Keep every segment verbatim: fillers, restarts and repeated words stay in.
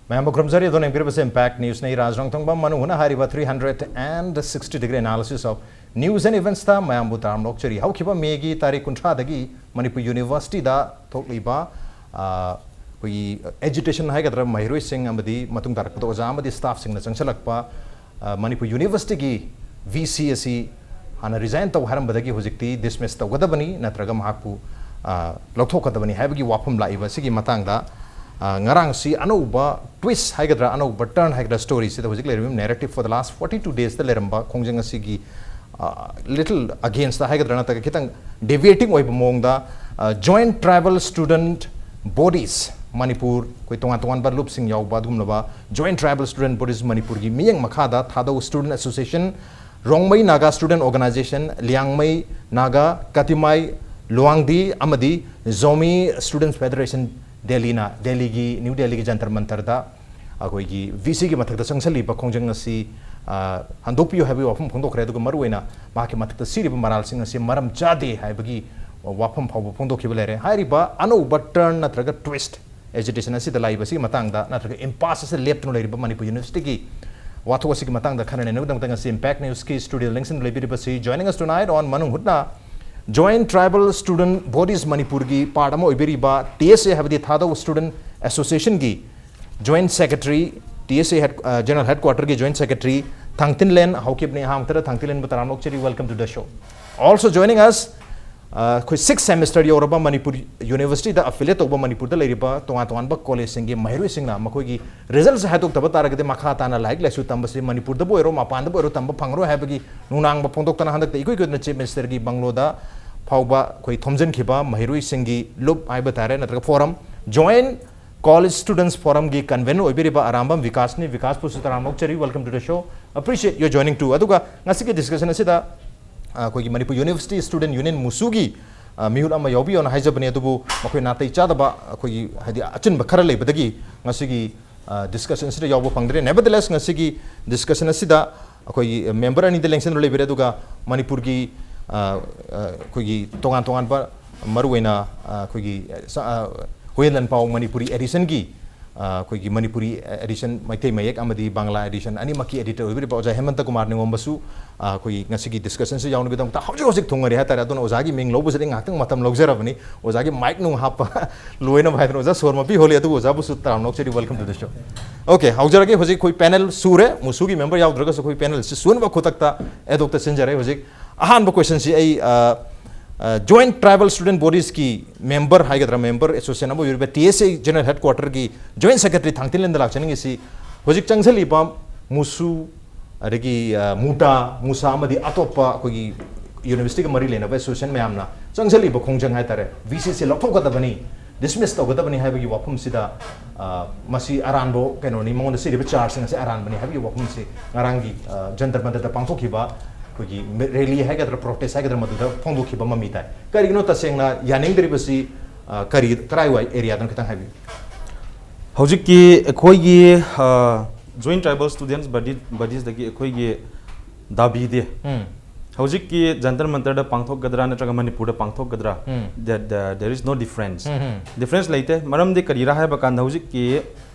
ꯃꯌꯥꯝꯕꯨ ꯈꯨꯔꯨꯝꯖꯔꯤ꯫ ꯑꯗꯣ ꯌꯦꯡꯕꯤꯔꯤꯕꯁꯦ Impact Newsꯅꯤ꯫ ꯔꯥꯖ ꯔꯣꯡꯊꯣꯡꯕꯝ ꯃꯅꯨꯡ ꯍꯨꯠꯅ ꯍꯥꯏꯔꯤꯕ three hundred and sixty degree analysis of news and eventsꯇ ꯃꯌꯥꯝꯕꯨ ꯇꯔꯥꯝꯅ ꯑꯣꯛꯆꯔꯤ꯫ ꯍꯧꯈꯤꯕ Mayꯒꯤ ꯇꯥꯔꯤꯛ ꯀꯨꯟꯊ꯭ꯔꯥꯗꯒꯤ ꯃꯅꯤꯄꯨꯔ Universityꯗ ꯊꯣꯛꯂꯤꯕ, ꯑ, ꯑꯩꯈꯣꯏꯒꯤ agitation ꯍꯥꯏꯒꯗ꯭ꯔꯥ, ꯃꯍꯩꯔꯣꯏꯁꯤꯡ ꯑꯃꯗꯤ ꯃꯇꯨꯡ ꯇꯥꯔꯛꯄꯗ ꯑꯣꯖꯥ ꯑꯃꯗꯤ staffꯁꯤꯡꯅ ꯆꯪꯁꯤꯜꯂꯛꯄ, ꯑ, ꯃꯅꯤꯄꯨꯔ Universityꯒꯤ VC ꯑꯁꯤ ꯍꯥꯟꯅ resign ꯇꯧ ꯍꯥꯏꯔꯝꯕꯗꯒꯤ ꯍꯧꯖꯤꯛꯇꯤ dismiss ꯇꯧꯒꯗꯕꯅꯤ, ꯅꯠꯇ꯭ꯔꯒ ꯃꯍꯥꯛꯄꯨ, ꯑ, ꯂꯧꯊꯣꯛꯀꯗꯕꯅꯤ ꯍꯥꯏꯕꯒꯤ ꯋꯥꯐꯝ ꯂꯥꯛꯏꯕ ꯑꯁꯤꯒꯤ ꯃꯇꯥꯡꯗ, ꯑ, ꯉꯔꯥꯡꯁꯤ ꯑꯅꯧꯕ twist ꯍꯥꯏꯒꯗ꯭ꯔꯥ, ꯑꯅꯧꯕ turn ꯍꯥꯏꯒꯗ꯭ꯔꯥ, storyꯁꯤꯗ ꯍꯧꯖꯤꯛ ꯂꯩꯔꯤꯕ narrative for the last forty two daysꯇ ꯂꯩꯔꯝꯕ ꯈꯣꯡꯖꯪ ꯑꯁꯤꯒꯤ, ꯑ, little againstꯇ ꯍꯥꯏꯒꯗ꯭ꯔꯥ, ꯅꯠꯇ꯭ꯔꯒ ꯈꯤꯇꯪ deviating ꯑꯣꯏꯕ ꯃꯑꯣꯡꯗ, ꯑ, Joint Tribal Student Bodies Manipur, ꯑꯩꯈꯣꯏ ꯇꯣꯉꯥꯟ ꯇꯣꯉꯥꯟꯕ ꯂꯨꯞꯁꯤꯡ ꯌꯥꯎꯕ ꯑꯗꯨꯒꯨꯝꯂꯕ Joint Tribal Student Bodies ꯃꯅꯤꯄꯨꯔꯒꯤ ꯃꯤꯠꯌꯦꯡ ꯃꯈꯥꯗ ꯊꯥꯗꯧ Student Association, Rongmei Naga Student Organization, Liangmai Naga, ꯀꯥꯇꯤꯃꯥꯏ ꯂꯨꯋꯥꯡꯗꯤ ꯑꯃꯗꯤ ꯖꯣꯃꯤ Students Federation ꯗꯦꯜꯂꯤꯅ, ꯗꯦꯜꯂꯤꯒꯤ, ꯅ꯭ꯌꯨ ꯗꯦꯜꯂꯤꯒꯤ ꯖꯟꯇꯔ ꯃꯟꯇꯔꯗ ꯑꯩꯈꯣꯏꯒꯤ VCꯒꯤ ꯃꯊꯛꯇ ꯆꯪꯁꯤꯜꯂꯤꯕ ꯈꯣꯡꯖꯪ ꯑꯁꯤ, ꯑ, ꯍꯟꯗꯣꯛꯄꯤꯌꯨ ꯍꯥꯏꯕꯒꯤ ꯋꯥꯐꯝ ꯐꯣꯡꯗꯣꯛꯈ꯭ꯔꯦ꯫ ꯑꯗꯨꯒ ꯃꯔꯨꯑꯣꯏꯅ ꯃꯍꯥꯛꯀꯤ ꯃꯊꯛꯇ ꯁꯤꯔꯤꯕ ꯃꯔꯥꯜꯁꯤꯡ ꯑꯁꯤ ꯃꯔꯝ ꯆꯥꯗꯦ ꯍꯥꯏꯕꯒꯤ ꯋꯥꯐꯝ ꯐꯥꯎꯕ ꯐꯣꯡꯗꯣꯛꯈꯤꯕ ꯂꯩꯔꯦ꯫ ꯍꯥꯏꯔꯤꯕ ꯑꯅꯧꯕ turn ꯅꯠꯇ꯭ꯔꯒ twist agitation ꯑꯁꯤꯗ ꯂꯥꯛꯏꯕ ꯑꯁꯤꯒꯤ ꯃꯇꯥꯡꯗ, ꯅꯠꯇ꯭ꯔꯒ impasse ꯑꯁꯤꯗ ꯂꯦꯞꯇꯨꯅ ꯂꯩꯔꯤꯕ ꯃꯅꯤꯄꯨꯔ Universityꯒꯤ ꯋꯥꯊꯣꯛ ꯑꯁꯤꯒꯤ ꯃꯇꯥꯡꯗ ꯈꯟꯅ ꯅꯩꯅꯕꯒꯤꯗꯃꯛꯇ ꯉꯁꯤ Impact Newsꯀꯤ studioꯗ ꯂꯦꯡꯁꯤꯟꯗꯨꯅ ꯂꯩꯕꯤꯔꯤꯕꯁꯤ, joining us tonight on ꯃꯅꯨꯡ ꯍꯨꯠꯅ Joint Tribal Student Bodies ꯃꯅꯤꯄꯨꯔꯒꯤ part ꯑꯃ ꯑꯣꯏꯕꯤꯔꯤꯕ TSA ꯍꯥꯏꯕꯗꯤ ꯊꯥꯗꯧ Student Associationꯒꯤ Joint Secretary, TSA head, ꯑ, General Headquarterꯒꯤ Joint Secretary ꯊꯥꯡꯇꯤꯟꯂꯦꯟ ꯍꯧꯈꯤꯕꯅꯤ꯫ ꯑꯍꯥꯟꯕꯗ ꯊꯥꯡꯇꯤꯟꯂꯦꯟꯕꯨ ꯇꯔꯥꯝꯅ ꯑꯣꯛꯆꯔꯤ, welcome to the show. Also joining us, ꯑ, ꯑꯩꯈꯣꯏ sixth semester ꯌꯧꯔꯕ ꯃꯅꯤꯄꯨꯔ Universityꯗ affiliate ꯇꯧꯕ ꯃꯅꯤꯄꯨꯔꯗ ꯂꯩꯔꯤꯕ ꯇꯣꯉꯥꯟ ꯇꯣꯉꯥꯟꯕ collegeꯁꯤꯡꯒꯤ ꯃꯍꯩꯔꯣꯏꯁꯤꯡꯅ ꯃꯈꯣꯏꯒꯤ resultꯁꯦ ꯍꯥꯏꯗꯣꯛꯇꯕ ꯇꯥꯔꯒꯗꯤ ꯃꯈꯥ ꯇꯥꯅ ꯂꯥꯏꯔꯤꯛ ꯂꯥꯏꯁꯨ ꯇꯝꯕꯁꯤ ꯃꯅꯤꯄꯨꯔꯗꯕꯨ ꯑꯣꯏꯔꯣ ꯃꯄꯥꯟꯗꯕꯨ ꯑꯣꯏꯔꯣ ꯇꯝꯕ ꯐꯪꯉꯔꯣꯏ ꯍꯥꯏꯕꯒꯤ ꯅꯨꯡꯅꯥꯡꯕ ꯐꯣꯡꯗꯣꯛꯇꯅ ꯍꯟꯗꯛꯇ ꯏꯀꯨꯏ ꯀꯨꯏꯗꯅ Chief Ministerꯒꯤ ꯕꯪꯒ꯭ꯂꯣꯗ ꯐꯥꯎꯕ ꯑꯩꯈꯣꯏ ꯊꯣꯝꯖꯤꯟꯈꯤꯕ ꯃꯍꯩꯔꯣꯏꯁꯤꯡꯒꯤ ꯂꯨꯞ ꯍꯥꯏꯕ ꯇꯥꯔꯦ, ꯅꯠꯇ꯭ꯔꯒ forum, Joint College Students Forumꯒꯤ convener ꯑꯣꯏꯕꯤꯔꯤꯕ Arambam ꯕꯤꯀꯥꯁꯅꯤ꯫ ꯕꯤꯀꯥꯁꯄꯨꯁꯨ ꯇꯔꯥꯝꯅ ꯑꯣꯛꯆꯔꯤ, welcome to the show, appreciate your joining too. ꯑꯗꯨꯒ ꯉꯁꯤꯒꯤ discussion ꯑꯁꯤꯗ, ꯑ, ꯑꯩꯈꯣꯏꯒꯤ ꯃꯅꯤꯄꯨꯔ University Student Union ꯃꯨꯁꯨꯒꯤ, ꯑ, ꯃꯤꯍꯨꯠ ꯑꯃ ꯌꯥꯎꯕꯤꯌꯣꯅ ꯍꯥꯏꯖꯕꯅꯤ, ꯑꯗꯨꯕꯨ ꯃꯈꯣꯏ ꯅꯥꯇꯩ ꯆꯥꯗꯕ, ꯑꯩꯈꯣꯏꯒꯤ ꯍꯥꯏꯗꯤ ꯑꯆꯤꯟꯕ ꯈꯔ ꯂꯩꯕꯗꯒꯤ ꯉꯁꯤꯒꯤ, ꯑ, discussion ꯑꯁꯤꯗ ꯌꯥꯎꯕ ꯐꯪꯗ꯭ꯔꯦ꯫ Nevertheless, ꯉꯁꯤꯒꯤ discussion ꯑꯁꯤꯗ ꯑꯩꯈꯣꯏꯒꯤ member ꯑꯅꯤꯗ ꯂꯦꯡꯁꯤꯟꯗꯨꯅ ꯂꯩꯕꯤꯔꯦ, ꯑꯗꯨꯒ ꯃꯅꯤꯄꯨꯔꯒꯤ, ꯑ, ꯑ, ꯑꯩꯈꯣꯏꯒꯤ ꯇꯣꯉꯥꯟ ꯇꯣꯉꯥꯟꯕ ꯃꯔꯨꯑꯣꯏꯅ, ꯑ, ꯑꯩꯈꯣꯏꯒꯤ, ꯑ, ꯁ-, ꯑ, ꯍꯨꯌꯦꯟ ꯂꯟꯄꯥꯎ ꯃꯅꯤꯄꯨꯔꯤ editionꯒꯤ, ꯑ, ꯑꯩꯈꯣꯏꯒꯤ ꯃꯅꯤꯄꯨꯔꯤ edition, ꯃꯩꯇꯩ ꯃꯌꯦꯛ ꯑꯃꯗꯤ ꯕꯪꯂꯥ edition ꯑꯅꯤꯃꯛꯀꯤ editor ꯑꯣꯏꯕꯤꯔꯤꯕ ꯑꯣꯖꯥ ꯍꯦꯃꯟꯇ ꯀꯨꯃꯥꯔ ꯅꯤꯉꯣꯝꯕꯁꯨ, ꯑ, ꯑꯩꯈꯣꯏꯒꯤ ꯉꯁꯤꯒꯤ discussion ꯁꯤ ꯌꯥꯎꯅꯕꯒꯤꯗꯃꯛꯇ ꯍꯧꯖꯤꯛ ꯍꯧꯖꯤꯛ ꯊꯨꯡꯉꯔꯤ ꯍꯥꯏꯇꯥꯔꯦ꯫ ꯑꯗꯨꯅ ꯑꯣꯖꯥꯒꯤ ꯃꯤꯡ ꯂꯧꯕꯁꯤꯗ ꯑꯩ ꯉꯥꯏꯍꯥꯛꯇꯪ ꯃꯇꯝ ꯂꯧꯖꯔꯕꯅꯤ꯫ ꯑꯣꯖꯥꯒꯤ mic ꯅꯨꯡ ꯍꯥꯞꯄ ꯂꯣꯏꯅꯕ ꯍꯥꯏꯗꯅ ꯑꯣꯖꯥ ꯁꯣꯔ ꯃꯄꯤ ꯍꯣꯜꯂꯤ, ꯑꯗꯨꯕꯨ ꯑꯣꯖꯥꯕꯨꯁꯨ ꯇꯔꯥꯝꯅ ꯑꯣꯛꯆꯔꯤ, welcome to the show꯫ Okay, ꯍꯧꯖꯔꯒꯦ꯫ ꯍꯧꯖꯤꯛ ꯑꯩꯈꯣꯏ panel ꯁꯨꯔꯦ, ꯃꯨꯁꯨꯒꯤ member ꯌꯥꯎꯗ꯭ꯔꯒꯁꯨ ꯑꯩꯈꯣꯏ panel ꯁꯤ ꯁꯨꯅꯕ ꯈꯨꯗꯛꯇ ꯑꯦꯗꯣꯛꯇ ꯁꯤꯟꯖꯔꯦ꯫ ꯍꯧꯖꯤꯛ ꯑꯍꯥꯟꯕ question ꯁꯤ ꯑꯩ, ꯑ, ꯑ, Joint Tribal Student Bodies ꯀꯤ member ꯍꯥꯏꯒꯗ꯭ꯔꯥ, member association ꯑꯃ ꯑꯣꯏꯔꯤꯕ T S A General Headquarter ꯒꯤ Joint Secretary ꯊꯥꯡꯇꯤꯟꯂꯦꯟꯗ ꯂꯥꯛꯆꯅꯤꯡꯉꯤꯁꯤ, ꯍꯧꯖꯤꯛ ꯆꯪꯁꯤꯜꯂꯤꯕ ꯃꯨꯁꯨ, ꯑꯗꯒꯤ, ꯑ, ꯃꯨꯇꯥ, ꯃꯨꯁꯥ ꯑꯃꯗꯤ ꯑꯇꯣꯞꯄ ꯑꯩꯈꯣꯏꯒꯤ university ꯒ ꯃꯔꯤ ꯂꯩꯅꯕ association ꯃꯌꯥꯝꯅ ꯆꯪꯁꯤꯜꯂꯤꯕ ꯈꯣꯡꯖꯪ ꯍꯥꯏꯇꯥꯔꯦ, V C ꯁꯤ ꯂꯧꯊꯣꯛꯀꯗꯕꯅꯤ, dismiss ꯇꯧꯒꯗꯕꯅꯤ ꯍꯥꯏꯕꯒꯤ ꯋꯥꯐꯝꯁꯤꯗ, ꯑ, ꯃꯁꯤ ꯑꯔꯥꯟꯕ ꯀꯩꯅꯣꯅꯤ, ꯃꯉꯣꯟꯗ ꯆꯤꯔꯤꯕ charge ꯁꯤꯡ ꯑꯁꯤ ꯑꯔꯥꯟꯕꯅꯤ ꯍꯥꯏꯕꯒꯤ ꯋꯥꯐꯝꯁꯤ ꯉꯔꯥꯡꯒꯤ, ꯑ, ꯖꯟꯇꯔ ꯃꯟꯇꯔꯗ ꯄꯥꯡꯊꯣꯛꯈꯤꯕ ꯑꯩꯈꯣꯏꯒꯤ rally ꯍꯥꯏꯒꯗ꯭ꯔꯥ, protest ꯍꯥꯏꯒꯗ꯭ꯔꯥ, ꯃꯗꯨꯗ ꯐꯣꯡꯗꯣꯛꯈꯤꯕ ꯃꯃꯤ ꯇꯥꯏ꯫ ꯀꯔꯤꯒꯤꯅꯣ ꯇꯁꯦꯡꯅ ꯌꯥꯅꯤꯡꯗ꯭ꯔꯤꯕꯁꯤ, ꯑ, ꯀꯔꯤ, ꯀꯔꯥꯏꯋꯥꯏ area ꯗꯅꯣ ꯈꯤꯇꯪ ꯍꯥꯏꯕꯤꯌꯨ꯫ ꯍꯧꯖꯤꯛꯀꯤ ꯑꯩꯈꯣꯏꯒꯤ, ꯑ, Joint Tribal Students Body, Bodies ꯗꯒꯤ ꯑꯩꯈꯣꯏꯒꯤ ꯗꯥꯕꯤꯗꯤ, ꯎꯝ꯫ ꯍꯧꯖꯤꯛꯀꯤ ꯖꯟꯇꯔ ꯃꯟꯇꯔꯗ ꯄꯥꯡꯊꯣꯛꯀꯗ꯭ꯔꯥ ꯅꯠꯇ꯭ꯔꯒ ꯃꯅꯤꯄꯨꯔꯗ ꯄꯥꯡꯊꯣꯛꯀꯗ꯭ꯔꯥ? ꯎꯝ꯫ That, uh, there is no difference꯫ Um, um. Difference ꯂꯩꯇꯦ꯫ ꯃꯔꯝꯗꯤ ꯀꯔꯤꯔꯥ ꯍꯥꯏꯕ ꯀꯥꯟꯗ ꯍꯧꯖꯤꯛꯀꯤ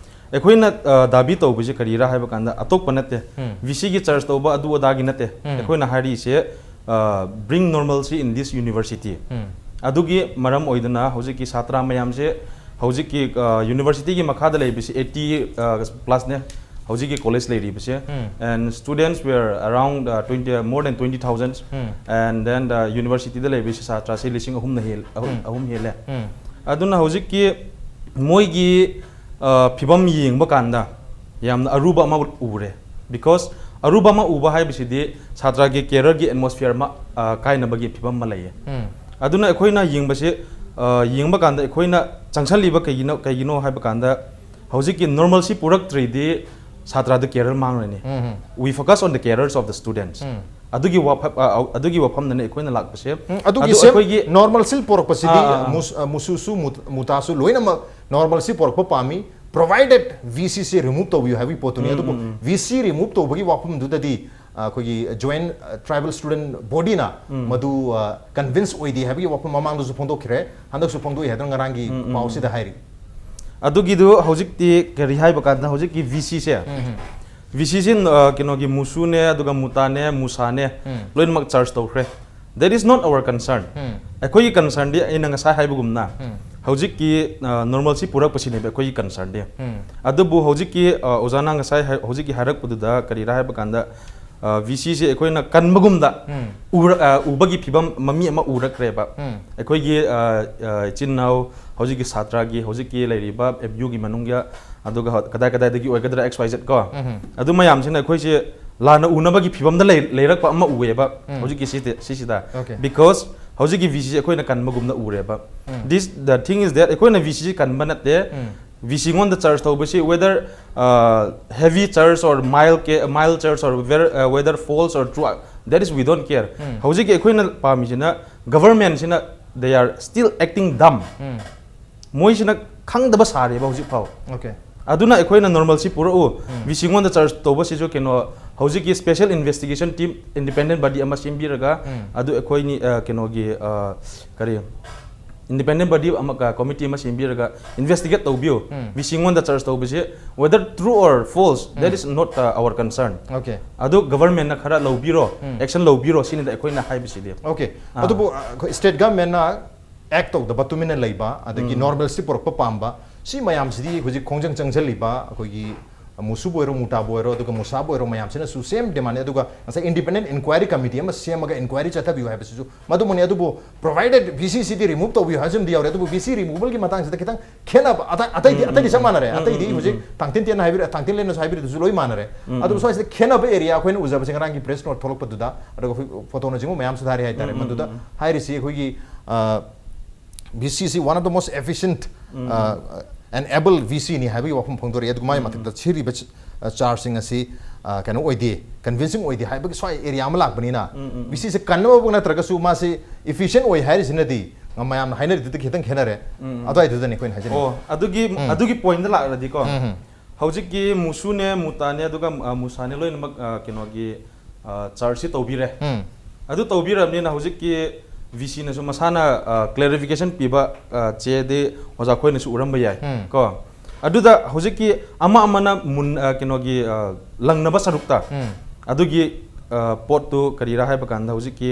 ꯑꯩꯈꯣꯏꯅ, ꯑ, ꯗꯥꯕꯤ ꯇꯧꯕꯁꯦ ꯀꯔꯤꯔꯥ ꯍꯥꯏꯕ ꯀꯥꯟꯗ ꯑꯇꯣꯞꯄ ꯅꯠꯇꯦ꯫ ꯎꯝ꯫ V C ꯒꯤ charge ꯇꯧꯕ ꯑꯗꯨ ꯑꯗꯥꯒꯤ ꯅꯠꯇꯦ꯫ ꯎꯝ꯫ ꯑꯩꯈꯣꯏꯅ ꯍꯥꯏꯔꯤꯁꯦ, ꯑ, bring normalcy in this university꯫ ꯎꯝ꯫ ꯑꯗꯨꯒꯤ ꯃꯔꯝ ꯑꯣꯏꯗꯅ ꯍꯧꯖꯤꯛꯀꯤ ꯁꯥꯇ꯭ꯔ ꯃꯌꯥꯝꯁꯦ ꯍꯧꯖꯤꯛꯀꯤ, ꯑ, university ꯒꯤ ꯃꯈꯥꯗ ꯂꯩꯕꯁꯤ eighty, ꯑ, plus ꯅꯦ ꯍꯧꯖꯤꯛꯀꯤ college ꯂꯩꯔꯤꯕꯁꯦ꯫ ꯎꯝ꯫ And students were around, uh, twenty, more than twenty thousand꯫ Um. And then, uh, university ꯗ ꯂꯩꯕꯁꯤ ꯁꯥꯇ꯭ꯔꯁꯤ ꯂꯤꯁꯤꯡ ꯑꯍꯨꯝꯅ ꯍꯦꯜ-, ꯑꯍꯨꯝ, ꯎꯝ꯫ ꯑꯍꯨꯝ ꯍꯦꯜꯂꯦ꯫ ꯎꯝ꯫ ꯑꯗꯨꯅ ꯍꯧꯖꯤꯛꯀꯤ ꯃꯣꯏꯒꯤ, ꯑ, ꯐꯤꯕꯝ ꯌꯦꯡꯕ ꯀꯥꯟꯗ ꯌꯥꯝꯅ ꯑꯔꯨꯕ ꯑꯃ ꯎꯔꯦ꯫ Because ꯑꯔꯨꯕ ꯑꯃ ꯎꯕ ꯍꯥꯏꯕꯁꯤꯗꯤ ꯁꯥꯇ꯭ꯔꯒꯤ career ꯒꯤ atmosphere ꯑꯃ, ꯑ, ꯀꯥꯏꯅꯕꯒꯤ ꯐꯤꯕꯝ ꯑꯃ ꯂꯩꯌꯦ꯫ ꯎꯝ꯫ ꯑꯗꯨꯅ ꯑꯩꯈꯣꯏꯅ ꯌꯦꯡꯕꯁꯦ, ꯑ, ꯌꯦꯡꯕ ꯀꯥꯟꯗ ꯑꯩꯈꯣꯏꯅ ꯆꯪꯁꯜꯂꯤꯕ ꯀꯩꯒꯤꯅꯣ, ꯀꯩꯒꯤꯅꯣ ꯍꯥꯏꯕ ꯀꯥꯟꯗ ꯍꯧꯖꯤꯛꯀꯤ normalcy ꯄꯨꯔꯛꯇ꯭ꯔꯤꯗꯤ ꯁꯥꯇ꯭ꯔꯗ career ꯃꯥꯡꯂꯅꯤ꯫ Um, um. We focus on the careers of the students꯫ ꯎꯝ꯫ ꯑꯗꯨꯒꯤ ꯋꯥꯐ-, ꯑ, ꯑ, ꯑꯗꯨꯒꯤ ꯋꯥꯐꯝꯗꯅ ꯑꯩꯈꯣꯏꯅ ꯂꯥꯛꯄꯁꯦ꯫ ꯎꯝ, ꯑꯗꯨꯒꯤ ꯑꯗꯨ same ꯑꯩꯈꯣꯏꯒꯤ normalcy ꯄꯨꯔꯛꯄꯁꯤꯗꯤ, ꯑꯥ, ꯑꯥ, ꯑꯥ꯫ ꯃꯨꯁ-, ꯑ, ꯃꯨꯁꯨꯁꯨ, ꯃꯨꯠ-, ꯃꯨꯇꯥꯁꯨ ꯂꯣꯏꯅꯃꯛ normalcy ꯄꯨꯔꯛꯄ ꯄꯥꯝꯃꯤ, provided V C ꯁꯤ remove ꯇꯧꯕꯤꯌꯨ ꯍꯥꯏꯕꯒꯤ ꯄꯣꯠꯇꯨꯅꯤ꯫ ꯎꯝ, ꯑꯗꯨꯕꯨ ꯎꯝ, ꯎꯝ꯫ V C remove ꯇꯧꯕꯒꯤ ꯋꯥꯐꯝꯗꯨꯗꯗꯤ, ꯑ, ꯑꯩꯈꯣꯏꯒꯤ Joint, ꯑ, Tribal Student Body ꯅ ꯎꯝ꯫ ꯃꯗꯨ, ꯑ, convince ꯑꯣꯏꯗꯦ ꯍꯥꯏꯕꯒꯤ ꯋꯥꯐꯝ ꯃꯃꯥꯡꯗꯁꯨ ꯐꯣꯡꯗꯣꯛꯈ꯭ꯔꯦ, ꯍꯟꯗꯛꯁꯨ ꯐꯣꯡꯗꯣꯛꯏ ꯍꯥꯏꯗꯅ ꯉꯔꯥꯡꯒꯤ ꯎꯝ, ꯎꯝ, ꯎꯝ꯫ ꯄꯥꯎꯁꯤꯗ ꯍꯥꯏꯔꯤ꯫ ꯑꯗꯨꯒꯤꯗꯨ ꯍꯧꯖꯤꯛꯇꯤ ꯀꯔꯤ ꯍꯥꯏꯕ ꯀꯥꯟꯗ ꯍꯧꯖꯤꯛꯀꯤ VCꯁꯦ, VCꯁꯦ ꯑ, ꯀꯩꯅꯣꯒꯤ ꯃꯨꯁꯨꯅꯦ, ꯑꯗꯨꯒ ꯃꯨꯇꯥꯅꯦ, ꯃꯨꯁꯥꯅꯦ, ꯎꯝ꯫ ꯂꯣꯏꯅꯃꯛ charge ꯇꯧꯈ꯭ꯔꯦ꯫ That is not our concern. ꯎꯝ꯫ ꯑꯩꯈꯣꯏꯒꯤ concernꯗꯤ ꯑꯩꯅ ꯉꯁꯥꯏ ꯍꯥꯏꯕꯒꯨꯝꯅ ꯎꯝ꯫ ꯍꯧꯖꯤꯛꯀꯤ ꯑ, normalcy ꯄꯨꯔꯛꯄꯁꯤꯅꯦꯕ ꯑꯩꯈꯣꯏꯒꯤ concernꯗꯤ꯫ ꯎꯝ꯫ ꯑꯗꯨꯕꯨ ꯍꯧꯖꯤꯛꯀꯤ ꯑ, ꯑꯣꯖꯥꯅ ꯉꯁꯥꯏ ꯍꯥꯏ- ꯍꯧꯖꯤꯛꯀꯤ ꯍꯥꯏꯔꯛꯄꯗꯨꯗ ꯀꯔꯤꯔꯥ ꯍꯥꯏꯕ ꯀꯥꯟꯗ, ꯑ, VCꯁꯦ ꯑꯩꯈꯣꯏꯅ ꯀꯟꯕꯒꯨꯝꯗ ꯎꯝ꯫ ꯎꯔ- ꯑ, ꯎꯕꯒꯤ ꯐꯤꯕꯝ ꯃꯃꯤ ꯑꯃ ꯎꯔꯛꯈ꯭ꯔꯦꯕ꯫ ꯎꯝ꯫ ꯑꯩꯈꯣꯏꯒꯤ ꯑ, ꯑ, ꯏꯆꯤꯟ ꯏꯅꯥꯎ ꯍꯧꯖꯤꯛꯀꯤ ꯁꯥꯇ꯭ꯔꯒꯤ ꯍꯧꯖꯤꯛꯀꯤ ꯂꯩꯔꯤꯕ MUꯒꯤ ꯃꯅꯨꯡꯒꯤ, ꯑꯗꯨꯒ ꯀꯗꯥꯏ ꯀꯗꯥꯏꯗꯒꯤ ꯑꯣꯏꯒꯗ꯭ꯔꯥ, X Y Z ꯀꯣ, ꯎꯝ꯫ ꯑꯗꯨ ꯃꯌꯥꯝꯁꯤꯅ ꯑꯩꯈꯣꯏꯁꯦ ꯂꯥꯟꯅ ꯎꯅꯕꯒꯤ ꯐꯤꯕꯝꯗ ꯂꯩ- ꯂꯩꯔꯛꯄ ꯑꯃ ꯎꯑꯦꯕ ꯎꯝ꯫ ꯍꯧꯖꯤꯛꯀꯤ ꯁꯤꯗ- ꯁꯤꯁꯤꯗ꯫ Okay꯫ Because ꯍꯧꯖꯤꯛꯀꯤ VCꯁꯦ ꯑꯩꯈꯣꯏꯅ ꯀꯟꯕꯒꯨꯝꯅ ꯎꯔꯦꯕ꯫ ꯎꯝ꯫ This, the thing is that ꯑꯩꯈꯣꯏꯅ VCꯁꯦ ꯀꯟꯕ ꯅꯠꯇꯦ꯫ ꯎꯝ꯫ VCꯉꯣꯟꯗ charge ꯇꯧꯕꯁꯤ whether, uh, heavy charge or mild ca- mild charge or whether, uh, whether false or true, that is we don't care. ꯎꯝ꯫ ꯍꯧꯖꯤꯛꯀꯤ ꯑꯩꯈꯣꯏꯅ ꯄꯥꯝꯃꯤꯁꯤꯅ governmentꯁꯤꯅ they are still acting dumb. ꯎꯝ꯫ ꯃꯣꯏꯁꯤꯅ ꯈꯪꯗꯕ ꯁꯥꯔꯦꯕ ꯍꯧꯖꯤꯛ ꯐꯥꯎ꯫ Okay꯫ ꯑꯗꯨꯅ ꯑꯩꯈꯣꯏꯅ normalcy ꯄꯨꯔꯛꯎ, ꯎꯝ꯫ VCꯉꯣꯟꯗ charge ꯇꯧꯕꯁꯤꯁꯨ ꯀꯩꯅꯣ, ꯍꯧꯖꯤꯛꯀꯤ special investigation team, independent body ꯑꯃ ꯁꯦꯝꯕꯤꯔꯒ, ꯎꯝ꯫ ꯑꯗꯨ ꯑꯩꯈꯣꯏꯅꯤ, ꯑ, ꯀꯩꯅꯣꯒꯤ, ꯑ, ꯀꯔꯤ, independent body ꯑꯃ, ꯑ, committee ꯑꯃ ꯁꯦꯝꯕꯤꯔꯒ investigate ꯇꯧꯕꯤꯌꯨ꯫ ꯎꯝ꯫ VCꯉꯣꯟꯗ charge ꯇꯧꯕꯁꯦ whether true or false, that um. is not, uh, our concern. Okay꯫ ꯑꯗꯨ governmentꯅ ꯈꯔ ꯂꯧꯕꯤꯔꯣ, ꯎꯝ꯫ Action ꯂꯧꯕꯤꯔꯣ, ꯁꯤꯅꯤꯗ ꯑꯩꯈꯣꯏꯅ ꯍꯥꯏꯕꯁꯤꯗꯤ꯫ Okay꯫ ꯑꯥ꯫ ꯑꯗꯨꯕꯨ, ꯑ, ꯑꯩꯈꯣꯏ state governmentꯅ act ꯇꯧꯗꯕ, ꯇꯨꯃꯤꯟꯅ ꯂꯩꯕ, ꯑꯗꯒꯤ ꯎꯝ꯫ Normalcy ꯄꯨꯔꯛꯄ ꯄꯥꯝꯕ, ꯁꯤ ꯃꯌꯥꯝꯁꯤꯗꯤ ꯍꯧꯖꯤꯛ ꯈꯣꯡꯖꯪ ꯆꯪꯁꯤꯜꯂꯤꯕ ꯑꯩꯈꯣꯏꯒꯤ ꯃꯨꯁꯨꯕꯨ ꯑꯣꯏꯔꯣ, ꯃꯨꯇꯥꯕꯨ ꯑꯣꯏꯔꯣ, ꯑꯗꯨꯒ ꯃꯨꯁꯥꯕꯨ ꯑꯣꯏꯔꯣ, ꯃꯌꯥꯝꯁꯤꯅꯁꯨ same demandꯅꯤ꯫ ꯑꯗꯨꯒ ꯉꯁꯥꯏ independent inquiry committee ꯑꯃ ꯁꯦꯝꯃꯒ inquiry ꯆꯠꯊꯕꯤꯌꯨ ꯍꯥꯏꯕꯁꯤꯁꯨ ꯃꯗꯨꯃꯅꯤ꯫ ꯑꯗꯨꯕꯨ provided VCꯁꯤꯗꯤ remove ꯇꯧꯕꯤꯌꯨ ꯍꯥꯏꯕꯁꯤꯃꯗꯤ ꯌꯥꯎꯔꯦ꯫ ꯑꯗꯨꯕꯨ VC removalꯒꯤ ꯃꯇꯥꯡꯁꯤꯗ ꯈꯤꯇꯪ ꯈꯦꯠꯅꯕ, ꯑꯇꯩ- ꯑꯇꯩꯗꯤ- ꯎꯝ, ꯑꯇꯩꯗꯤ ꯎꯝ, ꯆꯞ ꯎꯝ꯫ ꯃꯥꯟꯅꯔꯦ꯫ ꯎꯝ, ꯑꯇꯩꯗꯤ ꯎꯝ, ꯎꯝ, ꯍꯧꯖꯤꯛ ꯎꯝ꯫ ꯇꯥꯡꯇꯦꯟ ꯇꯦꯟꯅ ꯍꯥꯏꯕꯤꯔ-, ꯇꯥꯡꯇꯦꯟ ꯂꯦꯟꯅꯁꯨ ꯍꯥꯏꯕꯤꯔꯤꯗꯨꯁꯨ ꯂꯣꯏ ꯃꯥꯟꯅꯔꯦ꯫ ꯎꯝ, ꯑꯗꯨꯕꯨ ꯎꯝ꯫ ꯁ꯭ꯋꯥꯏꯁꯤꯗ ꯈꯦꯠꯅꯕ area ꯑꯩꯈꯣꯏꯅ ꯎꯖꯕꯁꯦ ꯉꯔꯥꯡꯒꯤ press note ꯊꯣꯛꯂꯛꯄꯗꯨꯗ, ꯑꯗꯨꯒ ꯑꯩꯈꯣꯏ photoꯅꯆꯤꯡꯕ ꯃꯌꯥꯝꯁꯨ ꯊꯥꯔꯤ ꯍꯥꯏꯇꯥꯔꯦ꯫ ꯎꯝ, ꯎꯝ, ꯃꯗꯨꯗ ꯎꯝ, ꯎꯝ꯫ ꯍꯥꯏꯔꯤꯁꯤ ꯑꯩꯈꯣꯏꯒꯤ, ꯑ, VCꯁꯤ one of the most efficient, ꯎꯝ꯫ ꯑ, and able VCꯅꯤ ꯍꯥꯏꯕꯒꯤ ꯋꯥꯐꯝ ꯐꯣꯡꯗꯣꯔꯛꯑꯦ꯫ ꯑꯗꯨꯒ ꯃꯥꯒꯤ ꯎꯝ, ꯎꯝ꯫ ꯃꯊꯛꯇ ꯁꯤꯔꯤꯕ ꯆ-, ꯑ, chargeꯁꯤꯡ ꯑꯁꯤ, ꯑ, ꯀꯩꯅꯣ ꯑꯣꯏꯗꯦ, convincing ꯑꯣꯏꯗꯦ ꯍꯥꯏꯕꯒꯤ ꯁ꯭ꯋꯥꯏ area ꯑꯃ ꯂꯥꯛꯄꯅꯤꯅ, ꯎꯝ, ꯎꯝ, ꯎꯝ꯫ VCꯁꯦ ꯀꯟꯅꯕꯕꯨ ꯅꯠꯇ꯭ꯔꯒꯁꯨ ꯃꯥꯁꯤ efficient ꯑꯣꯏ ꯍꯥꯏꯔꯤꯁꯤꯅꯗꯤ ꯃꯌꯥꯝꯅ ꯍꯥꯏꯅꯔꯤꯗꯨꯗꯤ ꯈꯤꯇꯪ ꯈꯦꯠꯅꯔꯦ꯫ ꯎꯝ, ꯎꯝ꯫ ꯑꯗꯨꯋꯥꯏꯗꯨꯗꯅꯤ ꯑꯩꯈꯣꯏꯅ ꯍꯥꯏꯖꯅꯤꯡꯉꯤ꯫ ꯑꯣ, ꯑꯗꯨꯒꯤ, ꯎꯝ꯫ ꯑꯗꯨꯒꯤ pointꯇ ꯂꯥꯛꯂꯗꯤꯀꯣ, ꯎꯝ, ꯎꯝ꯫ ꯍꯧꯖꯤꯛꯀꯤ ꯃꯨꯁꯨꯅꯦ, ꯃꯨꯇꯥꯅꯦ, ꯑꯗꯨꯒ, ꯑ, ꯃꯨꯁꯥꯅꯦ ꯂꯣꯏꯅꯃꯛ, ꯑ, ꯀꯩꯅꯣꯒꯤ, ꯑ, chargeꯁꯤ ꯇꯧꯕꯤꯔꯦ꯫ ꯎꯝ꯫ ꯑꯗꯨ ꯇꯧꯕꯤꯔꯕꯅꯤꯅ ꯍꯧꯖꯤꯛꯀꯤ, ꯚꯤ ꯁꯤꯅꯁꯨ ꯃꯁꯥꯅ ꯀ꯭ꯂꯦꯔꯤꯐꯤꯀꯦꯁꯟ ꯄꯤꯕ ꯑ, ꯆꯦꯗꯤ ꯑꯣꯖꯥ ꯈꯣꯏꯅꯁꯨ ꯎꯔꯝꯕ ꯌꯥꯏ ꯎꯝ. ꯀꯣ꯫ ꯑꯗꯨꯗ ꯍꯧꯖꯤꯛꯀꯤ ꯑꯃ ꯑꯃꯅ ꯃꯨꯟ ꯑ, ꯀꯩꯅꯣꯒꯤ ꯑ, ꯂꯪꯅꯕ ꯁꯔꯨꯛꯇ ꯎꯝ. ꯑꯗꯨꯒꯤ ꯑ, ꯄꯣꯠꯇꯨ ꯀꯔꯤꯔꯥ ꯍꯥꯏꯕ ꯀꯥꯟꯗ ꯍꯧꯖꯤꯛꯀꯤ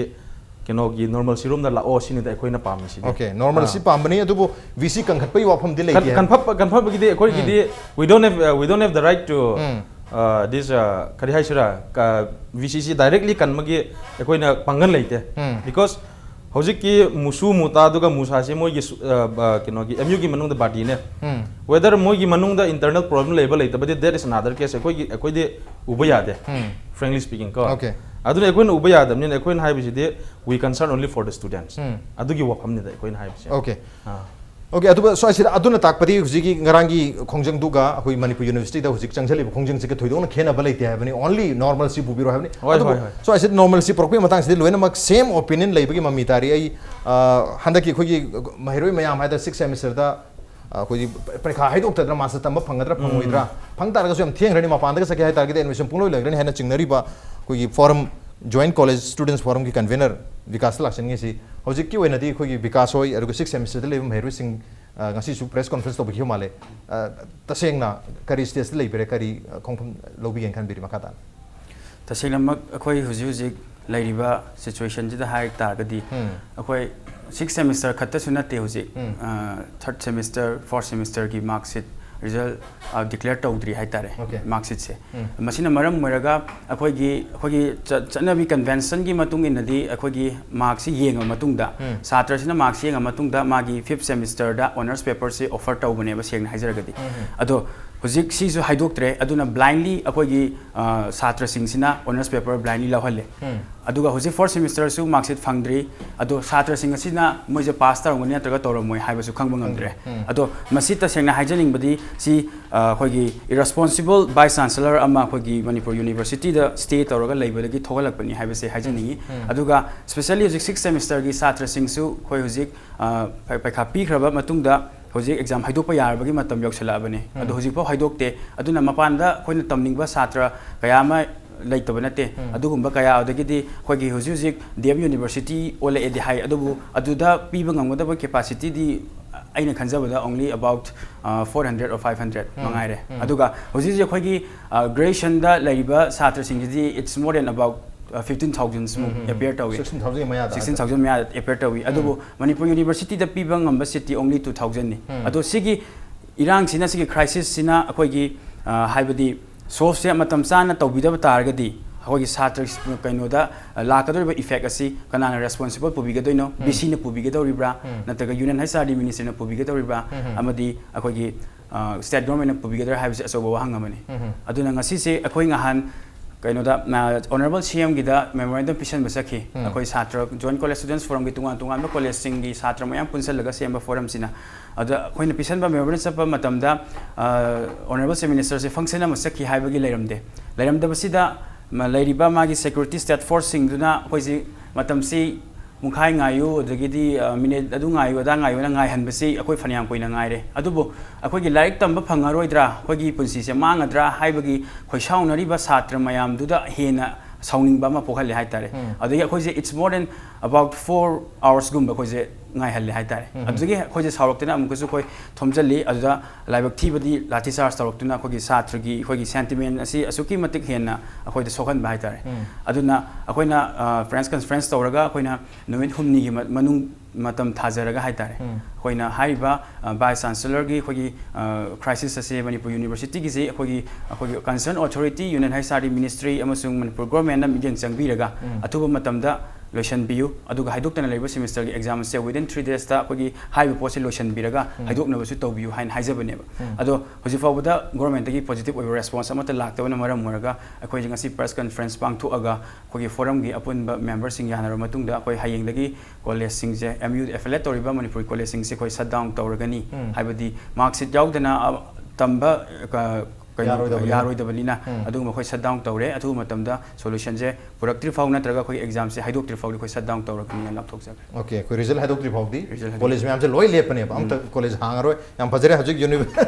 ꯀꯩꯅꯣꯒꯤ normalcy ꯔꯣꯝꯗ ꯂꯥꯛꯑꯣ ꯁꯤꯅꯤꯗ ꯑꯩꯈꯣꯏꯅ ꯄꯥꯝꯃꯤꯁꯤꯗꯤ. Okay, normalcy ꯑꯥ. ꯄꯥꯝꯕꯅꯤ, ꯑꯗꯨꯕꯨ ꯚꯤ ꯁꯤ ꯀꯟꯈꯠꯄꯒꯤ ꯋꯥꯐꯝꯗꯤ ꯂꯩꯇꯦ ꯀꯟ- ꯍꯥꯏꯕ. ꯀꯟꯈꯠꯄ ꯀꯟꯈꯠꯄꯒꯤꯗꯤ ꯑꯩꯈꯣꯏꯒꯤꯗꯤ ꯎꯝ. We don't have uh, we don't have the right to um. uh, this uh, ꯀꯔꯤ ꯍꯥꯏꯁꯤꯔꯥ ꯚꯤ ꯁꯤ ꯁꯤ directly ꯀꯟꯕꯒꯤ ꯑꯩꯈꯣꯏꯅ ꯄꯥꯡꯒꯜ ꯂꯩꯇꯦ ꯎꯝ. Because ꯍꯧꯖꯤꯛꯀꯤ ꯃꯨꯁꯨ ꯃꯨꯇꯥꯗꯨꯒ ꯃꯨꯁꯥꯁꯤ ꯃꯣꯏꯒꯤ ꯁꯨ- ꯑ, ꯑ, ꯀꯩꯅꯣꯒꯤ ꯑꯦꯝ ꯌꯨꯒꯤ ꯃꯅꯨꯡꯗ ꯕꯥꯗꯤꯅꯦ. ꯎꯝ. Whether ꯃꯣꯏꯒꯤ ꯃꯅꯨꯡꯗ internal problem ꯂꯩꯕ ꯂꯩꯇꯕꯗꯤ that is another case. ꯑꯩꯈꯣꯏꯒꯤ ꯑꯩꯈꯣꯏꯗꯤ ꯎꯕ ꯌꯥꯗꯦ. ꯎꯝ. Frankly speaking ꯀꯣ. Okay. ꯑꯗꯨꯅ ꯑꯩꯈꯣꯏꯅ ꯎꯕ ꯌꯥꯗꯕꯅꯤꯅ ꯑꯩꯈꯣꯏꯅ ꯍꯥꯏꯕꯁꯤꯗꯤ we concern only for the students. ꯎꯝ. ꯑꯗꯨꯒꯤ ꯋꯥꯐꯝꯅꯤꯗ ꯑꯩꯈꯣꯏꯅ ꯍꯥꯏꯕꯁꯦ. Okay. ꯑꯥ. Okay, ꯑꯗꯨꯒ ꯁ꯭ꯋꯥꯏꯁꯤꯗ ꯑꯗꯨꯅ ꯇꯥꯛꯄꯗꯤ ꯍꯧꯖꯤꯛꯀꯤ ꯉꯔꯥꯡꯒꯤ ꯈꯣꯡꯖꯪꯗꯨꯒ ꯑꯩꯈꯣꯏ ꯃꯅꯤꯄꯨꯔ ꯌꯨꯅꯤꯚꯔꯁꯤꯇꯤꯗ ꯍꯧꯖꯤꯛ ꯆꯪꯁꯤꯜꯂꯤꯕ ꯈꯣꯡꯖꯪꯁꯤꯒ ꯊꯣꯏꯗꯣꯛꯅ ꯈꯦꯠꯅꯕ ꯂꯩꯇꯦ ꯍꯥꯏꯕꯅꯤ, only normalcy ꯄꯨꯕꯤꯔꯣ ꯍꯥꯏꯕꯅꯤ꯫ ꯍꯣꯏ, ꯑꯗꯨꯕꯨ ꯍꯣꯏ, ꯍꯣꯏ꯫ ꯁ꯭ꯋꯥꯏꯁꯤꯗ normalcy ꯄꯨꯔꯛꯄꯒꯤ ꯃꯇꯥꯡꯁꯤꯗꯤ ꯂꯣꯏꯅꯃꯛ same opinion ꯂꯩꯕꯒꯤ ꯃꯃꯤ ꯇꯥꯔꯤ꯫ ꯑꯩ ꯑ, ꯍꯟꯗꯛꯀꯤ ꯑꯩꯈꯣꯏꯒꯤ ꯃꯍꯩꯔꯣꯏ ꯃꯌꯥꯝ ꯍꯥꯏꯗꯅ sixth semesterꯗ ꯑ, ꯑꯩꯈꯣꯏꯒꯤ ꯄꯔꯤꯈꯥ ꯍꯥꯏꯗꯣꯛꯇꯗꯅ ꯃꯥꯁꯇꯔ ꯇꯝꯕ ꯐꯪꯒꯗ꯭ꯔꯥ ꯎꯝ. ꯐꯪꯉꯣꯏꯗ꯭ꯔꯥ, ꯐꯪ ꯇꯥꯔꯒꯁꯨ ꯌꯥꯝ ꯊꯦꯡꯈ꯭ꯔꯅꯤ, ꯃꯄꯥꯟꯗꯒ ꯆꯠꯀꯦ ꯍꯥꯏ ꯇꯥꯔꯒꯗꯤ admission ꯄꯨꯡꯂꯣꯏ ꯂꯣꯏꯈ꯭ꯔꯅꯤ ꯍꯥꯏꯅ ꯆꯤꯡꯅꯔꯤꯕ ꯑꯩꯈꯣꯏꯒꯤ forum, Joint College Students Forumꯒꯤ convener ꯕꯤꯀꯥꯁꯇ ꯂꯥꯛꯆꯅꯤꯡꯉꯤꯁꯤ꯫ ꯍꯧꯖꯤꯛꯀꯤ ꯑꯣꯏꯅꯗꯤ ꯑꯩꯈꯣꯏꯒꯤ ꯕꯤꯀꯥꯁ ꯍꯣꯏ ꯑꯗꯨꯒ sixth semesterꯗ ꯂꯩꯕ ꯃꯍꯩꯔꯣꯏꯁꯤꯡ ꯑ, ꯉꯁꯤꯁꯨ press conference ꯇꯧꯕꯤꯈꯤꯕ ꯃꯥꯜꯂꯦ꯫ ꯑ, ꯇꯁꯦꯡꯅ ꯀꯔꯤ stageꯇ ꯂꯩꯕꯤꯔꯦ, ꯀꯔꯤ ꯑ, ꯈꯣꯡꯐꯝ ꯂꯧꯕꯤꯒꯦꯅ ꯈꯟꯕꯤꯔꯤ ꯃꯈꯥ ꯇꯥꯅ? ꯇꯁꯦꯡꯅꯃꯛ ꯑꯩꯈꯣꯏ ꯍꯧꯖꯤꯛ ꯍꯧꯖꯤꯛ ꯂꯩꯔꯤꯕ situationꯁꯤꯗ ꯍꯥꯏ ꯇꯥꯔꯒꯗꯤ ꯎꯝ. ꯑꯩꯈꯣꯏ sixth semester ꯈꯛꯇꯁꯨ ꯅꯠꯇꯦ ꯍꯧꯖꯤꯛ꯫ ꯎꯝ. ꯑ, third semester, fourth semesterꯒꯤ mark sheet result ꯑ, declare ꯇꯧꯗ꯭ꯔꯤ ꯍꯥꯏꯇꯥꯔꯦ, Okay. Mark sheetꯁꯦ꯫ ꯎꯝ. ꯃꯁꯤꯅ ꯃꯔꯝ ꯑꯣꯏꯔꯒ ꯑꯩꯈꯣꯏꯒꯤ, ꯑꯩꯈꯣꯏꯒꯤ ꯆꯠ-, ꯆꯠꯅꯕꯤ conventionꯒꯤ ꯃꯇꯨꯡ ꯏꯟꯅꯗꯤ ꯑꯩꯈꯣꯏꯒꯤ markꯁꯤ ꯌꯦꯡꯉ ꯃꯇꯨꯡꯗ, ꯎꯝ. ꯁꯥꯇ꯭ꯔꯁꯤꯅ markꯁꯤ ꯌꯦꯡꯉ ꯃꯇꯨꯡꯗ ꯃꯥꯒꯤ fifth semesterꯗ honours paperꯁꯤ offer ꯇꯧꯕꯅꯦꯕ, ꯁꯦꯡꯅ ꯍꯥꯏꯖꯔꯒꯗꯤ꯫ ꯎꯝ. ꯑꯗꯣ ꯍꯧꯖꯤꯛ ꯁꯤꯁꯨ ꯍꯥꯏꯗꯣꯛꯇ꯭ꯔꯦ, ꯑꯗꯨꯅ blindly ꯑꯩꯈꯣꯏꯒꯤ, ꯑ, ꯁꯥꯇ꯭ꯔꯁꯤꯡꯁꯤꯅ honours paper blindly ꯂꯧꯍꯜꯂꯦ꯫ ꯎꯝ. ꯑꯗꯨꯒ ꯍꯧꯖꯤꯛ fourth semesterꯁꯨ mark sheet ꯐꯪꯗ꯭ꯔꯤ꯫ ꯑꯗꯣ ꯁꯥꯇ꯭ꯔꯁꯤꯡ ꯑꯁꯤꯅ ꯃꯣꯏꯁꯦ pass ꯇꯧꯔꯝꯒꯅꯤ ꯅꯠꯇ꯭ꯔꯒ ꯇꯧꯔꯝꯃꯣꯏ ꯍꯥꯏꯕꯁꯨ ꯈꯪꯕ ꯉꯝꯗ꯭ꯔꯦ꯫ ꯎꯝ꯫ ꯑꯗꯣ ꯃꯁꯤ ꯇꯁꯦꯡꯅ ꯍꯥꯏꯖꯅꯤꯡꯕꯗꯤ ꯁꯤ, ꯑ, ꯑꯩꯈꯣꯏꯒꯤ irresponsible vice chancellor ꯑꯃ ꯑꯩꯈꯣꯏꯒꯤ ꯃꯅꯤꯄꯨꯔ universityꯗ stay ꯇꯧꯔꯒ ꯂꯩꯕꯗꯒꯤ ꯊꯣꯛꯍꯜꯂꯛꯄꯅꯤ ꯍꯥꯏꯕꯁꯦ ꯍꯥꯏꯖꯅꯤꯡꯉꯤ꯫ ꯎꯝ꯫ ꯑꯗꯨꯒ specially ꯍꯧꯖꯤꯛ sixth semesterꯒꯤ ꯁꯥꯇ꯭ꯔꯁꯤꯡꯁꯨ ꯑꯩꯈꯣꯏ ꯍꯧꯖꯤꯛ, ꯑ, ꯄ-, ꯄꯩꯈꯥ ꯄꯤꯈ꯭ꯔꯕ ꯃꯇꯨꯡꯗ ꯍꯧꯖꯤꯛ exam ꯍꯥꯏꯗꯣꯛꯄ ꯌꯥꯔꯕꯒꯤ ꯃꯇꯝ ꯌꯧꯁꯜꯂꯛꯑꯕꯅꯤ꯫ ꯎꯝ꯫ ꯑꯗꯣ ꯍꯧꯖꯤꯛꯐꯥꯎ ꯍꯥꯏꯗꯣꯛꯇꯦ꯫ ꯑꯗꯨꯅ ꯃꯄꯥꯟꯗ ꯑꯩꯈꯣꯏꯅ ꯇꯝꯅꯤꯡꯕ ꯁꯥꯇ꯭ꯔ ꯀꯌꯥ ꯑꯃ ꯂꯩꯇꯕ ꯅꯠꯇꯦ꯫ ꯑꯗꯨꯒꯨꯝꯕ ꯀꯌꯥ, ꯑꯗꯒꯤꯗꯤ ꯑꯩꯈꯣꯏꯒꯤ ꯍꯧꯖꯤꯛ ꯍꯧꯖꯤꯛ ꯗꯤ ꯑꯦꯝ ꯌꯨꯅꯤꯚꯔꯁꯤꯇꯤ ꯑꯣꯜꯂꯛꯑꯦꯗꯤ ꯍꯥꯏ, ꯑꯗꯨꯕꯨ ꯑꯗꯨꯗ ꯄꯤꯕ ꯉꯝꯒꯗꯕ ꯀꯦꯄꯥꯁꯤꯇꯤꯗꯤ ꯑꯩꯅ ꯈꯟꯖꯕꯗ only about four hundred or five hundred ꯃꯉꯥꯏꯔꯦ꯫ ꯑꯗꯨꯒ ꯍꯧꯖꯤꯛ ꯍꯧꯖꯤꯛ ꯑꯩꯈꯣꯏꯒꯤ ꯒ꯭ꯔꯦꯖꯨꯑꯦꯁꯟꯗ ꯂꯩꯔꯤꯕ ꯁꯥꯇ꯭ꯔꯁꯤꯡꯁꯤꯗꯤ it's more than about fifteen thousand ꯃꯨꯛ appear ꯇꯧꯏ꯫ ꯁꯤꯛꯁꯇꯤꯟ ꯊꯥꯎꯖꯟꯒꯤ ꯃꯌꯥꯗ꯫ ꯁꯤꯛꯁꯇꯤꯟ ꯊꯥꯎꯖꯟ ꯃꯌꯥ appear ꯇꯧꯏ꯫ ꯑꯗꯨꯕꯨ ꯃꯅꯤꯄꯨꯔ ꯌꯨꯅꯤꯚꯔꯁꯤꯇꯤꯗ ꯄꯤꯕ ꯉꯝꯕ ꯁꯤꯠꯇꯤ only two thousandꯅꯤ꯫ ꯑꯗꯣ ꯁꯤꯒꯤ ꯏꯔꯥꯡꯁꯤꯅ, ꯁꯤꯒꯤ ꯀ꯭ꯔꯥꯏꯁꯤꯁꯁꯤꯅ ꯑꯩꯈꯣꯏꯒꯤ, ꯑ, ꯍꯥꯏꯕꯗꯤ solveꯁꯦ ꯃꯇꯝ ꯆꯥꯅ ꯇꯧꯕꯤꯗꯕ ꯇꯥꯔꯒꯗꯤ ꯑꯩꯈꯣꯏꯒꯤ ꯁꯥꯇ꯭ꯔ ꯀꯩꯅꯣꯗ, ꯑ, ꯂꯥꯛꯀꯗꯧꯔꯤꯕ effect ꯑꯁꯤ ꯀꯅꯥꯅ responsible ꯄꯨꯕꯤꯒꯗꯣꯏꯅꯣ? ꯕꯤ ꯁꯤꯅ ꯄꯨꯕꯤꯒꯗꯧꯔꯤꯕ꯭ꯔꯥ? ꯅꯠꯇ꯭ꯔꯒ ꯌꯨꯅꯤꯌꯟ ꯍꯩꯆ ꯑꯥꯔ ꯗꯤ ꯃꯤꯅꯤꯁꯇꯔꯅ ꯄꯨꯕꯤꯒꯗꯧꯔꯤꯕ꯭ꯔꯥ? ꯑꯃꯗꯤ ꯑꯩꯈꯣꯏꯒꯤ, ꯑ, state governmentꯅ ꯄꯨꯕꯤꯒꯗ꯭ꯔꯥ ꯍꯥꯏꯕꯁꯤ ꯑꯆꯧꯕ ꯋꯥꯍꯪ ꯑꯃꯅꯤ꯫ ꯑꯗꯨꯅ ꯉꯁꯤꯁꯦ ꯑꯩꯈꯣꯏ ꯉꯍꯥꯟ ꯀꯩꯅꯣꯗ, ꯑ, honourable C Mꯒꯤꯗ memorandum ꯄꯤꯁꯟꯕ ꯆꯠꯈꯤ꯫ ꯑꯩꯈꯣꯏ ꯁꯥꯇ꯭ꯔ Joint College Students Forumꯒꯤ ꯇꯣꯉꯥꯟ ꯇꯣꯉꯥꯟꯕ collegeꯁꯤꯡꯒꯤ ꯁꯥꯇ꯭ꯔ ꯃꯌꯥꯝ ꯄꯨꯟꯁꯤꯜꯂꯒ ꯁꯦꯝꯕ forumꯁꯤꯅ꯫ ꯑꯗ ꯑꯩꯈꯣꯏꯅ ꯄꯤꯁꯟꯕ memorandum ꯆꯠꯄ ꯃꯇꯝꯗ, ꯑ, honourable Chief Ministerꯁꯦ function ꯑꯃ ꯆꯠꯈꯤ ꯍꯥꯏꯕꯒꯤ ꯂꯩꯔꯝꯗꯦ꯫ ꯂꯩꯔꯝꯗꯕꯁꯤꯗ ꯃ-, ꯂꯩꯔꯤꯕ ꯃꯥꯒꯤ security state forceꯁꯤꯡꯗꯨꯅ ꯑꯩꯈꯣꯏꯁꯤ ꯃꯇꯝꯁꯤ ꯄꯨꯡꯈꯥꯏ ꯉꯥꯏꯌꯨ, ꯑꯗꯒꯤꯗꯤ, ꯑ, minute ꯑꯗꯨ ꯉꯥꯏꯌꯨ, ꯑꯗꯥ ꯉꯥꯏꯌꯨꯅ ꯉꯥꯏꯍꯟꯕꯁꯤ ꯑꯩꯈꯣꯏ ꯐꯅꯌꯥꯝ ꯀꯨꯏꯅ ꯉꯥꯏꯔꯦ꯫ ꯑꯗꯨꯕꯨ ꯑꯩꯈꯣꯏꯒꯤ ꯂꯥꯏꯔꯤꯛ ꯇꯝꯕ ꯐꯪꯉꯔꯣꯏꯗ꯭ꯔꯥ, ꯑꯩꯈꯣꯏꯒꯤ ꯄꯨꯟꯁꯤꯁꯦ ꯃꯥꯡꯒꯗ꯭ꯔꯥ ꯍꯥꯏꯕꯒꯤ ꯈꯣꯏꯁꯥꯎꯅꯔꯤꯕ ꯁꯥꯇ꯭ꯔ ꯃꯌꯥꯝꯗꯨꯗ ꯍꯦꯟꯅ ꯁꯥꯎꯅꯤꯡꯕ ꯑꯃ ꯄꯣꯛꯍꯜꯂꯦ ꯍꯥꯏꯇꯥꯔꯦ꯫ ꯑꯗꯒꯤ ꯑꯩꯈꯣꯏꯁꯦ it's more than about four hoursꯒꯨꯝꯕ ꯑꯩꯈꯣꯏꯁꯦ ꯉꯥꯏꯍꯜꯂꯦ ꯍꯥꯏꯇꯥꯔꯦ꯫ ꯑꯗꯨꯗꯒꯤ ꯑꯩꯈꯣꯏꯁꯦ ꯁꯥꯎꯔꯛꯇꯅ ꯑꯃꯨꯛꯀꯁꯨ ꯑꯩꯈꯣꯏ ꯊꯣꯝꯖꯤꯜꯂꯤ꯫ ꯑꯗꯨꯗ ꯂꯥꯏꯕꯛ ꯊꯤꯕꯗꯤ ꯂꯥꯊꯤ ꯆꯥꯔꯖ ꯇꯧꯔꯛꯇꯨꯅ ꯑꯩꯈꯣꯏꯒꯤ ꯁꯥꯇ꯭ꯔꯒꯤ ꯑꯩꯈꯣꯏꯒꯤ sentiment ꯑꯁꯤ ꯑꯁꯨꯛꯀꯤ ꯃꯇꯤꯛ ꯍꯦꯟꯅ ꯑꯩꯈꯣꯏꯗ ꯁꯣꯛꯍꯟꯕ ꯍꯥꯏꯇꯥꯔꯦ꯫ ꯑꯗꯨꯅ ꯑꯩꯈꯣꯏꯅ, ꯑ, press conference ꯇꯧꯔꯒ ꯑꯩꯈꯣꯏꯅ ꯅꯨꯃꯤꯠ ꯍꯨꯝꯅꯤꯒꯤ ꯃ-, ꯃꯅꯨꯡ ꯃꯇꯝ ꯊꯥꯖꯔꯒ ꯍꯥꯏꯇꯥꯔꯦ, ꯑꯩꯈꯣꯏꯅ ꯍꯥꯏꯔꯤꯕ, ꯑ, Vice Chancellorꯒꯤ ꯑꯩꯈꯣꯏꯒꯤ, ꯑ, crisis ꯑꯁꯦ ꯃꯅꯤꯄꯨꯔ ꯌꯨꯅꯤꯚꯔꯁꯤꯇꯤꯒꯤꯁꯤ ꯑꯩꯈꯣꯏꯒꯤ, ꯑꯩꯈꯣꯏꯒꯤ concern authority, union H R D ministry ꯑꯃꯁꯨꯡ ꯃꯅꯤꯄꯨꯔ ꯒꯣꯔꯃꯦꯟꯅ ꯃꯤꯠꯌꯦꯡ ꯆꯪꯕꯤꯔꯒ ꯑꯊꯨꯕ ꯃꯇꯝꯗ ꯂꯣꯏꯁꯤꯟꯕꯤꯌꯨ, ꯑꯗꯨꯒ ꯍꯥꯏꯗꯣꯛꯇꯅ ꯂꯩꯕ ꯁꯦꯃꯤꯁꯇꯔꯒꯤ ꯑꯦꯛꯖꯥꯝ ꯑꯁꯦ within three daysꯇ ꯑꯩꯈꯣꯏꯒꯤ ꯍꯥꯏꯔꯤꯕ ꯄꯣꯠꯁꯦ ꯂꯣꯏꯁꯤꯟꯕꯤꯔꯒ ꯍꯥꯏꯗꯣꯛꯅꯕꯁꯨ ꯇꯧꯕꯤꯌꯨ ꯍꯥꯏꯅ ꯍꯥꯏꯖꯕꯅꯦꯕ꯫ ꯑꯗꯣ ꯍꯧꯖꯤꯛ ꯐꯥꯎꯕꯗ ꯒꯣꯔꯃꯦꯟꯇꯒꯤ positive ꯑꯣꯏꯕ response ꯑꯃꯠꯇ ꯂꯥꯛꯇꯕꯅ ꯃꯔꯝ ꯑꯣꯏꯔꯒ ꯑꯩꯈꯣꯏꯁꯦ ꯉꯁꯤ press conference ꯄꯥꯡꯊꯣꯛꯑꯒ ꯑꯩꯈꯣꯏꯒꯤ forumꯒꯤ ꯑꯄꯨꯟꯕ memberꯁꯤꯡ ꯌꯥꯅꯔꯕ ꯃꯇꯨꯡꯗ ꯑꯩꯈꯣꯏ ꯍꯌꯦꯡꯗꯒꯤ collegeꯁꯤꯡꯁꯦ, M U affiliate ꯇꯧꯔꯤꯕ ꯃꯅꯤꯄꯨꯔꯤ collegeꯁꯤꯡꯁꯦ ꯑꯩꯈꯣꯏ shut down ꯇꯧꯔꯒꯅꯤ꯫ ꯍꯥꯏꯕꯗꯤ mark sheet ꯌꯥꯎꯗꯅ, ꯑ, ꯇꯝꯕ, ꯑ, ꯀꯩꯅꯣ, ꯌꯥꯔꯣꯏꯗꯕꯅꯤꯅ꯫ ꯌꯥꯔꯣꯏꯗꯕꯅꯤꯅ ꯎꯝ꯫ ꯑꯗꯨꯒꯨꯝꯕ ꯑꯩꯈꯣꯏ ꯁꯠ ꯗꯥꯎꯟ ꯇꯧꯔꯦ꯫ ꯑꯊꯨꯕ ꯃꯇꯝꯗ ꯁꯣꯂꯨꯁꯟꯁꯦ ꯄꯨꯔꯛꯇ꯭ꯔꯤ ꯐꯥꯎ ꯅꯠꯇ꯭ꯔꯒ ꯑꯩꯈꯣꯏꯒꯤ ꯑꯦꯛꯖꯥꯝꯁꯦ ꯍꯥꯏꯗꯣꯛꯇ꯭ꯔꯤ ꯐꯥꯎꯗꯤ ꯑꯩꯈꯣꯏ ꯁꯠ ꯗꯥꯎꯟ ꯇꯧꯔꯒꯅꯤꯅ ꯂꯥꯞꯊꯣꯛꯆꯈ꯭ꯔꯦ꯫ ꯑꯣꯀꯦ, ꯑꯩꯈꯣꯏ ꯔꯤꯖꯜ ꯍꯥꯏꯗꯣꯛꯇ꯭ꯔꯤ ꯐꯥꯎꯗꯤ ꯔꯤꯖꯜ ꯍꯥꯏꯗꯣꯛ- ꯀꯣꯂꯦꯖ ꯃꯌꯥꯝꯁꯦ ꯂꯣꯏ ꯂꯦꯞꯄꯅꯦꯕ, ꯑꯝꯇ ꯀꯣꯂꯦꯖ ꯍꯥꯡꯉꯔꯣꯏ꯫ ꯌꯥꯝ ꯐꯖꯔꯦ꯫ ꯍꯧꯖꯤꯛ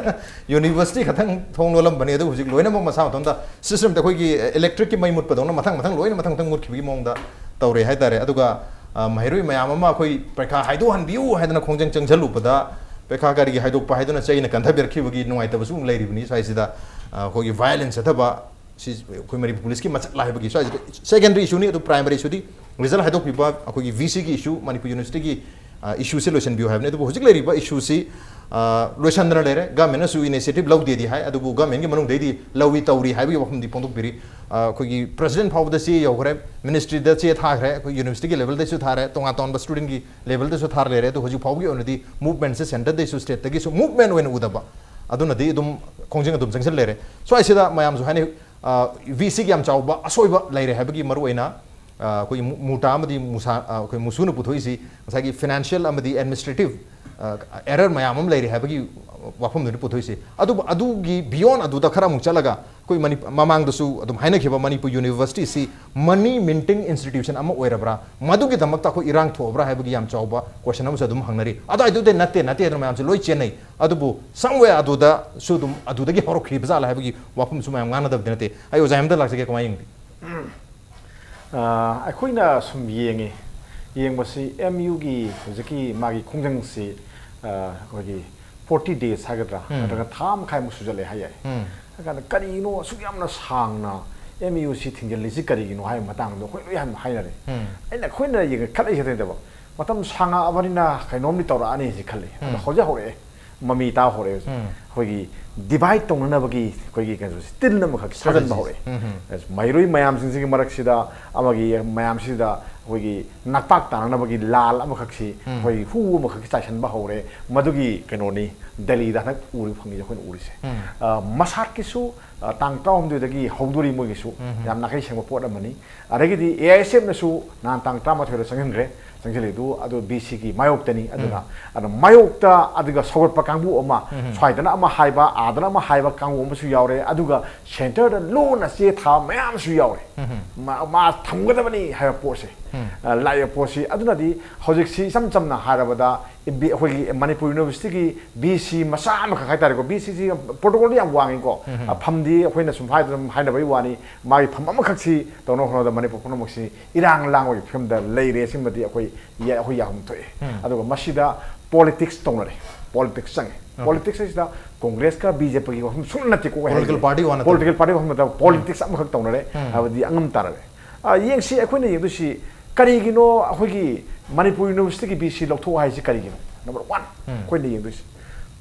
ꯌꯨꯅꯤꯚꯔꯁꯤꯇꯤ ꯈꯛꯇꯪ ꯊꯣꯡ ꯂꯣꯜꯂꯝꯕꯅꯦ, ꯑꯗꯨ ꯍꯧꯖꯤꯛ ꯂꯣꯏꯅꯃꯛ ꯃꯁꯥ ꯃꯊꯟꯇ ꯁꯤꯁꯇꯦꯝꯗ ꯑꯩꯈꯣꯏꯒꯤ ꯏꯂꯦꯛꯇ꯭ꯔꯤꯛꯀꯤ ꯃꯩ ꯃꯨꯠꯄꯗꯧꯅ ꯃꯊꯪ ꯃꯊꯪ ꯂꯣꯏꯅ ꯃꯊꯪ ꯃꯊꯪ ꯃꯨꯠꯈꯤꯕꯒꯤ ꯃꯑꯣꯡꯗ ꯇꯧꯔꯦ ꯍꯥꯏꯇꯥꯔꯦ꯫ ꯑꯗꯨꯒ ꯑ, ꯃꯍꯩꯔꯣꯏ ꯃꯌꯥꯝ ꯑꯃ ꯑꯩꯈꯣꯏ ꯄꯔꯤꯈꯥ ꯍꯥꯏꯗꯣꯛꯍꯟꯕꯤꯌꯨ ꯍꯥꯏꯗꯅ ꯈꯣꯡꯖꯪ ꯆꯪꯁꯤꯜꯂꯨꯕꯗ ꯄꯔꯤꯈꯥ ꯀꯔꯤꯒꯤ ꯍꯥꯏꯗꯣꯛꯄ ꯍꯥꯏꯗꯨꯅ ꯆꯩꯅ ꯀꯟꯊꯕꯤꯔꯛꯈꯤꯕꯒꯤ ꯅꯨꯡꯉꯥꯏꯇꯕꯁꯨ ꯑꯃꯨꯛ ꯂꯩꯔꯤꯕꯅꯤ ꯁ꯭ꯋꯥꯏꯁꯤꯗ꯫ ꯑ, ꯑꯩꯈꯣꯏꯒꯤ ꯚꯥꯏꯑꯣꯂꯦꯟꯁ ꯆꯠꯊꯕ ꯁꯤ ꯑꯩꯈꯣꯏ ꯃꯅꯤꯄꯨꯔ ꯄꯨꯂꯤꯁꯀꯤ ꯃꯆꯠ ꯂꯥꯏꯕꯒꯤ ꯁ꯭ꯋꯥꯏꯁꯤꯗ ꯁꯦꯀꯦꯟꯗꯔꯤ ꯏꯁꯨꯅꯤ꯫ ꯑꯗꯨ ꯄ꯭ꯔꯥꯏꯃꯔꯤ ꯏꯁꯨꯗꯤ ꯔꯤꯖꯜ ꯍꯥꯏꯗꯣꯛꯄꯤꯕ ꯑꯩꯈꯣꯏꯒꯤ ꯚꯤ ꯁꯤꯒꯤ ꯏꯁꯨ, ꯃꯅꯤꯄꯨꯔ ꯌꯨꯅꯤꯚꯔꯁꯤꯇꯤꯒꯤ ꯏꯁꯨꯁꯦ ꯂꯣꯏꯁꯤꯟꯕꯤꯌꯨ ꯍꯥꯏꯕꯅꯤ꯫ ꯑꯗꯨꯕꯨ ꯍꯧꯖꯤꯛ ꯂꯩꯔꯤꯕ ꯏꯁꯨꯁꯤ ꯑ, ꯂꯣꯏꯁꯤꯟꯗꯅ ꯂꯩꯔꯦ꯫ ꯒꯃꯦꯟꯅꯁꯨ ꯏꯅꯤꯁꯤꯌꯦꯇꯤꯚ ꯂꯧꯗꯦꯗꯤ ꯍꯥꯏ, ꯑꯗꯨꯕꯨ ꯒꯃꯦꯟꯒꯤ ꯃꯅꯨꯡꯗꯩꯗꯤ ꯂꯧꯏ ꯇꯧꯔꯤ ꯍꯥꯏꯕꯒꯤ ꯋꯥꯐꯝꯗꯤ ꯐꯣꯡꯗꯣꯛꯄꯤꯔꯤ꯫ ꯑ, ꯑꯩꯈꯣꯏꯒꯤ ꯄ꯭ꯔꯦꯁꯤꯗꯦꯟ ꯐꯥꯎꯕꯗ ꯆꯦ ꯌꯧꯈ꯭ꯔꯦ, ꯃꯤꯅꯤꯁꯇ꯭ꯔꯤꯗ ꯆꯦ ꯊꯥꯈ꯭ꯔꯦ, ꯑꯩꯈꯣꯏ ꯌꯨꯅꯤꯚꯔꯁꯤꯇꯤꯒꯤ ꯂꯦꯚꯦꯜꯗꯁꯨ ꯊꯥꯔꯦ, ꯇꯣꯉꯥꯟ ꯇꯣꯉꯥꯟꯕ ꯁ꯭ꯇꯨꯗꯦꯟꯒꯤ ꯂꯦꯚꯦꯜꯗꯁꯨ ꯊꯥꯔ ꯂꯩꯔꯦ꯫ ꯑꯗꯣ ꯍꯧꯖꯤꯛ ꯐꯥꯎꯒꯤ ꯑꯣꯏꯅꯗꯤ ꯃꯨꯚꯃꯦꯟꯠꯁꯦ ꯁꯦꯟꯇꯔꯗꯩꯁꯨ ꯁ꯭ꯇꯦꯠꯇꯒꯤꯁꯨ ꯃꯨꯚꯃꯦꯟꯠ ꯑꯣꯏꯅ ꯎꯗꯕ, ꯑꯗꯨꯅꯗꯤ ꯑꯗꯨꯝ ꯈꯣꯡꯖꯪ ꯑꯗꯨꯝ ꯆꯪꯁꯤꯜ ꯂꯩꯔꯦ꯫ ꯁ꯭ꯋꯥꯏꯁꯤꯗ ꯃꯌꯥꯝꯁꯨ ꯍꯥꯏꯅꯩ, ꯚꯤ ꯁꯤꯒꯤ ꯌꯥꯝ ꯆꯥꯎꯕ ꯑꯁꯣꯏꯕ ꯂꯩꯔꯦ ꯍꯥꯏꯕꯒꯤ ꯃꯔꯨꯑꯣꯏꯅ ꯑ, ꯑꯩꯈꯣꯏꯒꯤ ꯃꯨ-, ꯃꯨꯇꯥ ꯑꯃꯗꯤ ꯃꯨꯁꯥ-, ꯑ, ꯑꯩꯈꯣꯏ ꯃꯨꯁꯨꯅ ꯄꯨꯊꯣꯛꯏꯁꯤ ꯉꯁꯥꯏꯒꯤ ꯐꯤꯅꯥꯟꯁꯤꯌꯦꯜ ꯑꯃꯗꯤ ꯑꯦꯗꯃꯤꯅꯤꯁꯇ꯭ꯔꯦꯇꯤꯚ, ꯑ, ꯑꯦꯔꯔ ꯃꯌꯥꯝ ꯑꯃ ꯂꯩꯔꯦ ꯍꯥꯏꯕꯒꯤ ꯋꯥꯐꯝꯗꯨꯅꯤ ꯄꯨꯊꯣꯛꯏꯁꯤ꯫ ꯑꯗꯨꯕꯨ ꯑꯗꯨꯒꯤ ꯕꯤꯌꯣꯟ ꯑꯗꯨꯗ ꯈꯔ ꯑꯃꯨꯛ ꯆꯠꯂꯒ ꯑꯩꯈꯣꯏ ꯃꯅꯤ-, ꯃꯃꯥꯡꯗꯁꯨ ꯑꯗꯨꯝ ꯍꯥꯏꯅꯈꯤꯕ ꯃꯅꯤꯄꯨꯔ ꯌꯨꯅꯤꯚꯔꯁꯤꯇꯤꯁꯤ ꯃꯅꯤ ꯃꯤꯟꯇꯤꯡ ꯏꯟꯁꯇꯤꯇ꯭ꯌꯨꯁꯟ ꯑꯃ ꯑꯣꯏꯔꯕ꯭ꯔꯥ, ꯃꯗꯨꯒꯤꯗꯃꯛꯇ ꯑꯩꯈꯣꯏ ꯏꯔꯥꯡ ꯊꯣꯛꯑꯕ꯭ꯔꯥ ꯍꯥꯏꯕꯒꯤ ꯌꯥꯝ ꯆꯥꯎꯕ ꯀꯣꯏꯁꯟ ꯑꯃꯁꯨ ꯑꯗꯨꯝ ꯍꯪꯅꯔꯤ꯫ ꯑꯗꯨꯋꯥꯏꯗꯨꯗ ꯅꯠꯇꯦ, ꯅꯠꯇꯦ ꯑꯗꯨꯅ ꯃꯌꯥꯝꯁꯦ ꯂꯣꯏ ꯆꯦꯟꯅꯩ꯫ ꯑꯗꯨꯕꯨ ꯁꯝꯋꯦꯌꯔ ꯑꯗꯨꯗꯁꯨ ꯑꯗꯨꯝ ꯑꯗꯨꯗꯒꯤ ꯍꯧꯔꯛꯈꯤꯕ ꯖꯥꯠꯂ ꯍꯥꯏꯕꯒꯤ ꯋꯥꯐꯝꯁꯨ ꯃꯌꯥꯝ ꯉꯥꯡꯅꯗꯕꯗꯤ ꯅꯠꯇꯦ꯫ ꯑꯩ ꯑꯣꯖꯥ ꯑꯃꯗ ꯂꯥꯛꯆꯒꯦ, ꯀꯃꯥꯏꯅ ꯌꯦꯡꯕꯤ? ꯑ, ꯑꯩꯈꯣꯏꯅ ꯁꯨꯝ ꯌꯦꯡꯉꯤ, ꯌꯦꯡꯕꯁꯤ ꯑꯦꯝ ꯌꯨꯒꯤ ꯍꯧꯖꯤꯛꯀꯤ ꯃꯥꯒꯤ ꯈꯣꯡꯖꯪꯁꯤ, ꯑ, ꯑꯩꯈꯣꯏꯒꯤ ꯐꯣꯔꯇꯤ ꯗꯦꯖ ꯍꯥꯏꯒꯗ꯭ꯔꯥ, ꯎꯝ꯫ ꯅꯠꯇ꯭ꯔꯒ ꯊꯥ ꯑꯃ ꯃꯈꯥꯏꯃꯨꯛ ꯁꯨꯖꯜꯂꯛꯑꯦ ꯍꯥꯏ ꯌꯥꯏ꯫ ꯎꯝ꯫ ꯍꯥꯏ ꯀꯥꯟꯗ ꯀꯔꯤꯒꯤꯅꯣ ꯑꯁꯨꯛ ꯌꯥꯝꯅ ꯁꯥꯡꯅ ꯑꯦꯝ ꯌꯨ ꯁꯤ ꯊꯤꯡꯖꯤꯜꯂꯤꯁꯤ ꯀꯔꯤꯒꯤꯅꯣ ꯍꯥꯏꯕ ꯃꯇꯥꯡꯗꯣ ꯑꯩꯈꯣꯏ ꯂꯣꯏ ꯍꯥꯏ-, ꯍꯥꯏꯅꯔꯦ꯫ ꯎꯝ꯫ ꯑꯩꯅ, ꯑꯩꯈꯣꯏꯅ ꯌꯦꯡꯉ-, ꯈꯜꯂꯛꯏꯁꯦ ꯑꯗꯨꯅꯦꯕ, ꯃꯇꯝ ꯁꯥꯡꯉꯛꯑꯕꯅꯤꯅ ꯀꯩꯅꯣꯝꯗꯤ ꯇꯧꯔꯛꯑꯅꯤ ꯁꯤ ꯈꯜꯂꯤ꯫ ꯑꯗꯣ ꯎꯝ꯫ ꯍꯧꯖꯤꯛ ꯍꯧꯔꯛꯑꯦ, ꯃꯃꯤ ꯇꯥ ꯍꯧꯔꯛꯑꯦ ꯍꯧꯖꯤꯛ꯫ ꯎꯝ꯫ ꯑꯩꯈꯣꯏꯒꯤ ꯗꯤꯚꯥꯏꯠ ꯇꯧꯅꯅꯕꯒꯤ ꯑꯩꯈꯣꯏꯒꯤ ꯀꯩꯅꯣꯁꯦ, ꯇꯤꯟ ꯑꯃꯈꯛ ꯁꯥꯖꯟꯕ Strategies. ꯍꯧꯔꯛꯑꯦ꯫ ꯎꯝ, ꯎꯝ꯫ ꯃꯍꯩꯔꯣꯏ ꯃꯌꯥꯝꯁꯤꯡꯁꯤꯒꯤ ꯃꯔꯛꯁꯤꯗ ꯑꯃꯒꯤ ꯃꯌꯥꯝꯁꯤꯗ ꯑꯩꯈꯣꯏꯒꯤ ꯅꯥꯛꯄꯥꯛ ꯇꯥꯅꯅꯕꯒꯤ ꯂꯥꯜ ꯑꯃꯈꯛꯁꯤ, ꯎꯝ꯫ ꯑꯩꯈꯣꯏꯒꯤ ꯍꯨ ꯑꯃꯈꯛ ꯆꯥꯏꯁꯟꯕ ꯍꯧꯔꯦ꯫ ꯃꯗꯨꯒꯤ ꯀꯩꯅꯣꯅꯤ ꯗꯦꯜꯂꯤꯗ ꯍꯟꯗꯛ ꯎꯔꯤꯕ, ꯐꯪꯉꯤꯁꯦ, ꯑꯩꯈꯣꯏꯅ ꯎꯔꯤꯁꯦ꯫ ꯎꯝ꯫ ꯑ, ꯃꯁꯥꯠꯀꯤꯁꯨ, ꯑ, ꯇꯥꯡ ꯇꯔꯥꯍꯨꯝꯗꯣꯏꯗꯒꯤ ꯍꯧꯗꯣꯔꯤ ꯃꯣꯏꯒꯤꯁꯨ꯫ ꯎꯝ꯫ ꯌꯥꯝ ꯅꯥꯈꯩ ꯁꯦꯡꯕ ꯄꯣꯠ ꯑꯃꯅꯤ꯫ ꯑꯗꯒꯤꯗꯤ ꯑꯦ ꯑꯥꯏ ꯑꯦꯁ ꯑꯦꯐꯅꯁꯨ ꯅꯍꯥꯟ ꯇꯥꯡ ꯇꯔꯥꯃꯥꯊꯣꯏꯗ ꯆꯪꯁꯤꯟꯈ꯭ꯔꯦ꯫ ꯆꯪꯁꯤꯜꯂꯤꯗꯨ ꯑꯗꯨ ꯕꯤ ꯁꯤꯒꯤ ꯃꯥꯌꯣꯛꯇꯅꯤ꯫ ꯑꯗꯨꯅ, ꯎꯝ꯫ ꯑꯗꯨ ꯃꯥꯌꯣꯛꯇ ꯑꯗꯨꯒ ꯁꯧꯒꯠꯄ ꯀꯥꯡꯕꯨ ꯑꯃ ꯎꯝ꯫ ꯁ꯭ꯋꯥꯏꯗꯅ ꯑꯃ ꯍꯥꯏꯕ, ꯑꯥꯗꯅ ꯑꯃ ꯍꯥꯏꯕ ꯀꯥꯡꯕꯨ ꯑꯃꯁꯨ ꯌꯥꯎꯔꯦ, ꯑꯗꯨꯒ centreꯗ ꯂꯣꯟꯅ ꯆꯦ ꯊꯥꯕ ꯃꯌꯥꯝꯁꯨ ꯌꯥꯎꯔꯦ꯫ ꯃꯥ ꯃꯥ ꯊꯝꯒꯗꯕꯅꯤ ꯍꯥꯏꯕ ꯄꯣꯠꯁꯦ, ꯑ, ꯂꯥꯛꯏꯕ ꯄꯣꯠꯁꯤ꯫ ꯑꯗꯨꯅꯗꯤ ꯍꯧꯖꯤꯛꯁꯤ ꯏꯆꯝ ꯆꯝꯅ ꯍꯥꯏꯔꯕꯗ ꯕꯤ- ꯑꯩꯈꯣꯏꯒꯤ ꯃꯅꯤꯄꯨꯔ ꯌꯨꯅꯤꯚꯔꯁꯤꯇꯤꯒꯤ ꯕꯤ ꯁꯤ ꯃꯆꯥ ꯑꯃꯈꯛ ꯍꯥꯏꯇꯥꯔꯦꯀꯣ, ꯕꯤ ꯁꯤꯁꯤ protocolꯗꯤ ꯌꯥꯝ ꯋꯥꯡꯉꯤꯀꯣ꯫ ꯑ, ꯐꯝꯗꯤ ꯑꯩꯈꯣꯏꯅ ꯁꯨꯝ ꯍꯥꯏꯗꯅ ꯁꯨꯝ ꯍꯥꯏꯅꯕꯒꯤ ꯋꯥꯅꯤ, ꯃꯥꯒꯤ ꯐꯝ ꯑꯃꯈꯛꯁꯤ ꯇꯧꯅꯕ ꯍꯣꯠꯅꯕꯗ ꯃꯅꯤꯄꯨꯔ ꯄꯨꯝꯅꯃꯛꯁꯤ ꯏꯔꯥꯡ ꯂꯥꯡꯕꯒꯤ ꯐꯤꯕꯝꯗ ꯂꯩꯔꯦ꯫ ꯁꯤꯃꯗꯤ ꯑꯩꯈꯣꯏ ꯌꯥ- ꯑꯩꯈꯣꯏ ꯌꯥꯐꯝ ꯊꯣꯛꯑꯦ꯫ ꯑꯗꯨꯒ ꯃꯁꯤꯗ politics ꯇꯧꯅꯔꯦ꯫ Politics ꯆꯪꯉꯦ꯫ Politics ꯍꯥꯏꯁꯤꯗ ꯀꯣꯡꯒ꯭ꯔꯦꯁꯀ ꯕꯤ ꯖꯦ ꯄꯤꯒꯤ ꯋꯥꯐꯝ ꯁꯨꯡꯅ ꯅꯠꯇꯦꯀꯣ꯫ ꯑꯩ ꯍꯥꯏꯁꯦ꯫ Political party ꯋꯥ ꯅꯠꯇꯕ꯫ Political party ꯋꯥꯐꯝ ꯅꯠꯇꯕ, politics ꯑꯃꯈꯛ ꯇꯧꯅꯔꯦ꯫ ꯑꯗꯨꯗꯤ ꯑꯉꯝ ꯇꯥꯔꯔꯦ꯫ ꯑ, ꯌꯦꯡꯁꯤ, ꯑꯩꯈꯣꯏꯅ ꯌꯦꯡꯗꯣꯏꯁꯤ ꯀꯔꯤꯒꯤꯅꯣ ꯑꯩꯈꯣꯏꯒꯤ ꯃꯅꯤꯄꯨꯔ ꯌꯨꯅꯤꯚꯔꯁꯤꯇꯤꯒꯤ ꯕꯤ ꯁꯤ ꯂꯧꯊꯣꯛꯑꯣ ꯍꯥꯏꯁꯤ ꯀꯔꯤꯒꯤꯅꯣ? Number one, ꯑꯩꯈꯣꯏꯅ ꯌꯦꯡꯗꯣꯏꯁꯤ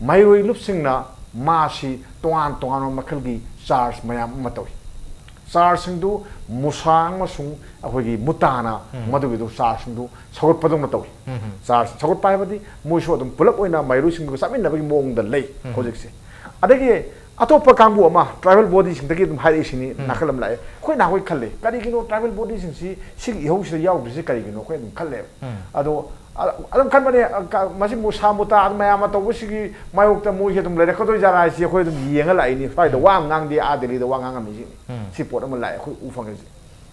ꯃꯍꯩꯔꯣꯏ ꯂꯨꯞꯁꯤꯡꯅ ꯃꯥꯁꯤ ꯇꯣꯉꯥꯟ ꯇꯣꯉꯥꯟꯕ ꯃꯈꯜꯒꯤ charge ꯃꯌꯥꯝ ꯑꯃ ꯇꯧꯏ꯫ Chargeꯁꯤꯡꯗꯨ ꯃꯨꯁꯥ ꯑꯃꯁꯨꯡ ꯑꯩꯈꯣꯏꯒꯤ ꯃꯨꯇꯥꯅ ꯃꯗꯨꯒꯤꯗꯨ chargeꯁꯤꯡꯗꯨ ꯁꯧꯒꯠꯄꯗꯧꯅ ꯇꯧꯏ꯫ Charge ꯁꯧꯒꯠꯄ ꯍꯥꯏꯕꯗꯤ ꯃꯣꯏꯁꯨ ꯑꯗꯨꯝ ꯄꯨꯂꯞ ꯑꯣꯏꯅ ꯃꯍꯩꯔꯣꯏꯁꯤꯡꯗꯨꯒ ꯆꯠꯃꯤꯟꯅꯕꯒꯤ ꯃꯑꯣꯡꯗ ꯂꯩ ꯍꯧꯖꯤꯛꯁꯦ꯫ ꯑꯗꯒꯤ ꯑꯇꯣꯞꯄ ꯀꯥꯡꯕꯨ ꯑꯃ tribal bodyꯁꯤꯡꯗꯒꯤ ꯑꯗꯨꯝ ꯍꯥꯏꯔꯛꯏꯁꯤꯅꯤ, ꯅꯥꯀꯜ ꯑꯃ ꯂꯥꯛꯑꯦ꯫ ꯑꯩꯈꯣꯏ ꯅꯍꯥꯟꯋꯥꯏ ꯈꯜꯂꯦ, ꯀꯔꯤꯒꯤꯅꯣ tribal bodyꯁꯤꯡꯁꯤ ꯁꯤꯒꯤ ꯏꯍꯧꯁꯤꯗ ꯌꯥꯎꯗ꯭ꯔꯤꯁꯦ ꯀꯔꯤꯒꯤꯅꯣ ꯑꯩꯈꯣꯏ ꯑꯗꯨꯝ ꯈꯜꯂꯦꯕ꯫ ꯑꯗꯣ ꯑ- ꯑꯗꯨꯝ ꯈꯟꯕꯅꯦ, ꯑ, ꯀ- ꯃꯁꯤ ꯃꯨꯁꯥ ꯃꯨꯇꯥ ꯃꯌꯥꯝ ꯑꯃ ꯇꯧꯕꯁꯤꯒꯤ ꯃꯥꯌꯣꯛꯇ ꯃꯣꯏꯁꯦ ꯑꯗꯨꯝ ꯂꯩꯔꯛꯀꯗꯣꯏꯖꯥꯔꯥ ꯍꯥꯏꯁꯤ ꯑꯩꯈꯣꯏ ꯑꯗꯝ ꯌꯦꯡꯉ ꯂꯥꯛꯏꯅꯤ꯫ ꯁ꯭ꯋꯥꯏꯗ ꯋꯥ ꯑꯃ ꯉꯥꯡꯗꯦ, ꯑꯥ ꯗꯦꯜꯂꯤꯗ ꯋꯥ ꯉꯥꯡꯉꯝꯃꯤꯁꯤꯅꯤ꯫ ꯁꯤ ꯄꯣꯠ ꯑꯃ ꯂꯥꯛꯑꯦ ꯑꯩꯈꯣꯏ ꯎ ꯐꯪꯉꯤꯁꯦ꯫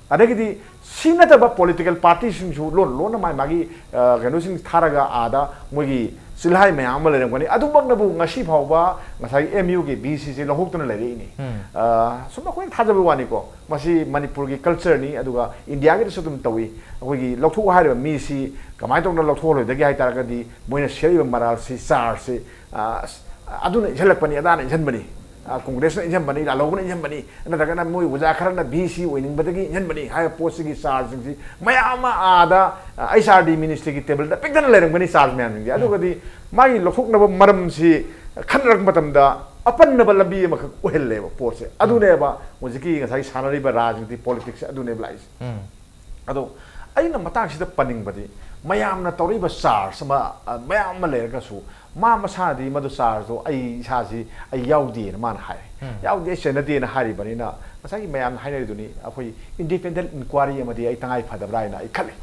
ꯑꯗꯒꯤꯗꯤ ꯁꯤ ꯅꯠꯇꯕ political partyꯁꯤꯡꯁꯨ ꯂꯣꯟ ꯂꯣꯟꯅ ꯃꯥꯒꯤ ꯃꯥꯒꯤ, ꯑ, ꯀꯩꯅꯣꯁꯤꯡ ꯊꯥꯔꯒ ꯑꯥꯗ ꯃꯣꯏꯒꯤ ꯆꯤꯜꯍꯥꯏ ꯃꯌꯥꯝ ꯑꯃ ꯂꯩꯔꯝꯒꯅꯤ꯫ ꯑꯗꯨꯃꯛꯅꯕꯨ ꯉꯁꯤ ꯐꯥꯎꯕ ꯉꯁꯥꯏꯒꯤ M Uꯒꯤ B Cꯁꯦ ꯂꯧꯍꯧꯗꯅ ꯂꯩꯔꯛꯏꯅꯤ꯫ ꯑ, ꯁꯨꯝ ꯑꯩꯈꯣꯏꯅ ꯊꯥꯖꯕ ꯋꯥꯅꯤꯀꯣ꯫ ꯃꯁꯤ ꯃꯅꯤꯄꯨꯔꯒꯤ cultureꯅꯤ, ꯑꯗꯨꯒ ꯏꯟꯗꯤꯌꯥꯒꯤꯗꯁꯨ ꯑꯗꯨꯝ ꯇꯧꯏ꯫ ꯑꯩꯈꯣꯏꯒꯤ ꯂꯧꯊꯣꯛꯎ ꯍꯥꯏꯔꯤꯕ ꯃꯤꯁꯤ ꯀꯃꯥꯏꯅ ꯇꯧꯗꯅ ꯂꯧꯊꯣꯛꯍꯜꯂꯣꯏꯗꯒꯦ ꯍꯥꯏ ꯇꯥꯔꯒꯗꯤ, ꯃꯣꯏꯅ ꯁꯦꯠꯂꯤꯕ ꯃꯔꯥꯜꯁꯤ, chargeꯁꯤ, ꯑ, ꯑꯁ, ꯑꯗꯨꯅ ꯏꯟꯁꯤꯜꯂꯛꯄꯅꯤ, ꯑꯗꯥꯅ ꯏꯟꯁꯤꯟꯕꯅꯤ, ꯑ, ꯀꯣꯡꯒ꯭ꯔꯦꯁꯅ ꯏꯟꯁꯤꯟꯕꯅꯤ, ꯂꯥꯜꯍꯧꯕꯅ ꯏꯟꯁꯤꯟꯕꯅꯤ, ꯅꯠꯇ꯭ꯔꯒꯅ ꯃꯣꯏ ꯑꯣꯖꯥ ꯈꯔꯅ B C ꯑꯣꯏꯅꯤꯡꯕꯗꯒꯤ ꯏꯟꯁꯤꯟꯕꯅꯤ ꯍꯥꯏꯕ ꯄꯣꯠꯁꯤꯒꯤ chargeꯁꯤꯡꯁꯤ ꯃꯌꯥꯝ ꯑꯃ ꯑꯥꯗ, ꯑ, H R D ministryꯒꯤ tableꯗ ꯄꯤꯛꯇꯅ ꯂꯩꯔꯝꯒꯅꯤ charge ꯃꯌꯥꯝꯁꯤꯡꯁꯦ꯫ ꯑꯗꯨꯒꯗꯤ ꯃꯥꯒꯤ ꯂꯧꯊꯣꯛꯅꯕ ꯃꯔꯝꯁꯤ ꯈꯟꯅꯔꯛꯄ ꯃꯇꯝꯗ ꯑꯄꯟꯅꯕ ꯂꯝꯕꯤ ꯑꯃꯈꯛ ꯑꯣꯏꯍꯜꯂꯦꯕ ꯄꯣꯠꯁꯦ꯫ ꯑꯗꯨꯅꯦꯕ ꯍꯧꯖꯤꯛꯀꯤ ꯉꯁꯥꯏ ꯁꯥꯟꯅꯔꯤꯕ ꯔꯥꯖꯅꯤꯇꯤ politicsꯁꯦ ꯑꯗꯨꯅꯦꯕ ꯂꯥꯛꯏꯁꯦ꯫ ꯑꯗꯣ ꯑꯩꯅ ꯃꯇꯥꯡꯁꯤꯗ ꯄꯟꯅꯤꯡꯕꯗꯤ, ꯃꯌꯥꯝꯅ ꯇꯧꯔꯛꯏꯕ charge ꯑꯃ, ꯑ, ꯃꯌꯥꯝ ꯑꯃ ꯂꯩꯔꯒꯁꯨ, ꯃꯥ ꯃꯁꯥꯅꯗꯤ ꯃꯗꯨ chargeꯗꯣ ꯑꯩ ꯏꯁꯥꯁꯤ ꯑꯩ ꯌꯥꯎꯗꯦꯅ ꯃꯥꯅ ꯍꯥꯏ꯫ ꯌꯥꯎꯗꯦ, ꯆꯦꯟꯅꯗꯦꯅ ꯍꯥꯏꯔꯤꯕꯅꯤꯅ, ꯉꯁꯥꯏꯒꯤ ꯃꯌꯥꯝꯅ ꯍꯥꯏꯅꯔꯤꯗꯨꯅꯤ, ꯑꯩꯈꯣꯏ ꯏꯟꯗꯤꯄꯦꯟꯗꯦꯟ ꯏꯟꯀ꯭ꯋꯥꯔꯤ ꯑꯃꯗꯤ ꯑꯩ ꯇꯉꯥꯏ ꯐꯗꯕ꯭ꯔꯥ ꯍꯥꯏꯅ ꯑꯩ ꯈꯜꯂꯤ꯫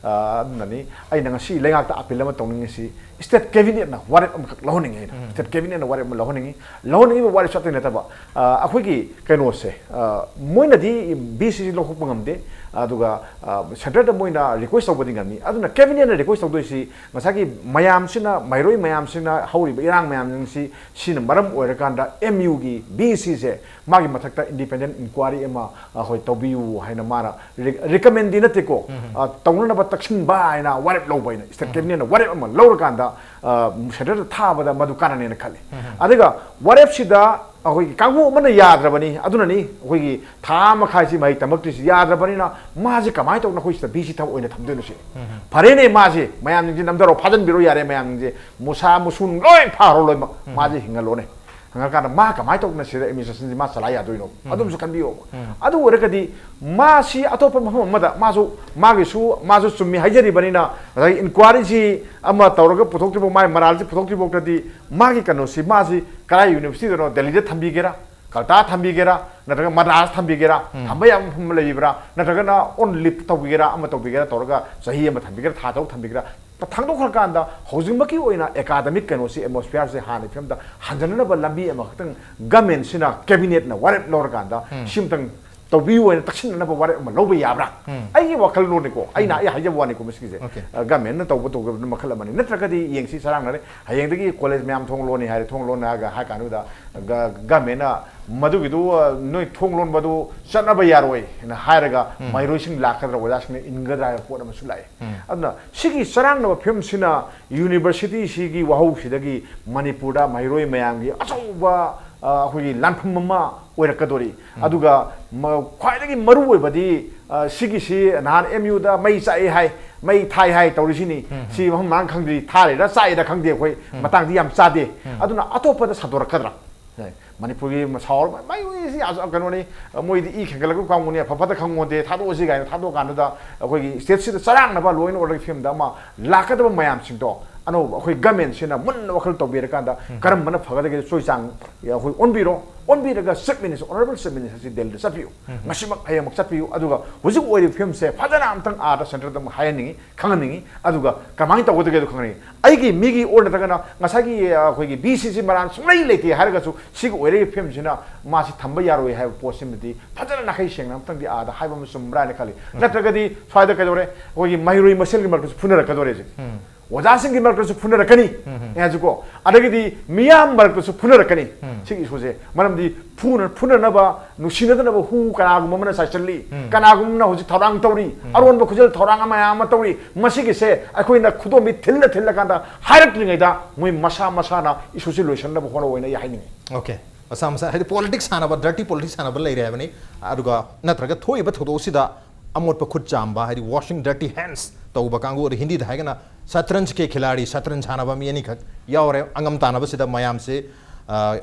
ꯑ, ꯑꯗꯨꯅꯅꯤ ꯑꯩꯅ ꯉꯁꯤ ꯂꯩꯉꯥꯛꯇ ꯑꯄꯤꯜ ꯑꯃ ꯇꯧꯅꯤꯡꯉꯤꯁꯤ, ꯁ꯭ꯇꯦꯠ ꯀꯦꯕꯤꯅꯦꯠꯅ ꯋꯥꯔꯦꯞ ꯑꯃꯈꯛ ꯂꯧꯍꯟꯅꯤꯡꯉꯤ ꯑꯩꯅ꯫ ꯁ꯭ꯇꯦꯠ ꯀꯦꯕꯤꯅꯦꯠꯅ ꯋꯥꯔꯦꯞ ꯑꯃ ꯂꯧꯍꯟꯅꯤꯡꯉꯤ꯫ ꯂꯧꯍꯟꯅꯤꯡꯉꯤꯕ ꯋꯥꯔꯦꯞꯁꯨ ꯑꯇꯩ ꯅꯠꯇꯕ, ꯑ, ꯑꯩꯈꯣꯏꯒꯤ ꯀꯩꯅꯣꯁꯦ, ꯑ, ꯃꯣꯏꯅꯗꯤ ꯕꯤ ꯁꯤꯁꯤ ꯂꯧꯊꯣꯛꯄ ꯉꯝꯗꯦ, ꯑꯗꯨꯒ, ꯑ, ꯁꯦꯟꯇꯔꯗ ꯃꯣꯏꯅ ꯔꯤꯀ꯭ꯋꯦꯁ ꯇꯧꯕꯗꯤ ꯉꯝꯃꯤ꯫ ꯑꯗꯨꯅ ꯀꯦꯕꯤꯅꯦꯠꯅ ꯔꯤꯀ꯭ꯋꯦꯁ ꯇꯧꯗꯣꯏꯁꯤ ꯉꯁꯥꯏꯒꯤ ꯃꯌꯥꯝꯁꯤꯅ, ꯃꯍꯩꯔꯣꯏ ꯃꯌꯥꯝꯁꯤꯅ ꯍꯧꯔꯤꯕ ꯏꯔꯥꯡ ꯃꯌꯥꯝꯁꯤꯡꯁꯤ, ꯁꯤꯅ ꯃꯔꯝ ꯑꯣꯏꯔꯀꯥꯟꯗ ꯑꯦꯝ ꯌꯨꯒꯤ ꯕꯤ ꯁꯤꯁꯦ ꯃꯥꯒꯤ ꯃꯊꯛꯇ ꯏꯟꯗꯤꯄꯦꯟꯗꯦꯟ ꯏꯟꯀ꯭ꯋꯥꯔꯤ ꯑꯃ ꯑꯩꯈꯣꯏ ꯇꯧꯕꯤꯌꯨ ꯍꯥꯏꯅ ꯃꯥꯅ ꯔꯤ-, ꯔꯤꯀꯃꯦꯟꯗꯤ ꯅꯠꯇꯦꯀꯣ, ꯑ, ꯇꯧꯅꯅꯕ ꯇꯛꯁꯤꯟꯕ ꯍꯥꯏꯅ ꯋꯥꯔꯦꯞ ꯂꯧꯕ ꯑꯩꯅ, ꯁ꯭ꯇꯦꯠ ꯀꯦꯕꯤꯅꯦꯠꯅ ꯋꯥꯔꯦꯞ ꯑꯃ ꯂꯧꯔꯀꯥꯟꯗ, ꯑ, ꯁꯦꯟꯇꯔꯗ ꯊꯥꯕꯗ ꯃꯗꯨ ꯀꯥꯟꯅꯅꯦꯅ ꯈꯜꯂꯤ꯫ ꯑꯗꯨꯒ ꯋꯥꯔꯦꯞꯁꯤꯗ ꯑꯩꯈꯣꯏꯒꯤ ꯀꯥꯡꯕꯨ ꯑꯃꯅ ꯌꯥꯗ꯭ꯔꯕꯅꯤ, ꯑꯗꯨꯅꯅꯤ ꯑꯩꯈꯣꯏꯒꯤ ꯊꯥ ꯑꯃ ꯃꯈꯥꯏꯁꯤ ꯃꯍꯩ ꯇꯝꯃꯛꯇ꯭ꯔꯤꯁꯤ ꯌꯥꯗ꯭ꯔꯕꯅꯤꯅ ꯃꯥꯁꯤ ꯀꯃꯥꯏꯅ ꯇꯧꯗꯅ ꯑꯩꯈꯣꯏ ꯁꯤꯗ ꯕꯤ ꯁꯤ ꯊꯕꯛ ꯑꯣꯏꯅ ꯊꯝꯗꯣꯏꯅꯣ ꯁꯤꯅꯤ꯫ ꯐꯔꯦꯅꯦ, ꯃꯥꯁꯤ ꯃꯌꯥꯝꯁꯤꯡꯁꯤ ꯅꯝꯊꯔꯣ, ꯐꯥꯖꯤꯟꯕꯤꯔꯣ ꯌꯥꯔꯦ, ꯃꯌꯥꯝꯁꯤꯡꯁꯤ ꯃꯨꯁꯥ ꯃꯨꯁꯨ ꯂꯣꯏ ꯐꯥꯔꯣ ꯂꯣꯏꯅꯃꯛ, ꯃꯥꯁꯤ ꯍꯤꯡꯍꯜꯂꯣꯅꯦ꯫ ꯍꯪꯉꯀꯥꯟꯗ ꯃꯥ ꯀꯃꯥꯏꯅ ꯇꯧꯗꯅ ꯁꯤꯗ ꯑꯦꯗꯃꯤꯅꯤꯁꯇ꯭ꯔꯦꯁꯟꯁꯤ ꯃꯥ ꯆꯂꯥꯏ ꯌꯥꯗꯣꯏꯅꯣ? ꯑꯗꯨꯝꯁꯨ ꯈꯟꯕꯤꯌꯣꯕ꯫ ꯑꯗꯨ ꯑꯣꯏꯔꯒꯗꯤ ꯃꯥꯁꯤ ꯑꯇꯣꯞꯄ ꯃꯐꯝ ꯑꯃꯗ ꯃꯥꯁꯨ, ꯃꯥꯒꯤꯁꯨ, ꯃꯥꯁꯨ ꯆꯨꯝꯃꯤ ꯍꯥꯏꯖꯔꯤꯕꯅꯤꯅ, ꯉꯁꯥꯏꯒꯤ ꯏꯟꯀ꯭ꯋꯥꯔꯤꯁꯤ ꯑꯃ ꯇꯧꯔꯒ ꯄꯨꯊꯣꯛꯇ꯭ꯔꯤꯐꯥꯎ, ꯃꯥꯒꯤ ꯃꯔꯥꯜꯁꯤ ꯄꯨꯊꯣꯛꯇ꯭ꯔꯤꯐꯥꯎꯇꯗꯤ ꯃꯥꯒꯤ ꯀꯩꯅꯣꯁꯤ, ꯃꯥꯁꯤ ꯀꯗꯥꯏ ꯌꯨꯅꯤꯚꯔꯁꯤꯇꯤꯗꯅꯣ, ꯗꯦꯜꯂꯤꯗ ꯊꯝꯕꯤꯒꯦꯔꯥ, ꯀꯜꯀꯇꯥ ꯊꯝꯕꯤꯒꯦꯔꯥ, ꯅꯠꯇ꯭ꯔꯒ ꯃꯗ꯭ꯔꯥꯁ ꯊꯝꯕꯤꯒꯦꯔꯥ, ꯊꯝꯕ ꯌꯥꯕ ꯃꯐꯝ ꯑꯃ ꯂꯩꯕ꯭ꯔꯥ, ꯅꯠꯇ꯭ꯔꯒꯅ ꯑꯣꯟ ꯂꯤꯞ ꯇꯧꯕꯤꯒꯦꯔꯥ, ꯑꯃ ꯇꯧꯕꯤꯒꯦꯔꯥ ꯇꯧꯔꯒ ꯆꯍꯤ ꯑꯃ ꯊꯝꯕꯤꯒꯦꯔꯥ, ꯊꯥ ꯇꯔꯨꯛ ꯊꯝꯕꯤꯒꯦꯔꯥ, ꯊꯥꯡꯗꯣꯛꯈ꯭ꯔꯀꯥꯟꯗ ꯍꯧꯖꯤꯛꯃꯛꯀꯤ ꯑꯣꯏꯅ ꯑꯦꯀꯥꯗꯃꯤꯛ ꯀꯩꯅꯣꯁꯤ, ꯑꯦꯠꯃꯣꯁꯐꯤꯌꯔꯁꯦ ꯍꯥꯟꯅꯒꯤ ꯐꯤꯕꯝꯗ ꯍꯟꯖꯅꯅꯕ ꯂꯝꯕꯤ ꯑꯃꯈꯛꯇꯪ ꯒꯃꯦꯟꯁꯤꯅ, ꯀꯦꯕꯤꯅꯦꯠꯅ ꯋꯥꯔꯦꯞ ꯂꯧꯔꯀꯥꯟꯗ ꯁꯤꯝꯇꯪ ꯇꯧꯕꯤꯌꯨ ꯍꯥꯏꯅ ꯇꯛꯁꯤꯟꯅꯅꯕ ꯋꯥꯔꯦꯞ ꯑꯃ ꯂꯧꯕ ꯌꯥꯕ꯭ꯔꯥ? ꯑꯩꯒꯤ ꯋꯥꯈꯜꯂꯣꯟꯅꯤꯀꯣ, ꯑꯩꯅ, ꯑꯩ ꯍꯥꯏꯖꯕ ꯋꯥꯅꯤꯀꯣ, ꯃꯁꯤꯒꯤꯁꯦ꯫ Okay. ꯑ, ꯒꯃꯦꯟꯅ ꯇꯧꯕ ꯇꯧꯗꯕꯗꯨ ꯃꯈꯜ ꯑꯃꯅꯤ꯫ ꯅꯠꯇ꯭ꯔꯒꯗꯤ ꯌꯦꯡꯁꯤ, ꯆꯔꯥꯡꯅꯔꯦ, ꯍꯌꯦꯡꯗꯒꯤ ꯀꯣꯂꯦꯖ ꯃꯌꯥꯝ ꯊꯣꯡ ꯂꯣꯟꯅꯤ ꯍꯥꯏꯔꯦ, ꯊꯣꯡ ꯂꯣꯟꯅꯤ ꯍꯥꯏꯔꯒ ꯍꯥꯏ ꯀꯥꯟꯗꯨꯗ ꯒ-, ꯒꯃꯦꯟꯅ ꯃꯗꯨꯒꯤꯗꯨ, ꯑ, ꯅꯣꯏ ꯊꯣꯡ ꯂꯣꯟꯕꯗꯨ ꯆꯠꯅꯕ ꯌꯥꯔꯣꯏ ꯍꯥꯏꯅ ꯍꯥꯏꯔꯒ ꯃꯍꯩꯔꯣꯏꯁꯤꯡ ꯂꯥꯛꯀꯗ꯭ꯔꯥ, ꯑꯣꯖꯥꯁꯤꯡꯅ ꯏꯟꯒꯗ꯭ꯔꯥ ꯍꯥꯏꯕ ꯄꯣꯠ ꯑꯃꯁꯨ ꯂꯥꯛꯑꯦ꯫ ꯑꯗꯨꯅ ꯁꯤꯒꯤ ꯆꯔꯥꯡꯅꯕ ꯐꯤꯕꯝꯁꯤꯅ ꯌꯨꯅꯤꯚꯔꯁꯤꯇꯤꯁꯤꯒꯤ ꯋꯥꯍꯧꯁꯤꯗꯒꯤ ꯃꯅꯤꯄꯨꯔꯗ ꯃꯍꯩꯔꯣꯏ ꯃꯌꯥꯝꯒꯤ ꯑꯆꯧꯕ, ꯑ, ꯑꯩꯈꯣꯏꯒꯤ ꯂꯥꯟꯐꯝ ꯑꯃ ꯑꯣꯏꯔꯛꯀꯗꯣꯔꯤ꯫ ꯑꯗꯨꯒ ꯃ-, ꯈ꯭ꯋꯥꯏꯗꯒꯤ ꯃꯔꯨ ꯑꯣꯏꯕꯗꯤ, ꯑ, ꯁꯤꯒꯤꯁꯤ ꯅꯍꯥꯟ ꯑꯦꯝ ꯌꯨꯗ ꯃꯩ ꯆꯥꯛꯑꯦ ꯍꯥꯏ, ꯃꯩ ꯊꯥꯏ ꯍꯥꯏ ꯇꯧꯔꯤꯁꯤꯅꯤ꯫ ꯁꯤ ꯃꯐꯝ ꯃꯔꯥꯡ ꯈꯪꯗ꯭ꯔꯤ, ꯊꯥꯔꯤꯔ ꯆꯥꯛꯏꯔ ꯈꯪꯗꯦ, ꯑꯩꯈꯣꯏ ꯃꯇꯥꯡꯗꯤ ꯌꯥꯝ ꯆꯥꯗꯦ꯫ ꯑꯗꯨꯅ ꯑꯇꯣꯞꯄꯗ ꯁꯟꯗꯣꯔꯛꯀꯗ꯭ꯔꯥ? ꯃꯅꯤꯄꯨꯔꯒꯤ ꯁꯥꯎꯔ ꯃꯩ ꯁꯤ ꯌꯥꯝ ꯀꯩꯅꯣꯅꯤ, ꯃꯣꯏꯗꯤ ꯏ ꯈꯦꯡꯒꯠꯂꯛꯄ ꯀꯥꯡꯕꯨꯅꯤ, ꯑꯐ ꯐꯠꯇ ꯈꯪꯉꯣꯟꯗꯦ, ꯊꯥꯗꯣꯛꯑꯁꯤ ꯀꯥꯏꯅ ꯊꯥꯗꯣꯛꯑꯀꯥꯟꯗꯨꯗ ꯑꯩꯈꯣꯏꯒꯤ ꯁ꯭ꯇꯦꯠꯁꯤꯗ ꯆꯔꯥꯡꯅꯕ ꯂꯣ ꯑꯦꯟ ꯑꯣꯔꯗꯔꯒꯤ ꯐꯤꯕꯝꯗ ꯑꯃ ꯂꯥꯛꯀꯗꯕ ꯃꯌꯥꯝꯁꯤꯡꯗꯣ ꯑꯅꯧꯕ ꯑꯩꯈꯣꯏ ꯒꯃꯦꯟꯁꯤꯅ ꯃꯨꯟꯅ ꯋꯥꯈꯜ ꯇꯧꯕꯤꯔꯀꯥꯟꯗ ꯀꯔꯝꯕꯅ ꯐꯒꯗꯒꯦ ꯆꯣꯏ ꯆꯥꯡ ꯑꯩꯈꯣꯏ ꯑꯣꯟꯕꯤꯔꯣ, ꯑꯣꯟꯕꯤꯔꯒ ꯆꯤꯐ ꯃꯤꯅꯤꯁꯇꯔ, ꯑꯣꯅꯔꯦꯕꯜ ꯆꯤꯐ ꯃꯤꯅꯤꯁꯇꯔꯁꯤ ꯗꯦꯜꯂꯤꯗ ꯆꯠꯄꯤꯌꯨ, ꯉꯁꯤꯃꯛ ꯍꯌꯦꯡꯃꯛ ꯆꯠꯄꯤꯌꯨ, ꯑꯗꯨꯒ ꯍꯧꯖꯤꯛ ꯑꯣꯏꯔꯤꯕ ꯐꯤꯕꯝꯁꯦ ꯐꯖꯅ ꯑꯝꯇꯪ ꯑꯥꯗ ꯁꯦꯟꯇꯔꯗ ꯑꯃꯨꯛ ꯍꯥꯏꯍꯟꯅꯤꯡꯉꯤ, ꯈꯪꯍꯟꯅꯤꯡꯉꯤ, ꯑꯗꯨꯒ ꯀꯃꯥꯏꯅ ꯇꯧꯒꯗꯒꯦꯗꯣ ꯈꯪꯍꯟꯅꯤꯡꯉꯤ꯫ ꯑꯩꯒꯤ ꯃꯤꯒꯤ ꯑꯣꯔ ꯅꯠꯇ꯭ꯔꯒꯅ ꯉꯁꯥꯏꯒꯤ ꯑꯩꯈꯣꯏꯒꯤ ꯕꯤ ꯁꯤ ꯁꯤ ꯃꯔꯥꯟ ꯁꯨꯡꯂꯩ ꯂꯩꯇꯦ ꯍꯥꯏꯔꯒꯁꯨ ꯁꯤꯒꯤ ꯑꯣꯏꯔꯛꯏꯕ ꯐꯤꯕꯝꯁꯤꯅ ꯃꯥꯁꯤ ꯊꯝꯕ ꯌꯥꯔꯣꯏ ꯍꯥꯏꯕ ꯄꯣꯠꯁꯤꯃꯗꯤ ꯐꯖꯅ ꯅꯥꯈꯩ ꯁꯦꯡꯅ ꯑꯝꯇꯪꯗꯤ ꯑꯥꯗ ꯍꯥꯏꯕ ꯑꯃ ꯆꯨꯝꯕ꯭ꯔꯥ ꯍꯥꯏꯅ ꯈꯜꯂꯤ꯫ ꯅꯠꯇ꯭ꯔꯒꯗꯤ ꯁ꯭ꯋꯥꯏꯗ ꯀꯩꯗꯧꯔꯦ, ꯑꯩꯈꯣꯏꯒꯤ ꯃꯍꯩꯔꯣꯏ ꯃꯁꯦꯜꯒꯤ ꯃꯔꯛꯇꯁꯨ ꯐꯨꯅꯔꯛꯀꯗꯧꯔꯦ ꯍꯧꯖꯤꯛ꯫ ꯑꯣꯖꯥꯁꯤꯡꯒꯤ ꯃꯔꯛꯇꯁꯨ ꯐꯨꯅꯔꯛꯀꯅꯤ꯫ ꯑꯩ ꯍꯥꯏꯁꯤꯀꯣ, ꯑꯗꯒꯤꯗꯤ ꯃꯤꯌꯥꯝ ꯃꯔꯛꯇꯁꯨ ꯐꯨꯅꯔꯛꯀꯅꯤ꯫ ꯁꯤꯒꯤ ꯏꯁꯨꯁꯦ ꯃꯔꯝꯗꯤ ꯐꯨꯅ ꯐꯨꯅꯅꯕ, ꯅꯨꯡꯁꯤꯅꯗꯅꯕ ꯍꯨ ꯀꯅꯥꯒꯨꯝꯕ ꯑꯃꯅ ꯆꯥꯏꯁꯤꯜꯂꯤ, ꯀꯅꯥꯒꯨꯝꯕ ꯑꯃꯅ ꯍꯧꯖꯤꯛ ꯊꯧꯔꯥꯡ ꯇꯧꯔꯤ, ꯑꯔꯣꯟꯕ ꯈꯨꯖꯜ ꯊꯧꯔꯥꯡ ꯃꯌꯥꯝ ꯑꯃ ꯇꯧꯔꯤ꯫ ꯃꯁꯤꯒꯤꯁꯦ ꯑꯩꯈꯣꯏꯅ ꯈꯨꯗꯣꯝꯕꯤ ꯊꯤꯜꯂ ꯊꯤꯜꯂꯀꯥꯟꯗ ꯍꯥꯏꯔꯛꯇ꯭ꯔꯤꯉꯩꯗ ꯃꯣꯏ ꯃꯁꯥ ꯃꯁꯥꯅ ꯏꯁꯨꯁꯤ ꯂꯣꯏꯁꯤꯟꯅꯕ ꯍꯣꯠꯅꯧ ꯍꯥꯏꯅ ꯑꯩ ꯍꯥꯏꯅꯤꯡꯉꯤ꯫ ꯑꯣꯀꯦ, ꯃꯁꯥ ꯃꯁꯥ ꯍꯥꯏꯗꯤ ꯄꯣꯂꯤꯇꯤꯛꯁ ꯁꯥꯟꯅꯕ, ꯗꯔꯇꯤ ꯄꯣꯂꯤꯇꯤꯛꯁ ꯁꯥꯟꯅꯕ ꯂꯩꯔꯦ ꯍꯥꯏꯕꯅꯤ꯫ ꯑꯗꯨꯒ ꯅꯠꯇ꯭ꯔꯒ ꯊꯣꯛꯏꯕ ꯊꯧꯗꯣꯛꯁꯤꯗ ꯑꯃꯣꯠꯄ ꯈꯨꯠ ꯆꯥꯝꯕ, ꯍꯥꯏꯗꯤ washing dirty hands ꯇꯧꯕ ꯀꯥꯡꯕꯨ, ꯑꯗ ꯍꯤꯟꯗꯤꯗ ꯍꯥꯏꯔꯒꯅ ꯁꯠꯔꯟꯖ ꯀꯦ ꯈꯤꯂꯥꯔꯤ, ꯁꯠꯔꯟꯖ ꯁꯥꯟꯅꯕ ꯃꯤ ꯑꯅꯤꯈꯛ ꯌꯥꯎꯔꯦ꯫ ꯑꯉꯝ ꯇꯥꯟꯅꯕꯁꯤꯗ ꯃꯌꯥꯝꯁꯦ, ꯑ,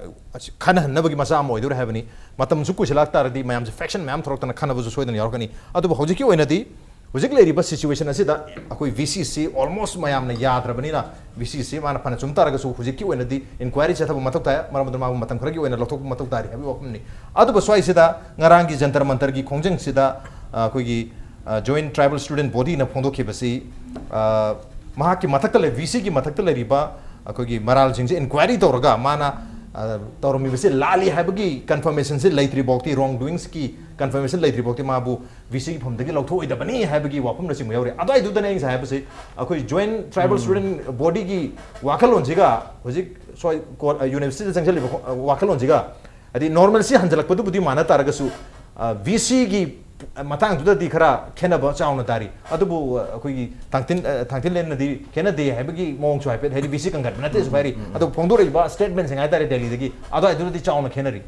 ꯈꯟꯅꯍꯟꯅꯕꯒꯤ ꯃꯆꯥꯛ ꯑꯃ ꯑꯣꯏꯗꯣꯔꯦ ꯍꯥꯏꯕꯅꯤ꯫ ꯃꯇꯝꯁꯨ ꯀꯨꯏꯁꯤꯜꯂꯛ ꯇꯥꯔꯗꯤ ꯃꯌꯥꯝꯁꯦ ꯐꯦꯛꯁꯟ ꯃꯌꯥꯝ ꯊꯣꯛꯂꯛꯇꯅ ꯈꯟꯅꯕꯁꯨ ꯁꯣꯏꯗꯅ ꯌꯥꯎꯔꯛꯀꯅꯤ꯫ ꯑꯗꯨꯕꯨ ꯍꯧꯖꯤꯛꯀꯤ ꯑꯣꯏꯅꯗꯤ, ꯍꯧꯖꯤꯛ ꯂꯩꯔꯤꯕ ꯁꯤꯆꯨꯋꯦꯁꯟ ꯑꯁꯤꯗ ꯑꯩꯈꯣꯏ ꯚꯤ ꯁꯤꯁꯤ ꯑꯣꯜꯃꯣꯁ ꯃꯌꯥꯝꯅ ꯌꯥꯗ꯭ꯔꯕꯅꯤꯅ, ꯚꯤ ꯁꯤꯁꯤ ꯃꯥꯅ ꯐꯅ ꯆꯨꯝ ꯇꯥꯔꯒꯁꯨ ꯍꯧꯖꯤꯛꯀꯤ ꯑꯣꯏꯅꯗꯤ ꯏꯟꯀ꯭ꯋꯥꯏꯔꯤ ꯆꯠꯊꯕ ꯃꯊꯧ ꯇꯥꯏ, ꯃꯔꯝ ꯑꯗꯨꯅ ꯃꯥꯕꯨ ꯃꯇꯝ ꯈꯔꯒꯤ ꯑꯣꯏꯅ ꯂꯧꯊꯣꯛꯄ ꯃꯊꯧ ꯇꯥꯔꯤ ꯍꯥꯏꯕꯒꯤ ꯋꯥꯐꯝꯅꯤ꯫ ꯑꯗꯨꯒ ꯁ꯭ꯋꯥꯏꯁꯤꯗ ꯉꯔꯥꯡꯒꯤ ꯖꯟꯇꯔ ꯃꯟꯇꯔꯒꯤ ꯈꯣꯡꯖꯪꯁꯤꯗ, ꯑ, ꯑꯩꯈꯣꯏꯒꯤ, ꯑ, Joint Tribal Student Bodyꯅ ꯐꯣꯡꯗꯣꯛꯈꯤꯕꯁꯤ, ꯑ, ꯃꯍꯥꯛꯀꯤ ꯃꯊꯛꯇ ꯂꯩ, ꯚꯤ ꯁꯤꯒꯤ ꯃꯊꯛꯇ ꯂꯩꯔꯤꯕ ꯑꯩꯈꯣꯏꯒꯤ ꯃꯔꯥꯜꯁꯤꯡꯁꯦ ꯏꯟꯀ꯭ꯋꯥꯏꯔꯤ ꯇꯧꯔꯒ ꯃꯥꯅ, ꯑ, ꯇꯧꯔꯝꯃꯤꯕꯁꯤ ꯂꯥꯜꯂꯤ ꯍꯥꯏꯕꯒꯤ ꯀꯟꯐꯔꯃꯦꯁꯟꯁꯤ ꯂꯩꯇ꯭ꯔꯤ ꯐꯥꯎꯗꯤ, ꯔꯣꯡ ꯗꯨꯋꯤꯡꯁꯀꯤ ꯀꯟꯐꯔꯃꯦꯁꯟ ꯂꯩꯇ꯭ꯔꯤ ꯐꯥꯎꯗꯤ ꯃꯥꯕꯨ ꯚꯤ ꯁꯤꯒꯤ ꯐꯝꯗꯒꯤ ꯂꯧꯊꯣꯛꯑꯣꯏꯗꯕꯅꯤ ꯍꯥꯏꯕꯒꯤ ꯋꯥꯐꯝꯅꯆꯤꯡꯕ ꯌꯥꯎꯔꯤ꯫ ꯑꯗꯨꯋꯥꯏꯗꯨꯗꯅꯦ ꯑꯩ ꯉꯁꯥꯏ ꯍꯥꯏꯕꯁꯤ, ꯑꯩꯈꯣꯏ Joint Tribal Student Bodyꯒꯤ ꯋꯥꯈꯜꯂꯣꯟꯁꯤꯒ ꯍꯧꯖꯤꯛ ꯁ꯭ꯋꯥꯏ ꯀꯣ-, ꯑ, ꯌꯨꯅꯤꯚꯔꯁꯤꯇꯤꯗ ꯆꯪꯁꯤꯜꯂꯤꯕ ꯈꯣ-, ꯑ, ꯋꯥꯈꯜꯂꯣꯟꯁꯤꯒ, ꯍꯥꯏꯗꯤ normalcy ꯍꯟꯖꯤꯜꯂꯛꯄꯗꯨꯕꯨꯗꯤ ꯃꯥꯟꯅ ꯇꯥꯔꯒꯁꯨ, ꯑ, ꯚꯤ ꯁꯤꯒꯤ ꯃꯇꯥꯡꯗꯨꯗꯗꯤ ꯈꯔ ꯈꯦꯠꯅꯕ ꯆꯥꯎꯅ ꯇꯥꯔꯤ꯫ ꯑꯗꯨꯕꯨ, ꯑ, ꯑꯩꯈꯣꯏꯒꯤ ꯊꯥꯡꯇꯤꯟ, ꯑ, ꯊꯥꯡꯇꯤꯟꯂꯦꯟꯅꯗꯤ ꯈꯦꯠꯅꯗꯦ ꯍꯥꯏꯕꯒꯤ ꯃꯑꯣꯡꯁꯨ ꯍꯥꯏꯐꯦꯠ, ꯍꯥꯏꯗꯤ ꯚꯤ ꯁꯤ ꯀꯟꯈꯠꯄ ꯅꯠꯇꯦꯁꯨ ꯍꯥꯏꯔꯤ꯫ ꯑꯗꯨꯕꯨ ꯐꯣꯡꯗꯣꯔꯛꯏꯕ ꯁ꯭ꯇꯦꯠꯃꯦꯟꯁꯤꯡ ꯍꯥꯏꯇꯥꯔꯦ ꯗꯦꯜꯂꯤꯗꯒꯤ, ꯑꯗꯨꯋꯥꯏꯗꯨꯗꯗꯤ ꯆꯥꯎꯅ ꯈꯦꯠꯅꯔꯤ꯫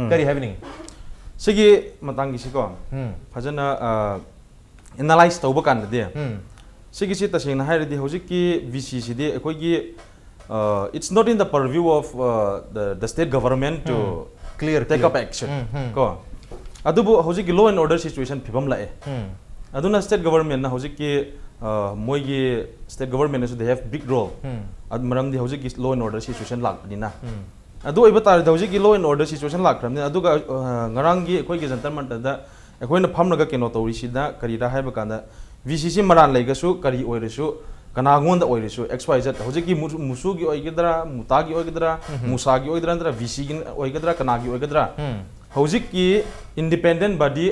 ꯀꯔꯤ ꯍꯥꯏꯕꯤꯅꯤꯡꯉꯤ? ꯁꯤꯒꯤ ꯃꯇꯥꯡꯒꯤꯁꯤꯀꯣ, ꯐꯖꯅ ꯑꯦꯅꯥꯂꯥꯏꯁ ꯇꯧꯕ ꯀꯥꯟꯗꯗꯤ, ꯁꯤꯒꯤꯁꯤ ꯇꯁꯦꯡꯅ ꯍꯥꯏꯔꯗꯤ ꯍꯧꯖꯤꯛꯀꯤ ꯚꯤ ꯁꯤꯁꯤꯗꯤ ꯑꯩꯈꯣꯏꯒꯤ, uh, it's not in the purview of, uh, the, the state government to, Clear, take clear. up action ꯎꯝ, ꯎꯝ. ꯀꯣ, ꯑꯗꯨꯕꯨ ꯍꯧꯖꯤꯛꯀꯤ law and order situation ꯐꯤꯕꯝ ꯂꯥꯛꯑꯦ. ꯎꯝ. ꯑꯗꯨꯅ state government ꯅ ꯍꯧꯖꯤꯛꯀꯤ ꯑ, ꯃꯣꯏꯒꯤ state government ꯅꯁꯨ they have big role. ꯎꯝ. ꯑꯗꯨ ꯃꯔꯝꯗꯤ ꯍꯧꯖꯤꯛꯀꯤ law and order situation ꯂꯥꯛꯄꯅꯤꯅ. ꯎꯝ. ꯑꯗꯨ ꯑꯣꯏꯕ ꯇꯥꯔꯗꯤ ꯍꯧꯖꯤꯛꯀꯤ law and order situation ꯂꯥꯛꯈ꯭ꯔꯕꯅꯤꯅ, ꯑꯗꯨꯒ ꯑ, ꯉꯔꯥꯡꯒꯤ ꯑꯩꯈꯣꯏꯒꯤ ꯖꯟꯇꯔ ꯃꯟꯇꯔꯗ ꯑꯩꯈꯣꯏꯅ ꯐꯝꯂꯒ ꯀꯩꯅꯣ ꯇꯧꯔꯤꯁꯤꯅ ꯀꯔꯤꯔꯥ ꯍꯥꯏꯕ ꯀꯥꯟꯗ, ꯚꯤ ꯁꯤ ꯁꯤ ꯃꯔꯥꯟ ꯂꯩꯒꯁꯨ ꯀꯔꯤ ꯑꯣꯏꯔꯁꯨ, ꯀꯅꯥꯉꯣꯟꯗ ꯑꯣꯏꯔꯁꯨ, ꯑꯦꯛꯁ ꯋꯥꯏ ꯖꯦꯠ, ꯍꯧꯖꯤꯛꯀꯤ ꯃꯨ- ꯃꯨꯁꯨꯒꯤ ꯑꯣꯏꯒꯗ꯭ꯔꯥ, ꯃꯨꯇꯥꯒꯤ ꯑꯣꯏꯒꯗ꯭ꯔꯥ, ꯃꯨꯁꯥꯒꯤ ꯑꯣꯏꯒꯗ꯭ꯔꯥ, ꯅꯠꯇ꯭ꯔꯒ ꯚꯤ ꯁꯤꯒꯤ ꯑꯣꯏꯒꯗ꯭ꯔꯥ, ꯀꯅꯥꯒꯤ ꯑꯣꯏꯒꯗ꯭ꯔꯥ, ꯎꯝ. ꯍꯧꯖꯤꯛꯀꯤ independent body,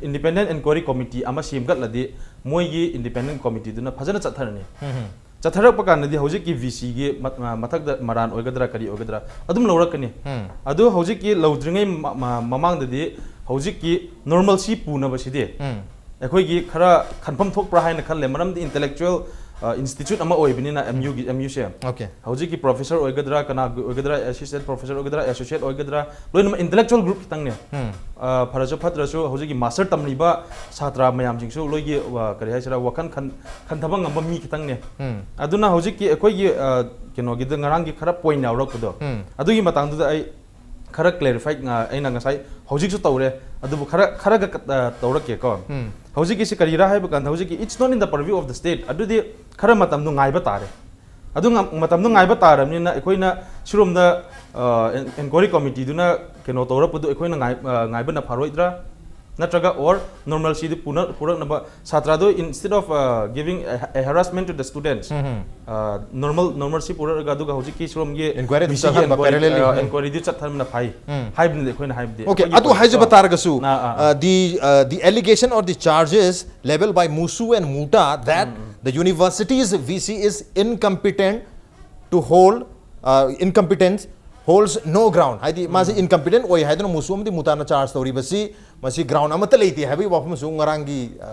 independent inquiry committee ꯑꯃ ꯁꯦꯝꯒꯠꯂꯗꯤ, ꯃꯣꯏꯒꯤ independent committee ꯗꯨꯅ ꯐꯖꯅ ꯆꯠꯊꯔꯅꯤ. ꯎꯝ. ꯆꯠꯊꯔꯛꯄ ꯀꯥꯟꯗꯗꯤ ꯍꯧꯖꯤꯛꯀꯤ ꯚꯤ ꯁꯤꯒꯤ ꯃ- ꯃ- ꯃꯊꯛꯇ ꯃꯔꯥꯟ ꯑꯣꯏꯒꯗ꯭ꯔꯥ ꯀꯔꯤ ꯑꯣꯏꯒꯗ꯭ꯔꯥ ꯑꯗꯨꯝ ꯂꯧꯔꯛꯀꯅꯤ. ꯎꯝ. ꯑꯗꯨ ꯍꯧꯖꯤꯛꯀꯤ ꯂꯧꯗ꯭ꯔꯤꯉꯩ ꯃ- ꯃ- ꯃꯃꯥꯡꯗꯗꯤ ꯍꯧꯖꯤꯛꯀꯤ normalcy ꯄꯨꯅꯕꯁꯤꯗꯤ, ꯎꯝ. ꯑꯩꯈꯣꯏꯒꯤ ꯈꯔ ꯈꯟꯐꯝ ꯊꯣꯛꯄ꯭ꯔꯥ ꯍꯥꯏꯅ ꯈꯜꯂꯦ, ꯃꯔꯝꯗꯤ intellectual institute ꯑꯃ ꯑꯣꯏꯕꯅꯤꯅ ꯑꯦꯝ ꯌꯨꯒꯤ ꯑꯦꯝ ꯌꯨꯁꯦ. Okay. ꯍꯧꯖꯤꯛꯀꯤ professor ꯑꯣꯏꯒꯗ꯭ꯔꯥ, ꯀꯅꯥꯒꯤ ꯑꯣꯏꯒꯗ꯭ꯔꯥ, assistant professor ꯑꯣꯏꯒꯗ꯭ꯔꯥ, associate ꯑꯣꯏꯒꯗ꯭ꯔꯥ, ꯂꯣꯏꯅꯃꯛ intellectual group ꯈꯤꯇꯪꯅꯦ. ꯎꯝ. ꯑ, ꯐꯔꯁꯨ ꯐꯠꯇ꯭ꯔꯁꯨ ꯍꯧꯖꯤꯛꯀꯤ master ꯇꯝꯂꯤꯕ ꯁꯥꯇ꯭ꯔ ꯃꯌꯥꯝꯁꯤꯡꯁꯨ ꯂꯣꯏꯒꯤ, ꯑ, ꯀꯔꯤ ꯍꯥꯏꯁꯤꯔꯥ, ꯋꯥꯈꯜ ꯈꯟ- ꯈꯟꯊꯕ ꯉꯝꯕ ꯃꯤ ꯈꯤꯇꯪꯅꯦ. ꯎꯝ. ꯑꯗꯨꯅ ꯍꯧꯖꯤꯛꯀꯤ ꯑꯩꯈꯣꯏꯒꯤ, ꯑ, ꯀꯩꯅꯣꯒꯤꯗ ꯉꯔꯥꯡꯒꯤ ꯈꯔ point ꯌꯥꯎꯔꯛꯄꯗꯣ, ꯎꯝ. ꯑꯗꯨꯒꯤ ꯃꯇꯥꯡꯗꯨꯗ ꯑꯩ ꯈꯔ clarify, ꯑ, ꯑꯩꯅ ꯉꯁꯥꯏ ꯍꯧꯖꯤꯛꯁꯨ ꯇꯧꯔꯦ, ꯑꯗꯨꯕꯨ ꯈꯔ ꯈꯔꯒ ꯀ- ꯑ, ꯇꯧꯔꯛꯀꯦꯀꯣ. ꯎꯝ. ꯍꯧꯖꯤꯛꯀꯤꯁꯤ ꯀꯔꯤꯔꯥ ꯍꯥꯏꯕ ꯀꯥꯟꯗ, ꯍꯧꯖꯤꯛꯀꯤ it's not in the purview of the state, ꯑꯗꯨꯗꯤ ꯈꯔ ꯃꯇꯝꯗꯣ ꯉꯥꯏꯕ ꯇꯥꯔꯦ. ꯑꯗꯨ ꯉ- ꯃꯇꯝꯗꯣ ꯉꯥꯏꯕ ꯇꯥꯔꯕꯅꯤꯅ ꯑꯩꯈꯣꯏꯅ ꯁꯤꯔꯣꯝꯗ, ꯑ, en- inquiry committee ꯗꯨꯅ ꯀꯩꯅꯣ ꯇꯧꯔꯛꯄꯗꯨ ꯑꯩꯈꯣꯏꯅ ꯉꯥꯏ- ꯑ, ꯉꯥꯏꯕꯅ ꯐꯔꯣꯏꯗ꯭ꯔꯥ? ꯅꯠꯇ꯭ꯔꯒ or normalcy ꯗꯨ ꯄꯨꯅ- ꯄꯨꯔꯛꯅꯕ ꯁꯥꯇ꯭ꯔꯗꯨ, instead of, uh, giving a, a harassment to the students, um. uh, normal normalcy ꯄꯨꯔꯛꯑꯒ ꯑꯗꯨꯒ ꯍꯧꯖꯤꯛꯀꯤ ꯁꯤꯔꯣꯝꯒꯤ Inquiry ꯗꯨ ꯚꯤ ꯁꯤꯒꯤ ꯆꯠꯍꯟꯕ inquiry, parallelly. uh, ꯎꯝ. inquiry ꯗꯨ ꯆꯠꯍꯟꯕꯅ ꯐꯩ ꯎꯝ. ꯍꯥꯏꯕꯅꯤꯗ ꯑꯩꯈꯣꯏꯅ ꯍꯥꯏꯕꯗꯤ. Okay, ꯑꯩꯈꯣꯏꯒꯤ ꯑꯗꯨ ꯍꯥꯏꯖꯕ ꯄꯣꯠꯇꯣ. ꯇꯥꯔꯒꯁꯨ, ꯑꯥ, ꯑꯥ, ꯑꯥ. uh, the, uh, the allegation or the charges leveled by Musu and Muta that the university's V C is incompetent to hold, uh, incompetence holds no ground. ꯍꯥꯏꯗꯤ ꯃꯥꯁꯤ incompetent ꯑꯣꯏ ꯍꯥꯏꯗꯨꯅ ꯃꯨꯁꯨ ꯑꯃꯗꯤ ꯃꯨꯇꯥꯅ charge ꯇꯧꯔꯤꯕꯁꯤ ꯃꯁꯤ ground ꯑꯃꯠꯇ ꯂꯩꯇꯦ ꯍꯥꯏꯕꯒꯤ ꯋꯥꯐꯝꯁꯨ ꯉꯔꯥꯡꯒꯤ, ꯑ,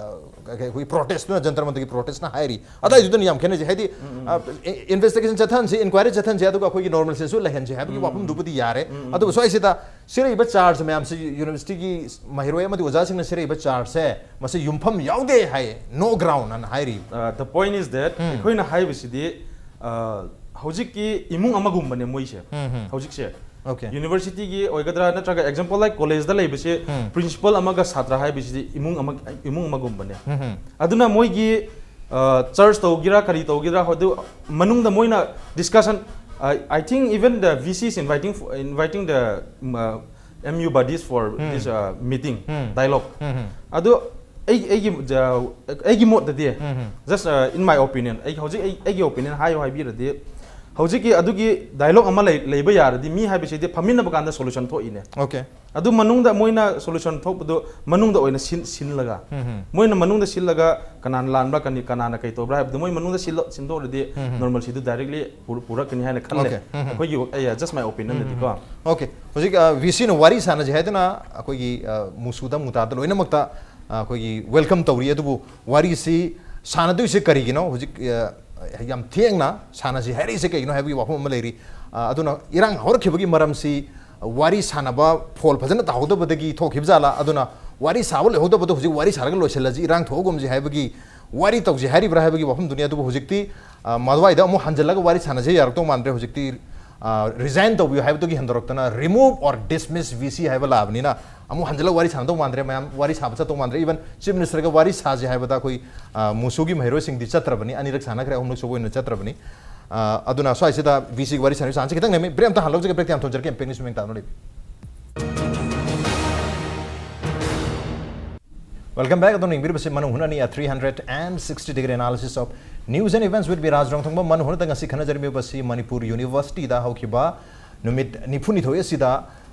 ꯑꯩꯈꯣꯏ protest ꯇꯨꯅ, ꯖꯟꯇꯔ ꯃꯟꯇꯔꯒꯤ protest ꯅ ꯍꯥꯏꯔꯤ꯫ ꯑꯗꯨꯋꯥꯏꯗꯨꯗꯅ ꯌꯥꯝ ꯈꯦꯠꯅꯩꯁꯦ꯫ ꯍꯥꯏꯗꯤ, ꯑ, investigation ꯆꯠꯊꯍꯟꯁꯤ, inquiry ꯆꯠꯊꯍꯟꯁꯤ, ꯑꯗꯨꯒ ꯑꯩꯈꯣꯏꯒꯤ normalcy ꯁꯨ ꯂꯩꯍꯟꯁꯤ ꯍꯥꯏꯕꯒꯤ ꯋꯥꯐꯝꯗꯨꯕꯨꯗꯤ ꯌꯥꯔꯦ꯫ ꯑꯗꯨꯕꯨ ꯁ꯭ꯋꯥꯏꯁꯤꯗ ꯁꯤꯔꯛꯏꯕ charge ꯃꯌꯥꯝꯁꯤ, university ꯒꯤ ꯃꯍꯩꯔꯣꯏ ꯑꯃꯗꯤ ꯑꯣꯖꯥꯁꯤꯡꯅ ꯁꯤꯔꯛꯏꯕ charge ꯁꯦ, ꯃꯁꯤ ꯌꯨꯝꯐꯝ ꯌꯥꯎꯗꯦ ꯍꯥꯏ, no ground ꯑꯅ ꯍꯥꯏꯔꯤ꯫ Uh, the point is that ꯑꯩꯈꯣꯏꯅ ꯍꯥꯏꯕꯁꯤꯗꯤ, uh, ꯍꯧꯖꯤꯛꯀꯤ ꯏꯃꯨꯡ ꯑꯃꯒꯨꯝꯕꯅꯦ ꯃꯣꯏꯁꯦ꯫ ꯎꯝ, ꯎꯝ. ꯍꯧꯖꯤꯛꯁꯦ Okay. ꯌꯨꯅꯤꯚꯔꯁꯤꯇꯤꯒꯤ ꯑꯣꯏꯒꯗ꯭ꯔꯥ, ꯅꯠꯇ꯭ꯔꯒ example like ꯀꯣꯂꯦꯖꯇ ꯂꯩꯕꯁꯦ, ꯎꯝ. ꯄ꯭ꯔꯤꯟꯁꯤꯄꯜ ꯑꯃꯒ ꯁꯥꯇ꯭ꯔ ꯍꯥꯏꯕꯁꯤꯗꯤ ꯏꯃꯨꯡ ꯑꯃ, ꯏꯃꯨꯡ ꯑꯃꯒꯨꯝꯕꯅꯦ꯫ ꯎꯝ, ꯎꯝ. ꯑꯗꯨꯅ ꯃꯣꯏꯒꯤ ꯆꯔꯆ ꯇꯧꯒꯦꯔꯥ, ꯀꯔꯤ ꯇꯧꯒꯦꯔꯥ, ꯑꯗꯨ ꯃꯅꯨꯡꯗ ꯃꯣꯏꯅ discussion, I think even the V C is inviting, inviting the M U bodies for Hmm. this meeting, Hmm. dialogue. ꯎꯝ, ꯎꯝ. ꯑꯗꯨ ꯑꯩ ꯑꯩꯒꯤ ꯑ, ꯑꯩꯒꯤ ꯃꯣꯠꯇꯗꯤ, ꯎꯝ, ꯎꯝ. just in my opinion, ꯑꯩ ꯍꯧꯖꯤꯛ ꯑꯩ ꯑꯩꯒꯤ opinion ꯍꯥꯏꯌꯨ ꯍꯥꯏꯕꯤꯔꯗꯤ, ꯍꯧꯖꯤꯛꯀꯤ ꯑꯗꯨꯒꯤ dialogue ꯑꯃ ꯂꯩ, ꯂꯩꯕ ꯌꯥꯔꯗꯤ, ꯃꯤ ꯍꯥꯏꯕꯁꯤꯗꯤ ꯐꯝꯃꯤꯟꯅꯕ ꯀꯥꯟꯗ solution ꯊꯣꯛꯏꯅꯦ꯫ Okay. ꯑꯗꯨ ꯃꯅꯨꯡꯗ ꯃꯣꯏꯅ solution ꯊꯣꯛꯄꯗꯨ ꯃꯅꯨꯡꯗ ꯑꯣꯏꯅ ꯁꯤꯟ-, ꯁꯤꯜꯂꯒ, ꯎꯝ, ꯎꯝ. ꯃꯣꯏꯅ ꯃꯅꯨꯡꯗ ꯁꯤꯜꯂꯒ ꯀꯅꯥꯅ ꯂꯥꯟꯕ꯭ꯔꯥ, ꯀꯅꯤ-, ꯀꯅꯥꯅ ꯀꯩ ꯇꯧꯕ꯭ꯔꯥ ꯍꯥꯏꯕꯗꯨ ꯃꯣꯏ ꯃꯅꯨꯡꯗ ꯁꯤꯜꯂ-, ꯁꯤꯟꯗꯣꯛꯑꯗꯤ ꯎꯝ, ꯎꯝ. normalcyꯗꯨ directly ꯄꯨꯔ-, ꯄꯨꯔꯛꯀꯅꯤ ꯍꯥꯏꯅ ꯈꯜꯂꯦ꯫ Okay. ꯎꯝ, ꯎꯝ. ꯑꯩꯈꯣꯏꯒꯤ, ꯑꯩ, just my opinionꯗꯗꯤꯀꯣ꯫ Okay. ꯍꯧꯖꯤꯛ ꯚꯤ ꯁꯤꯅ ꯋꯥꯔꯤ ꯁꯥꯟꯅꯁꯤ ꯍꯥꯏꯗꯨꯅ ꯑꯩꯈꯣꯏꯒꯤ ꯑ, ꯃꯨꯁꯨꯗ ꯃꯨꯇꯥꯗ ꯂꯣꯏꯅꯃꯛꯇ ꯑ, ꯑꯩꯈꯣꯏꯒꯤ welcome ꯇꯧꯔꯤ꯫ ꯑꯗꯨꯕꯨ ꯋꯥꯔꯤꯁꯤ ꯁꯥꯟꯅꯗꯣꯏꯁꯦ ꯀꯔꯤꯒꯤꯅꯣ? ꯍꯧꯖꯤꯛ ꯑ, ꯌꯥꯝ ꯊꯦꯡꯅ ꯁꯥꯟꯅꯁꯤ ꯍꯥꯏꯔꯛꯏꯁꯦ ꯀꯩꯒꯤꯅꯣ ꯍꯥꯏꯕꯒꯤ ꯋꯥꯐꯝ ꯑꯃ ꯂꯩꯔꯤ꯫ ꯑ, ꯑꯗꯨꯅ ꯏꯔꯥꯡ ꯍꯧꯔꯛꯈꯤꯕꯒꯤ ꯃꯔꯝꯁꯤ ꯋꯥꯔꯤ ꯁꯥꯟꯅꯕ, ꯐꯣꯜ ꯐꯖꯅ ꯇꯥꯍꯧꯗꯕꯗꯒꯤ ꯊꯣꯛꯈꯤꯕ ꯖꯥꯠꯂꯥ? ꯑꯗꯨꯅ ꯋꯥꯔꯤ ꯁꯥꯕ ꯂꯣꯏꯍꯧꯗꯕꯗꯣ ꯍꯧꯖꯤꯛ ꯋꯥꯔꯤ ꯁꯥꯔꯒ ꯂꯣꯏꯁꯤꯜꯂꯁꯤ, ꯏꯔꯥꯡ ꯊꯣꯛꯍꯧꯒꯨꯝꯁꯤ ꯍꯥꯏꯕꯒꯤ ꯋꯥꯔꯤ ꯇꯧꯁꯤ ꯍꯥꯏꯔꯤꯕ꯭ꯔꯥ ꯍꯥꯏꯕꯒꯤ ꯋꯥꯐꯝꯗꯨꯅꯤ꯫ ꯑꯗꯨꯕꯨ ꯍꯧꯖꯤꯛꯇꯤ ꯑ, ꯃꯗꯨꯋꯥꯏꯗ ꯑꯃꯨꯛ ꯍꯟꯖꯤꯜꯂꯒ ꯋꯥꯔꯤ ꯁꯥꯟꯅꯁꯦ ꯌꯥꯔꯛꯇꯧ ꯃꯥꯟꯗ꯭ꯔꯦ꯫ ꯍꯧꯖꯤꯛꯇꯤ ꯑ, resign ꯇꯧꯕꯤꯌꯨ ꯍꯥꯏꯕꯗꯨꯒꯤ ꯍꯟꯗꯣꯔꯛꯇꯅ remove or dismiss V C ꯍꯥꯏꯕ ꯂꯥꯛꯑꯕꯅꯤꯅ ꯑꯃꯨꯛ ꯍꯟꯖꯤꯜꯂꯒ ꯋꯥꯔꯤ ꯁꯥꯟꯅꯗꯧ ꯃꯥꯟꯗ꯭ꯔꯦ꯫ ꯃꯌꯥꯝ ꯋꯥꯔꯤ ꯁꯥꯕ ꯆꯠꯇꯧ ꯃꯥꯟꯗ꯭ꯔꯦ꯫ Even Chief Ministerꯒ ꯋꯥꯔꯤ ꯁꯥꯁꯦ ꯍꯥꯏꯕꯗ ꯑꯩꯈꯣꯏ ꯑ, ꯃꯨꯁꯨꯒꯤ ꯃꯍꯩꯔꯣꯏꯁꯤꯡꯗꯤ ꯆꯠꯇ꯭ꯔꯕꯅꯤ꯫ ꯑꯅꯤꯔꯛ ꯁꯥꯟꯅꯈ꯭ꯔꯦ, ꯑꯍꯨꯝꯂꯛ ꯁꯨꯕ ꯑꯣꯏꯅ ꯆꯠꯇ꯭ꯔꯕꯅꯤ꯫ ꯑ, ꯑꯗꯨꯅ ꯁ꯭ꯋꯥꯏꯁꯤꯗ V Cꯒꯤ ꯋꯥꯔꯤ ꯁꯥꯟꯅꯕꯒꯤ chance ꯈꯤꯇꯪ ꯅꯦꯝꯃꯤ꯫ Break ꯑꯝꯇ ꯍꯥꯟꯅ ꯂꯧꯖꯒꯦ꯫ Break ꯌꯥꯝ ꯊꯣꯟꯖꯔꯛꯀꯦ꯫ Impact News ꯃꯤꯡ ꯇꯥꯗꯨꯅ ꯂꯩꯕꯤꯌꯨ꯫ Welcome back. ꯑꯗꯣꯝꯅ ꯌꯦꯡꯕꯤꯔꯤꯕꯁꯤ ꯃꯅꯨꯡ ꯍꯨꯠꯅꯅꯤ, a three hundred and sixty degree analysis of news and events with me, ꯔꯥꯖ ꯔꯣꯡꯊꯣꯡꯕ꯫ ꯃꯅꯨꯡ ꯍꯨꯠꯅꯗ ꯉꯁꯤ ꯈꯟꯅꯖꯔꯝꯃꯤꯕꯁꯤ ꯃꯅꯤꯄꯨꯔ ꯌꯨꯅꯤꯚꯔꯁꯤꯇꯤꯗ ꯍꯧꯈꯤꯕ ꯅꯨꯃꯤꯠ ꯅꯤꯐꯨꯅꯤꯊꯣꯏ ꯑꯁꯤꯗ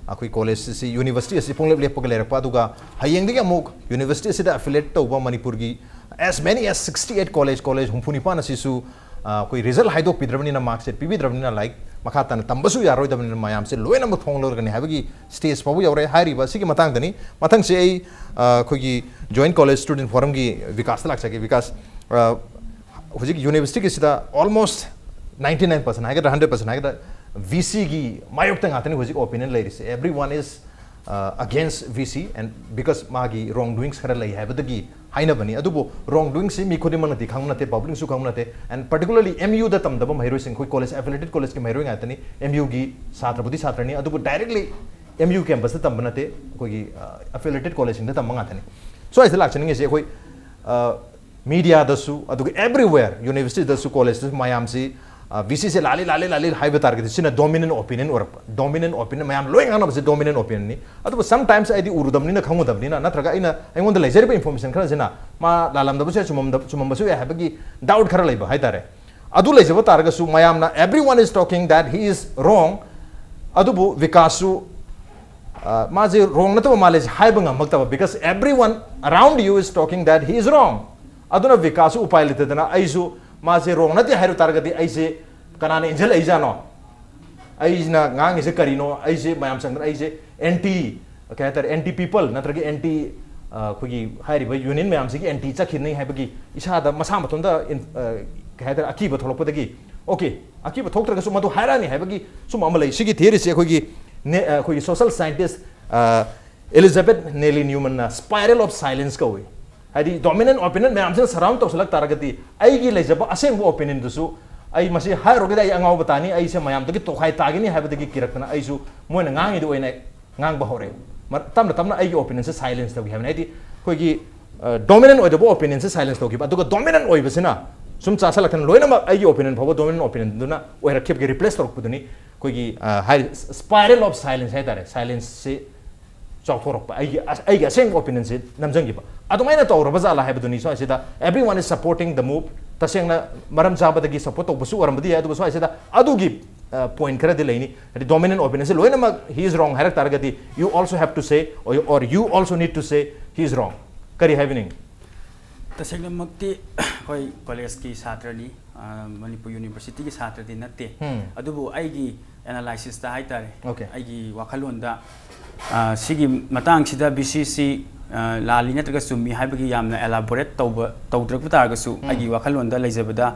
ꯑꯩꯈꯣꯏ ꯀꯣꯂꯦꯖ ꯑꯁꯤ, ꯌꯨꯅꯤꯚꯔꯁꯤꯇꯤ ꯑꯁꯤ ꯄꯨꯡꯂꯦꯞ ꯂꯦꯞꯄꯒ ꯂꯩꯔꯛꯄ, ꯑꯗꯨꯒ ꯍꯌꯦꯡꯗꯒꯤ ꯑꯃꯨꯛ ꯌꯨꯅꯤꯚꯔꯁꯤꯇꯤ ꯑꯁꯤꯗ affiliate ꯇꯧꯕ ꯃꯅꯤꯄꯨꯔꯒꯤ as many as sixty eight college, college ꯍꯨꯝꯐꯨ ꯅꯤꯄꯥꯟ ꯑꯁꯤꯁꯨ, ꯑ, ꯑꯩꯈꯣꯏ result ꯍꯥꯏꯗꯣꯛꯄꯤꯗ꯭ꯔꯕꯅꯤꯅ, mark sheet ꯄꯤꯕꯤꯗ꯭ꯔꯕꯅꯤꯅ ꯂꯥꯏꯔꯤꯛ ꯃꯈꯥ ꯇꯥꯅ ꯇꯝꯕꯁꯨ ꯌꯥꯔꯣꯏꯗꯕꯅꯤꯅ ꯃꯌꯥꯝꯁꯦ ꯂꯣꯏꯅꯃꯛ ꯊꯣꯡ ꯂꯣꯜꯂꯒꯅꯤ ꯍꯥꯏꯕꯒꯤ stage ꯐꯥꯎꯕ ꯌꯧꯔꯦ꯫ ꯍꯥꯏꯔꯤꯕ ꯑꯁꯤꯒꯤ ꯃꯇꯥꯡꯗꯅꯤ꯫ ꯃꯊꯪꯁꯦ ꯑꯩ, ꯑ, ꯑꯩꯈꯣꯏꯒꯤ Joint College Student Forumꯒꯤ ꯕꯤꯀꯥꯁꯇ ꯂꯥꯛꯆꯒꯦ꯫ ꯕꯤꯀꯥꯁ, ꯑ, ꯍꯧꯖꯤꯛ ꯌꯨꯅꯤꯚꯔꯁꯤꯇꯤꯒꯤꯁꯤꯗ almost ninety nine percent ꯍꯥꯏꯒꯗ꯭ꯔꯥ, hundred percent ꯍꯥꯏꯒꯗ꯭ꯔꯥ, V Cꯒꯤ ꯃꯥꯌꯣꯛꯇ ꯉꯥꯛꯇꯅꯤ ꯍꯧꯖꯤꯛ opinion ꯂꯩꯔꯤꯁꯦ꯫ Everyone is against V C and because ꯃꯥꯒꯤ wrong doings ꯈꯔ ꯂꯩ ꯍꯥꯏꯕꯗꯒꯤ ꯍꯥꯏꯅꯕꯅꯤ꯫ ꯑꯗꯨꯕꯨ wrong doings ꯁꯤ ꯃꯤ ꯈꯨꯗꯤꯡꯃꯛꯅꯗꯤ ꯈꯪꯕ ꯅꯠꯇꯦ, public ꯁꯨ ꯈꯪꯕ ꯅꯠꯇꯦ꯫ And particularly M U ꯗ ꯇꯝꯗꯕ ꯃꯍꯩꯔꯣꯏꯁꯤꯡ, ꯑꯩꯈꯣꯏ college, affiliated college ꯀꯤ ꯃꯍꯩꯔꯣꯏ ꯉꯥꯛꯇꯅꯤ꯫ M U ꯒꯤ ꯁꯥꯇ꯭ꯔꯕꯨꯗꯤ ꯁꯥꯇ꯭ꯔꯅꯤ, ꯑꯗꯨꯕꯨ directly M U campus ꯇ ꯇꯝꯕ ꯅꯠꯇꯦ, ꯑꯩꯈꯣꯏꯒꯤ affiliated college ꯁꯤꯡꯗ ꯇꯝꯕ ꯉꯥꯛꯇꯅꯤ꯫ ꯁ꯭ꯋꯥꯏꯁꯤꯗ ꯂꯥꯛꯆꯅꯤꯡꯉꯤꯁꯦ ꯑꯩꯈꯣꯏ media ꯗꯁꯨ, ꯑꯗꯨꯒ everywhere, university ꯗꯁꯨ, college ꯇꯁꯨ ꯃꯌꯥꯝꯁꯤ V C ꯁꯦ ꯂꯥꯜꯂꯤ, ꯂꯥꯜꯂꯤ, ꯂꯥꯜꯂꯤ ꯍꯥꯏꯕ ꯇꯥꯔꯒꯗꯤ ꯁꯤꯅ dominant opinion ꯑꯣꯏꯔꯛꯄ꯫ Dominant opinion, ꯃꯌꯥꯝ ꯂꯣꯏ ꯉꯥꯡꯅꯕꯁꯦ dominant opinion ꯅꯤ꯫ ꯑꯗꯨꯕꯨ sometimes ꯑꯩꯗꯤ ꯎꯔꯨꯗꯕꯅꯤꯅ ꯈꯪꯉꯨꯗꯕꯅꯤꯅ, ꯅꯠꯇ꯭ꯔꯒ ꯑꯩꯅ, ꯑꯩꯉꯣꯟꯗ ꯂꯩꯖꯔꯤꯕ information ꯈꯔꯁꯤꯅ ꯃꯥ ꯂꯥꯜꯂꯝꯗꯕꯁꯨ ꯌꯥꯏ, ꯆꯨꯝꯃꯝꯗ-, ꯆꯨꯝꯃꯝꯕꯁꯨ ꯌꯥꯏ ꯍꯥꯏꯕꯒꯤ doubt ꯈꯔ ꯂꯩꯕ ꯍꯥꯏꯇꯥꯔꯦ꯫ ꯑꯗꯨ ꯂꯩꯖꯕ ꯇꯥꯔꯒꯁꯨ ꯃꯌꯥꯝꯅ everyone is talking that he is wrong, ꯑꯗꯨꯕꯨ ꯕꯤꯀꯥꯁꯁꯨ ꯃꯥꯁꯦ wrong ꯅꯠꯇꯕ ꯃꯥꯜꯂꯦ ꯍꯥꯏꯕ ꯉꯝꯃꯛꯇꯕ, because everyone around you is talking that he is wrong꯫ ꯑꯗꯨꯅ ꯕꯤꯀꯥꯁꯁꯨ ꯎꯄꯥꯏ ꯂꯩꯇꯗꯅ ꯑꯩꯁꯨ ꯃꯥꯁꯦ wrong ꯅꯠꯇꯦ ꯍꯥꯏꯔꯨ ꯇꯥꯔꯒꯗꯤ ꯑꯩꯁꯦ ꯀꯅꯥꯅ ꯏꯟꯁꯤꯜꯂꯛꯏꯖꯥꯠꯅꯣ? ꯑꯩꯅ ꯉꯥꯡꯉꯤꯁꯦ ꯀꯔꯤꯅꯣ? ꯑꯩꯁꯦ ꯃꯌꯥꯝ ꯆꯪꯗꯅ ꯑꯩꯁꯦ anti, ꯀꯩ ꯍꯥꯏꯇꯥꯔꯦ, anti people ꯅꯠꯇ꯭ꯔꯒ anti, ꯑꯩꯈꯣꯏꯒꯤ ꯍꯥꯏꯔꯤꯕ union ꯃꯌꯥꯝꯁꯤꯒꯤ anti ꯆꯠꯈꯤꯅꯤ ꯍꯥꯏꯕꯒꯤ ꯏꯁꯥꯗ ꯃꯁꯥ ꯃꯇꯣꯝꯗ ꯏꯟ-, ꯑ, ꯀꯩ ꯍꯥꯏꯇꯥꯔꯦ, ꯑꯀꯤꯕ ꯊꯣꯛꯂꯛꯄꯗꯒꯤ, okay, ꯑꯀꯤꯕ ꯊꯣꯛꯇ꯭ꯔꯒꯁꯨ ꯃꯗꯨ ꯍꯥꯏꯔꯛꯑꯅꯤ ꯍꯥꯏꯕꯒꯤ ꯁꯨꯝꯕ ꯑꯃ ꯂꯩ꯫ ꯁꯤꯒꯤ theory ꯁꯦ ꯑꯩꯈꯣꯏꯒꯤ ꯅꯦ-, ꯑ, ꯑꯩꯈꯣꯏꯒꯤ social scientist, ꯑ, Elizabeth Nelly Newman ꯅ spiral of silence ꯀꯧꯏ꯫ ꯍꯥꯏꯗꯤ dominant opinion ꯃꯌꯥꯝꯁꯤꯅ surround ꯇꯧꯁꯤꯜꯂꯛ ꯇꯥꯔꯒꯗꯤ ꯑꯩꯒꯤ ꯂꯩꯖꯕ ꯑꯁꯦꯡꯕ opinion ꯗꯨꯁꯨ ꯑꯩ ꯃꯁꯤ ꯍꯥꯏꯔꯨꯔꯒꯗꯤ ꯑꯩ ꯑꯉꯥꯎꯕ ꯇꯥꯅꯤ, ꯑꯩꯁꯦ ꯃꯌꯥꯝꯗꯒꯤ ꯇꯣꯈꯥꯏ ꯇꯥꯒꯅꯤ ꯍꯥꯏꯕꯗꯒꯤ ꯀꯤꯔꯛꯇꯅ ꯑꯩꯁꯨ ꯃꯣꯏꯅ ꯉꯥꯡꯉꯤꯗꯨ ꯑꯣꯏꯅ ꯉꯥꯡꯕ ꯍꯧꯔꯛꯑꯦ꯫ ꯃ-, ꯇꯞꯅ ꯇꯞꯅ ꯑꯩꯒꯤ opinion ꯁꯦ silence ꯇꯧꯈꯤ ꯍꯥꯏꯕꯅꯤ꯫ ꯍꯥꯏꯗꯤ ꯑꯩꯈꯣꯏꯒꯤ, ꯑ, dominant ꯑꯣꯏꯗꯕ opinion ꯁꯦ silence ꯇꯧꯈꯤꯕ, ꯑꯗꯨꯒ dominant ꯑꯣꯏꯕꯁꯤꯅ ꯁꯨꯝ ꯆꯥꯁꯤꯜꯂꯛꯇꯅ ꯂꯣꯏꯅꯃꯛ ꯑꯩꯒꯤ opinion ꯐꯥꯎꯕ dominant opinion ꯗꯨꯅ ꯑꯣꯏꯔꯛꯈꯤꯕꯒꯤ replace ꯇꯧꯔꯛꯄꯗꯨꯅꯤ ꯑꯩꯈꯣꯏꯒꯤ, ꯑ, ꯍꯥꯏꯔꯤ spiral of silence ꯍꯥꯏꯇꯥꯔꯦ꯫ Silence ꯁꯤ ꯆꯥꯎꯊꯣꯔꯛꯄ, ꯑꯩꯒꯤ ꯑꯁ-, ꯑꯩꯒꯤ ꯑꯁꯦꯡꯕ opinion ꯁꯦ ꯅꯝꯁꯤꯟꯈꯤꯕ꯫ ꯑꯗꯨꯃꯥꯏꯅ ꯇꯧꯔꯕ ꯖꯥꯠꯂꯥ ꯍꯥꯏꯕꯗꯨꯅꯤ ꯁ꯭ꯋꯥꯏꯁꯤꯗ꯫ Everyone is supporting the move꯫ ꯇꯁꯦꯡꯅ ꯃꯔꯝ ꯆꯥꯕꯗꯒꯤ support ꯇꯧꯕꯁꯨ ꯑꯣꯏꯔꯝꯕꯗꯤ ꯌꯥꯏ, ꯑꯗꯨꯒ ꯁ꯭ꯋꯥꯏꯁꯤꯗ ꯑꯗꯨꯒꯤ, ꯑ, point ꯈꯔꯗꯤ ꯂꯩꯅꯤ꯫ ꯍꯥꯏꯗꯤ dominant opinion ꯁꯦ ꯂꯣꯏꯅꯃꯛ he is wrong ꯍꯥꯏꯔꯛ ꯇꯥꯔꯒꯗꯤ you also have to say or, or you also need to say he is wrong꯫ ꯀꯔꯤ ꯍꯥꯏꯕꯤꯅꯤꯡꯉꯤ? ꯇꯁꯦꯡꯅꯃꯛꯇꯤ ꯑꯩꯈꯣꯏ college ꯀꯤ ꯁꯥꯇ꯭ꯔꯅꯤ, ꯑ, ꯃꯅꯤꯄꯨꯔ university ꯒꯤ ꯁꯥꯇ꯭ꯔꯗꯤ ꯅꯠꯇꯦ꯫ ꯎꯝ꯫ ꯑꯗꯨꯕꯨ ꯑꯩꯒꯤ analysis ꯇ ꯍꯥꯏꯇꯥꯔꯦ, Okay. ꯑꯩꯒꯤ ꯋꯥꯈꯜꯂꯣꯟꯗ, ꯑ, ꯁꯤꯒꯤ ꯃꯇꯥꯡꯁꯤꯗ V C ꯁꯤ, ꯑ, ꯂꯥꯜꯂꯤ ꯅꯠꯇ꯭ꯔꯒ ꯆꯨꯝꯃꯤ ꯍꯥꯏꯕꯒꯤ ꯌꯥꯝꯅ elaborate ꯇꯧꯕ, ꯇꯧꯗ꯭ꯔꯛꯄ ꯇꯥꯔꯒꯁꯨ, ꯎꯝ꯫ ꯑꯩꯒꯤ ꯋꯥꯈꯜꯂꯣꯟꯗ ꯂꯩꯖꯕꯗ,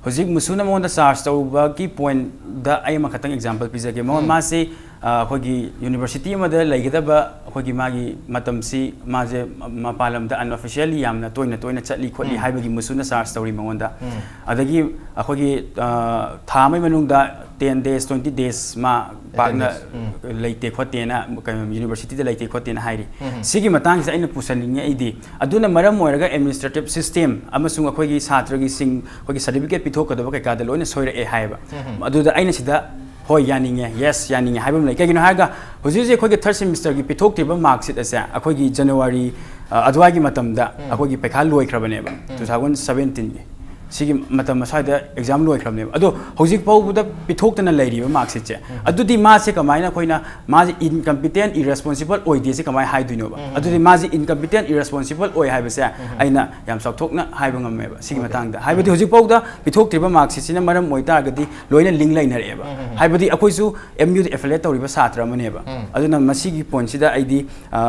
ꯍꯧꯖꯤꯛ ꯃꯨꯁꯨꯅ ꯃꯉꯣꯟꯗ charge ꯇꯧꯕꯒꯤ point ꯗ ꯑꯩ ꯑꯃꯈꯛꯇꯪ example ꯄꯤꯖꯒꯦ꯫ ꯃꯉꯣꯟ-, ꯎꯝ꯫ ꯃꯥꯁꯤ ꯑ, ꯑꯩꯈꯣꯏꯒꯤ ꯌꯨꯅꯤꯚꯔꯁꯤꯇꯤ ꯑꯃꯗ ꯂꯩꯒꯗꯕ ꯑꯩꯈꯣꯏꯒꯤ ꯃꯥꯒꯤ ꯃꯇꯝꯁꯤ ꯃꯥꯁꯦ ꯃꯄꯥꯟ ꯂꯝꯗ unofficially ꯌꯥꯝꯅ ꯇꯣꯏꯅ ꯇꯣꯏꯅ ꯆꯠꯂꯤ ꯈꯣꯠꯂꯤ ꯎꯝ꯫ ꯍꯥꯏꯕꯒꯤ ꯃꯨꯁꯨꯅ ꯆꯥꯔꯖ ꯇꯧꯔꯤ ꯃꯉꯣꯟꯗ꯫ ꯎꯝ꯫ ꯑꯗꯒꯤ ꯑꯩꯈꯣꯏꯒꯤ, ꯑ, ꯊꯥ ꯑꯃꯒꯤ ꯃꯅꯨꯡꯗ ten days, twenty days ꯃꯥ ꯄꯥꯛꯅ Attendance꯫ ꯎꯝ꯫ ꯂꯩꯇꯦ ꯈꯣꯠꯇꯦꯅ, ꯀꯩꯅꯣ, ꯌꯨꯅꯤꯚꯔꯁꯤꯇꯤꯗ ꯂꯩꯇꯦ ꯈꯣꯠꯇꯦꯅ ꯍꯥꯏꯔꯤ꯫ ꯎꯝ꯫ ꯁꯤꯒꯤ ꯃꯇꯥꯡꯁꯤꯗ ꯑꯩꯅ ꯄꯨꯁꯟꯅꯤꯡꯉꯦ ꯑꯩꯗꯤ, ꯑꯗꯨꯅ ꯃꯔꯝ ꯑꯣꯏꯔꯒ administrative system ꯑꯃꯁꯨꯡ ꯑꯩꯈꯣꯏꯒꯤ ꯁꯥꯇ꯭ꯔꯒꯤꯁꯤꯡ ꯑꯩꯈꯣꯏꯒꯤ certificate ꯄꯤꯊꯣꯛꯀꯗꯕ ꯀꯩꯀꯥꯗ ꯂꯣꯏꯅ ꯁꯣꯏꯔꯛꯑꯦ ꯍꯥꯏꯌꯦꯕ꯫ ꯎꯝ꯫ ꯑꯗꯨꯗ ꯑꯩꯅ ꯁꯤꯗ ꯍꯣꯏ, ꯌꯥꯅꯤꯡꯉꯦ, yes, ꯌꯥꯅꯤꯡꯉꯦ ꯍꯥꯏꯕ ꯑꯃ ꯂꯩ꯫ ꯀꯩꯒꯤꯅꯣ ꯍꯥꯏꯔꯒ ꯍꯧꯖꯤꯛ ꯍꯧꯖꯤꯛ ꯑꯩꯈꯣꯏꯒꯤ third semesterꯒꯤ ꯄꯤꯊꯣꯛꯇ꯭ꯔꯤꯕ mark sheet ꯑꯁꯦ ꯑꯩꯈꯣꯏꯒꯤ January, ꯑ, ꯑꯗꯨꯋꯥꯏꯒꯤ ꯃꯇꯝꯗ ꯎꯝ꯫ ꯑꯩꯈꯣꯏꯒꯤ ꯄꯩꯈꯥ ꯂꯣꯏꯈ꯭ꯔꯕꯅꯦꯕ, ꯎꯝ꯫ two thousand seventeenꯒꯤ꯫ ꯁꯤꯒꯤ ꯃꯇꯝ ꯑꯁ꯭ꯋꯥꯏꯗ exam ꯂꯣꯏꯈ꯭ꯔꯕꯅꯦꯕ꯫ ꯑꯗꯣ ꯍꯧꯖꯤꯛ ꯐꯥꯎꯕꯗ ꯄꯤꯊꯣꯛꯇꯅ ꯂꯩꯔꯤꯕ mark sheetꯁꯦ, ꯎꯝ꯫ ꯑꯗꯨꯗꯤ ꯃꯥꯁꯦ ꯀꯃꯥꯏꯅ ꯑꯩꯈꯣꯏꯅ ꯃꯥꯁꯦ incompetent, irresponsible ꯑꯣꯏꯗꯦꯁꯦ ꯀꯃꯥꯏꯅ ꯍꯥꯏꯗꯣꯏꯅꯣꯕ? ꯎꯝ꯫ ꯑꯗꯨꯗꯤ ꯃꯥꯁꯦ incompetent, irresponsible ꯑꯣꯏ ꯍꯥꯏꯕꯁꯦ ꯎꯝ꯫ ꯑꯩꯅ ꯌꯥꯝ ꯆꯥꯎꯊꯣꯛꯅ ꯍꯥꯏꯕ ꯉꯝꯃꯦꯕ ꯁꯤꯒꯤ OK꯫ ꯃꯇꯥꯡꯗ꯫ ꯍꯥꯏꯕꯗꯤ ꯎꯝ꯫ ꯍꯧꯖꯤꯛ ꯐꯥꯎꯗ ꯄꯤꯊꯣꯛꯇ꯭ꯔꯤꯕ mark sheetꯁꯤꯅ ꯃꯔꯝ ꯑꯣꯏꯇꯥꯔꯒꯗꯤ ꯂꯣꯏꯅ link ꯂꯩꯅꯔꯛꯑꯦꯕ꯫ ꯎꯝ, ꯎꯝ, ꯎꯝ꯫ ꯍꯥꯏꯕꯗꯤ ꯑꯩꯈꯣꯏꯁꯨ MUꯗ affiliate ꯇꯧꯔꯤꯕ ꯁꯥꯇ꯭ꯔ ꯑꯃꯅꯦꯕ꯫ ꯎꯝ꯫ ꯑꯗꯨꯅ ꯃꯁꯤꯒꯤ pointꯁꯤꯗ ꯑꯩꯗꯤ, ꯑ,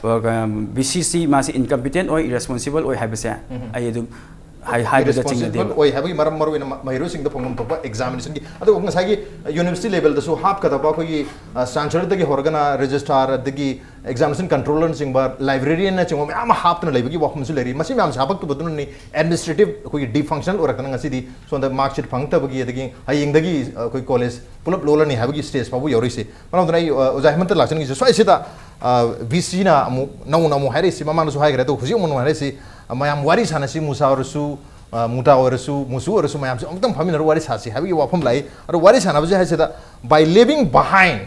ꯑ, VCꯁꯤ ꯃꯥꯁꯤ incompetent ꯑꯣꯏ, irresponsible ꯑꯣꯏ ꯍꯥꯏꯕꯁꯦ ꯎꯝ, ꯎꯝ꯫ ꯑꯩ ꯑꯗꯨꯝ ꯍꯥꯏ-, ꯍꯥꯏꯕꯗ irresponsible ꯆꯤꯡꯅꯗꯦꯕ꯫ ꯑꯣꯏ ꯍꯥꯏꯕꯒꯤ ꯃꯔꯝ ꯃꯔꯨ ꯑꯣꯏꯅ ꯃ-, ꯃꯍꯩꯔꯣꯏꯁꯤꯡꯗ ꯐꯪꯐꯝ ꯊꯣꯛꯄ examinationꯒꯤ, ꯑꯗꯨꯒ ꯉꯁꯥꯏꯒꯤ university levelꯗꯁꯨ ꯍꯥꯞꯀꯗꯕ ꯑꯩꯈꯣꯏꯒꯤ, ꯑ, chancellorꯗꯒꯤ ꯍꯧꯔꯒꯅ registrar, ꯑꯗꯒꯤ examination controllerꯅꯆꯤꯡꯕ, librarianꯅꯆꯤꯡꯕ ꯃꯌꯥꯝ ꯑꯃ ꯍꯥꯞꯇꯅ ꯂꯩꯕꯒꯤ ꯋꯥꯐꯝꯁꯨ ꯂꯩꯔꯤ꯫ ꯃꯁꯤ ꯃꯌꯥꯝꯁꯦ ꯍꯥꯄꯛꯇꯕꯗꯨꯅꯅꯤ administrative ꯑꯩꯈꯣꯏꯒꯤ defunctional ꯑꯣꯏꯔꯛꯇꯅ ꯉꯁꯤꯗꯤ ꯁꯣꯝꯗ mark sheet ꯐꯪꯉꯛꯇꯕꯒꯤ, ꯑꯗꯒꯤ ꯍꯌꯦꯡꯗꯒꯤ ꯑꯩꯈꯣꯏ college ꯄꯨꯂꯞ ꯂꯣꯜꯂꯅꯤ ꯍꯥꯏꯕꯒꯤ stage ꯐꯥꯎꯕ ꯌꯧꯔꯛꯏꯁꯦ꯫ ꯃꯔꯝ ꯑꯗꯨꯅ ꯑꯩ, ꯑ, ꯑꯣꯖꯥ ꯍꯦꯃꯟꯇ ꯂꯥꯛꯆꯅꯤꯡꯉꯤꯁꯦ ꯁ꯭ꯋꯥꯏꯁꯤꯗ, ꯑ, VCꯅ ꯑꯃꯨꯛ ꯅꯧꯅ ꯑꯃꯨꯛ ꯍꯥꯏꯔꯛꯏꯁꯤ, ꯃꯃꯥꯡꯗꯁꯨ ꯍꯥꯏꯈ꯭ꯔꯦ, ꯑꯗꯣ ꯍꯧꯖꯤꯛ ꯑꯃꯨꯛ ꯅꯧꯅ ꯍꯥꯏꯔꯛꯏꯁꯤ, ꯑ, ꯃꯌꯥꯝ ꯋꯥꯔꯤ ꯁꯥꯟꯅꯁꯤ, ꯃꯨꯁꯥ ꯑꯣꯏꯔꯁꯨ, ꯑ, ꯃꯨꯇꯥ ꯑꯣꯏꯔꯁꯨ, ꯃꯨꯁꯨ ꯑꯣꯏꯔꯁꯨ ꯃꯌꯥꯝꯁꯦ ꯑꯃꯨꯛꯇꯪ ꯐꯝꯃꯤꯟꯅꯔꯒ ꯋꯥꯔꯤ ꯁꯥꯁꯤ ꯍꯥꯏꯕꯒꯤ ꯋꯥꯐꯝ ꯂꯥꯛꯏ꯫ ꯑꯗꯣ ꯋꯥꯔꯤ ꯁꯥꯟꯅꯕꯁꯦ ꯍꯥꯏꯁꯤꯗ by leaving behind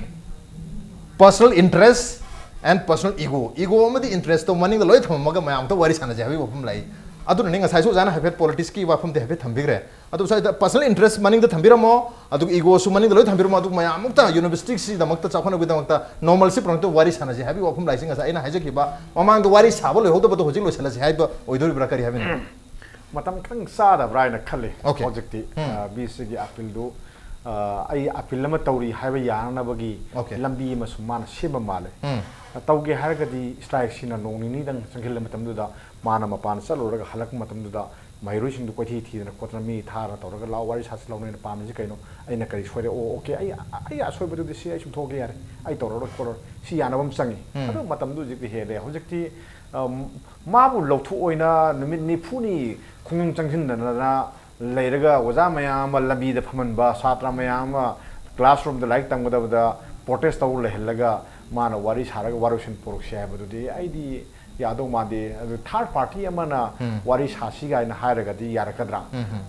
personal interest and personal ego, ego ꯑꯃꯗꯤ interestꯇꯣ ꯃꯅꯤꯡꯗ ꯂꯣꯏ ꯊꯝꯃꯝꯃꯒ ꯃꯌꯥꯝ ꯑꯝꯇ ꯋꯥꯔꯤ ꯁꯥꯟꯅꯁꯦ ꯍꯥꯏꯕꯒꯤ ꯋꯥꯐꯝ ꯂꯥꯛꯏ꯫ ꯑꯗꯨꯅꯅꯤ ꯉꯁꯥꯏꯁꯨ ꯑꯣꯖꯥꯅ ꯍꯥꯏꯐꯦꯠ politicsꯀꯤ ꯋꯥꯐꯝꯗꯤ ꯍꯥꯏꯐꯦꯠ ꯊꯝꯕꯤꯈ꯭ꯔꯦ꯫ ꯑꯗꯨ ꯁ꯭ꯋꯥꯏꯗ personal interest ꯃꯅꯤꯡꯗ ꯊꯝꯕꯤꯔꯝꯃꯣ, ꯑꯗꯨꯒ egoꯁꯨ ꯃꯅꯤꯡꯗ ꯂꯣꯏ ꯊꯝꯕꯤꯔꯝꯃꯣ, ꯑꯗꯨꯒ ꯃꯌꯥꯝ ꯑꯃꯨꯛꯇ universityꯁꯤꯒꯤꯗꯃꯛꯇ ꯆꯥꯎꯈꯠꯅꯕꯒꯤꯗꯃꯛꯇ normalcy ꯄꯨꯝꯅꯃꯛꯇ ꯋꯥꯔꯤ ꯁꯥꯟꯅꯁꯦ ꯍꯥꯏꯕꯒꯤ ꯋꯥꯐꯝ ꯂꯥꯛꯏꯁꯦ꯫ ꯉꯁꯥꯏ ꯑꯩꯅ ꯍꯥꯏꯖꯈꯤꯕ ꯃꯃꯥꯡꯗ ꯋꯥꯔꯤ ꯁꯥꯕ ꯂꯣꯏꯍꯧꯗꯕꯗꯣ ꯍꯧꯖꯤꯛ ꯂꯣꯏꯁꯤꯜꯂꯁꯦ ꯍꯥꯏꯕ ꯑꯣꯏꯗꯣꯔꯤꯕ꯭ꯔꯥ, ꯀꯔꯤ ꯍꯥꯏꯕꯅꯣ? ꯃꯇꯝ ꯈꯤꯇꯪ ꯆꯥꯗꯕ꯭ꯔꯥ ꯍꯥꯏꯅ ꯈꯜꯂꯤ꯫ OK꯫ ꯍꯧꯖꯤꯛꯇꯤ, ꯎꯝ꯫ ꯑ, VCꯒꯤ appealꯗꯨ, ꯑ, ꯑꯩ appeal ꯑꯃ ꯇꯧꯔꯤ ꯍꯥꯏꯕ ꯌꯥꯅꯅꯕꯒꯤ OK꯫ ꯂꯝꯕꯤ ꯑꯃꯁꯨ ꯃꯥꯅ ꯁꯦꯝꯕ ꯃꯥꯜꯂꯦ꯫ ꯎꯝ꯫ ꯑ, ꯇꯧꯒꯦ ꯍꯥꯏꯔꯒꯗꯤ strikeꯁꯤꯅ ꯅꯣꯡ ꯅꯤꯅꯤꯗꯪ ꯆꯪꯁꯤꯜꯂ ꯃꯇꯝꯗꯨꯗ ꯃꯥꯅ ꯃꯄꯥꯟ ꯆꯠꯂꯨꯔꯒ ꯍꯜꯂꯛꯄ ꯃꯇꯝꯗꯨꯗ ꯃꯍꯩꯔꯣꯏꯁꯤꯡꯗꯨ ꯀꯣꯏꯊꯤ ꯊꯤꯗꯅ ꯈꯣꯠꯇꯅ ꯃꯤ ꯊꯥꯔ ꯇꯧꯔꯒ ꯂꯥꯛꯑꯣ ꯋꯥꯔꯤ ꯁꯥꯁꯤ ꯂꯥꯎꯅ ꯑꯩꯅ ꯄꯥꯝꯃꯤꯁꯤ ꯀꯩꯅꯣ, ꯑꯩꯅ ꯀꯔꯤ ꯁꯣꯏꯔꯦ, ꯑꯣ ꯑꯣꯀꯦ, ꯑꯩ ꯑꯩ ꯑꯁꯣꯏꯕꯗꯨꯗꯤ ꯁꯤ ꯑꯩ ꯁꯨꯝ ꯊꯣꯛꯑꯒꯦ ꯌꯥꯔꯦ, ꯑꯩ ꯇꯧꯔꯔꯣꯏ ꯈꯣꯠꯂꯔꯣꯏ, ꯁꯤ ꯌꯥꯅꯕ ꯑꯃ ꯆꯪꯉꯤ꯫ ꯑꯗꯨ ꯃꯇꯝꯗꯨ ꯍꯧꯖꯤꯛꯇꯤ ꯍꯦꯜꯂꯦ꯫ ꯍꯧꯖꯤꯛꯇꯤ ꯃꯥꯕꯨ ꯂꯧꯊꯣꯛꯑꯣꯏꯅ ꯅꯨꯃꯤꯠ ꯅꯤꯐꯨꯅꯤ ꯈꯣꯡꯖꯪ ꯆꯪꯁꯤꯟꯗꯅ ꯂꯩꯔꯒ ꯑꯣꯖꯥ ꯃꯌꯥꯝ ꯑꯃ ꯂꯝꯕꯤꯗ ꯐꯝꯍꯟꯕ, ꯁꯥꯇ꯭ꯔ ꯃꯌꯥꯝ ꯑꯃ ꯀ꯭ꯂꯥꯁꯔꯨꯝꯗ ꯂꯥꯏꯔꯤꯛ ꯇꯝꯒꯗꯕꯗ ꯄ꯭ꯔꯣꯇꯦꯁ ꯇꯧꯔ ꯂꯩꯍꯜꯂꯒ ꯃꯥꯅ ꯋꯥꯔꯤ ꯁꯥꯔꯒ ꯋꯥꯔꯣꯏꯁꯤꯟ ꯄꯨꯔꯛꯁꯤ ꯍꯥꯏꯕꯗꯨꯗꯤ ꯑꯩꯗꯤ ꯌꯥꯗꯧ ꯃꯥꯟꯗꯦ꯫ ꯑꯗꯨ ꯊꯥꯔꯠ ꯄꯥꯔꯇꯤ ꯑꯃꯅ ꯋꯥꯔꯤ ꯁꯥꯁꯤ ꯀꯥꯏꯅ ꯍꯥꯏꯔꯒꯗꯤ ꯌꯥꯔꯛꯀꯗ꯭ꯔꯥ?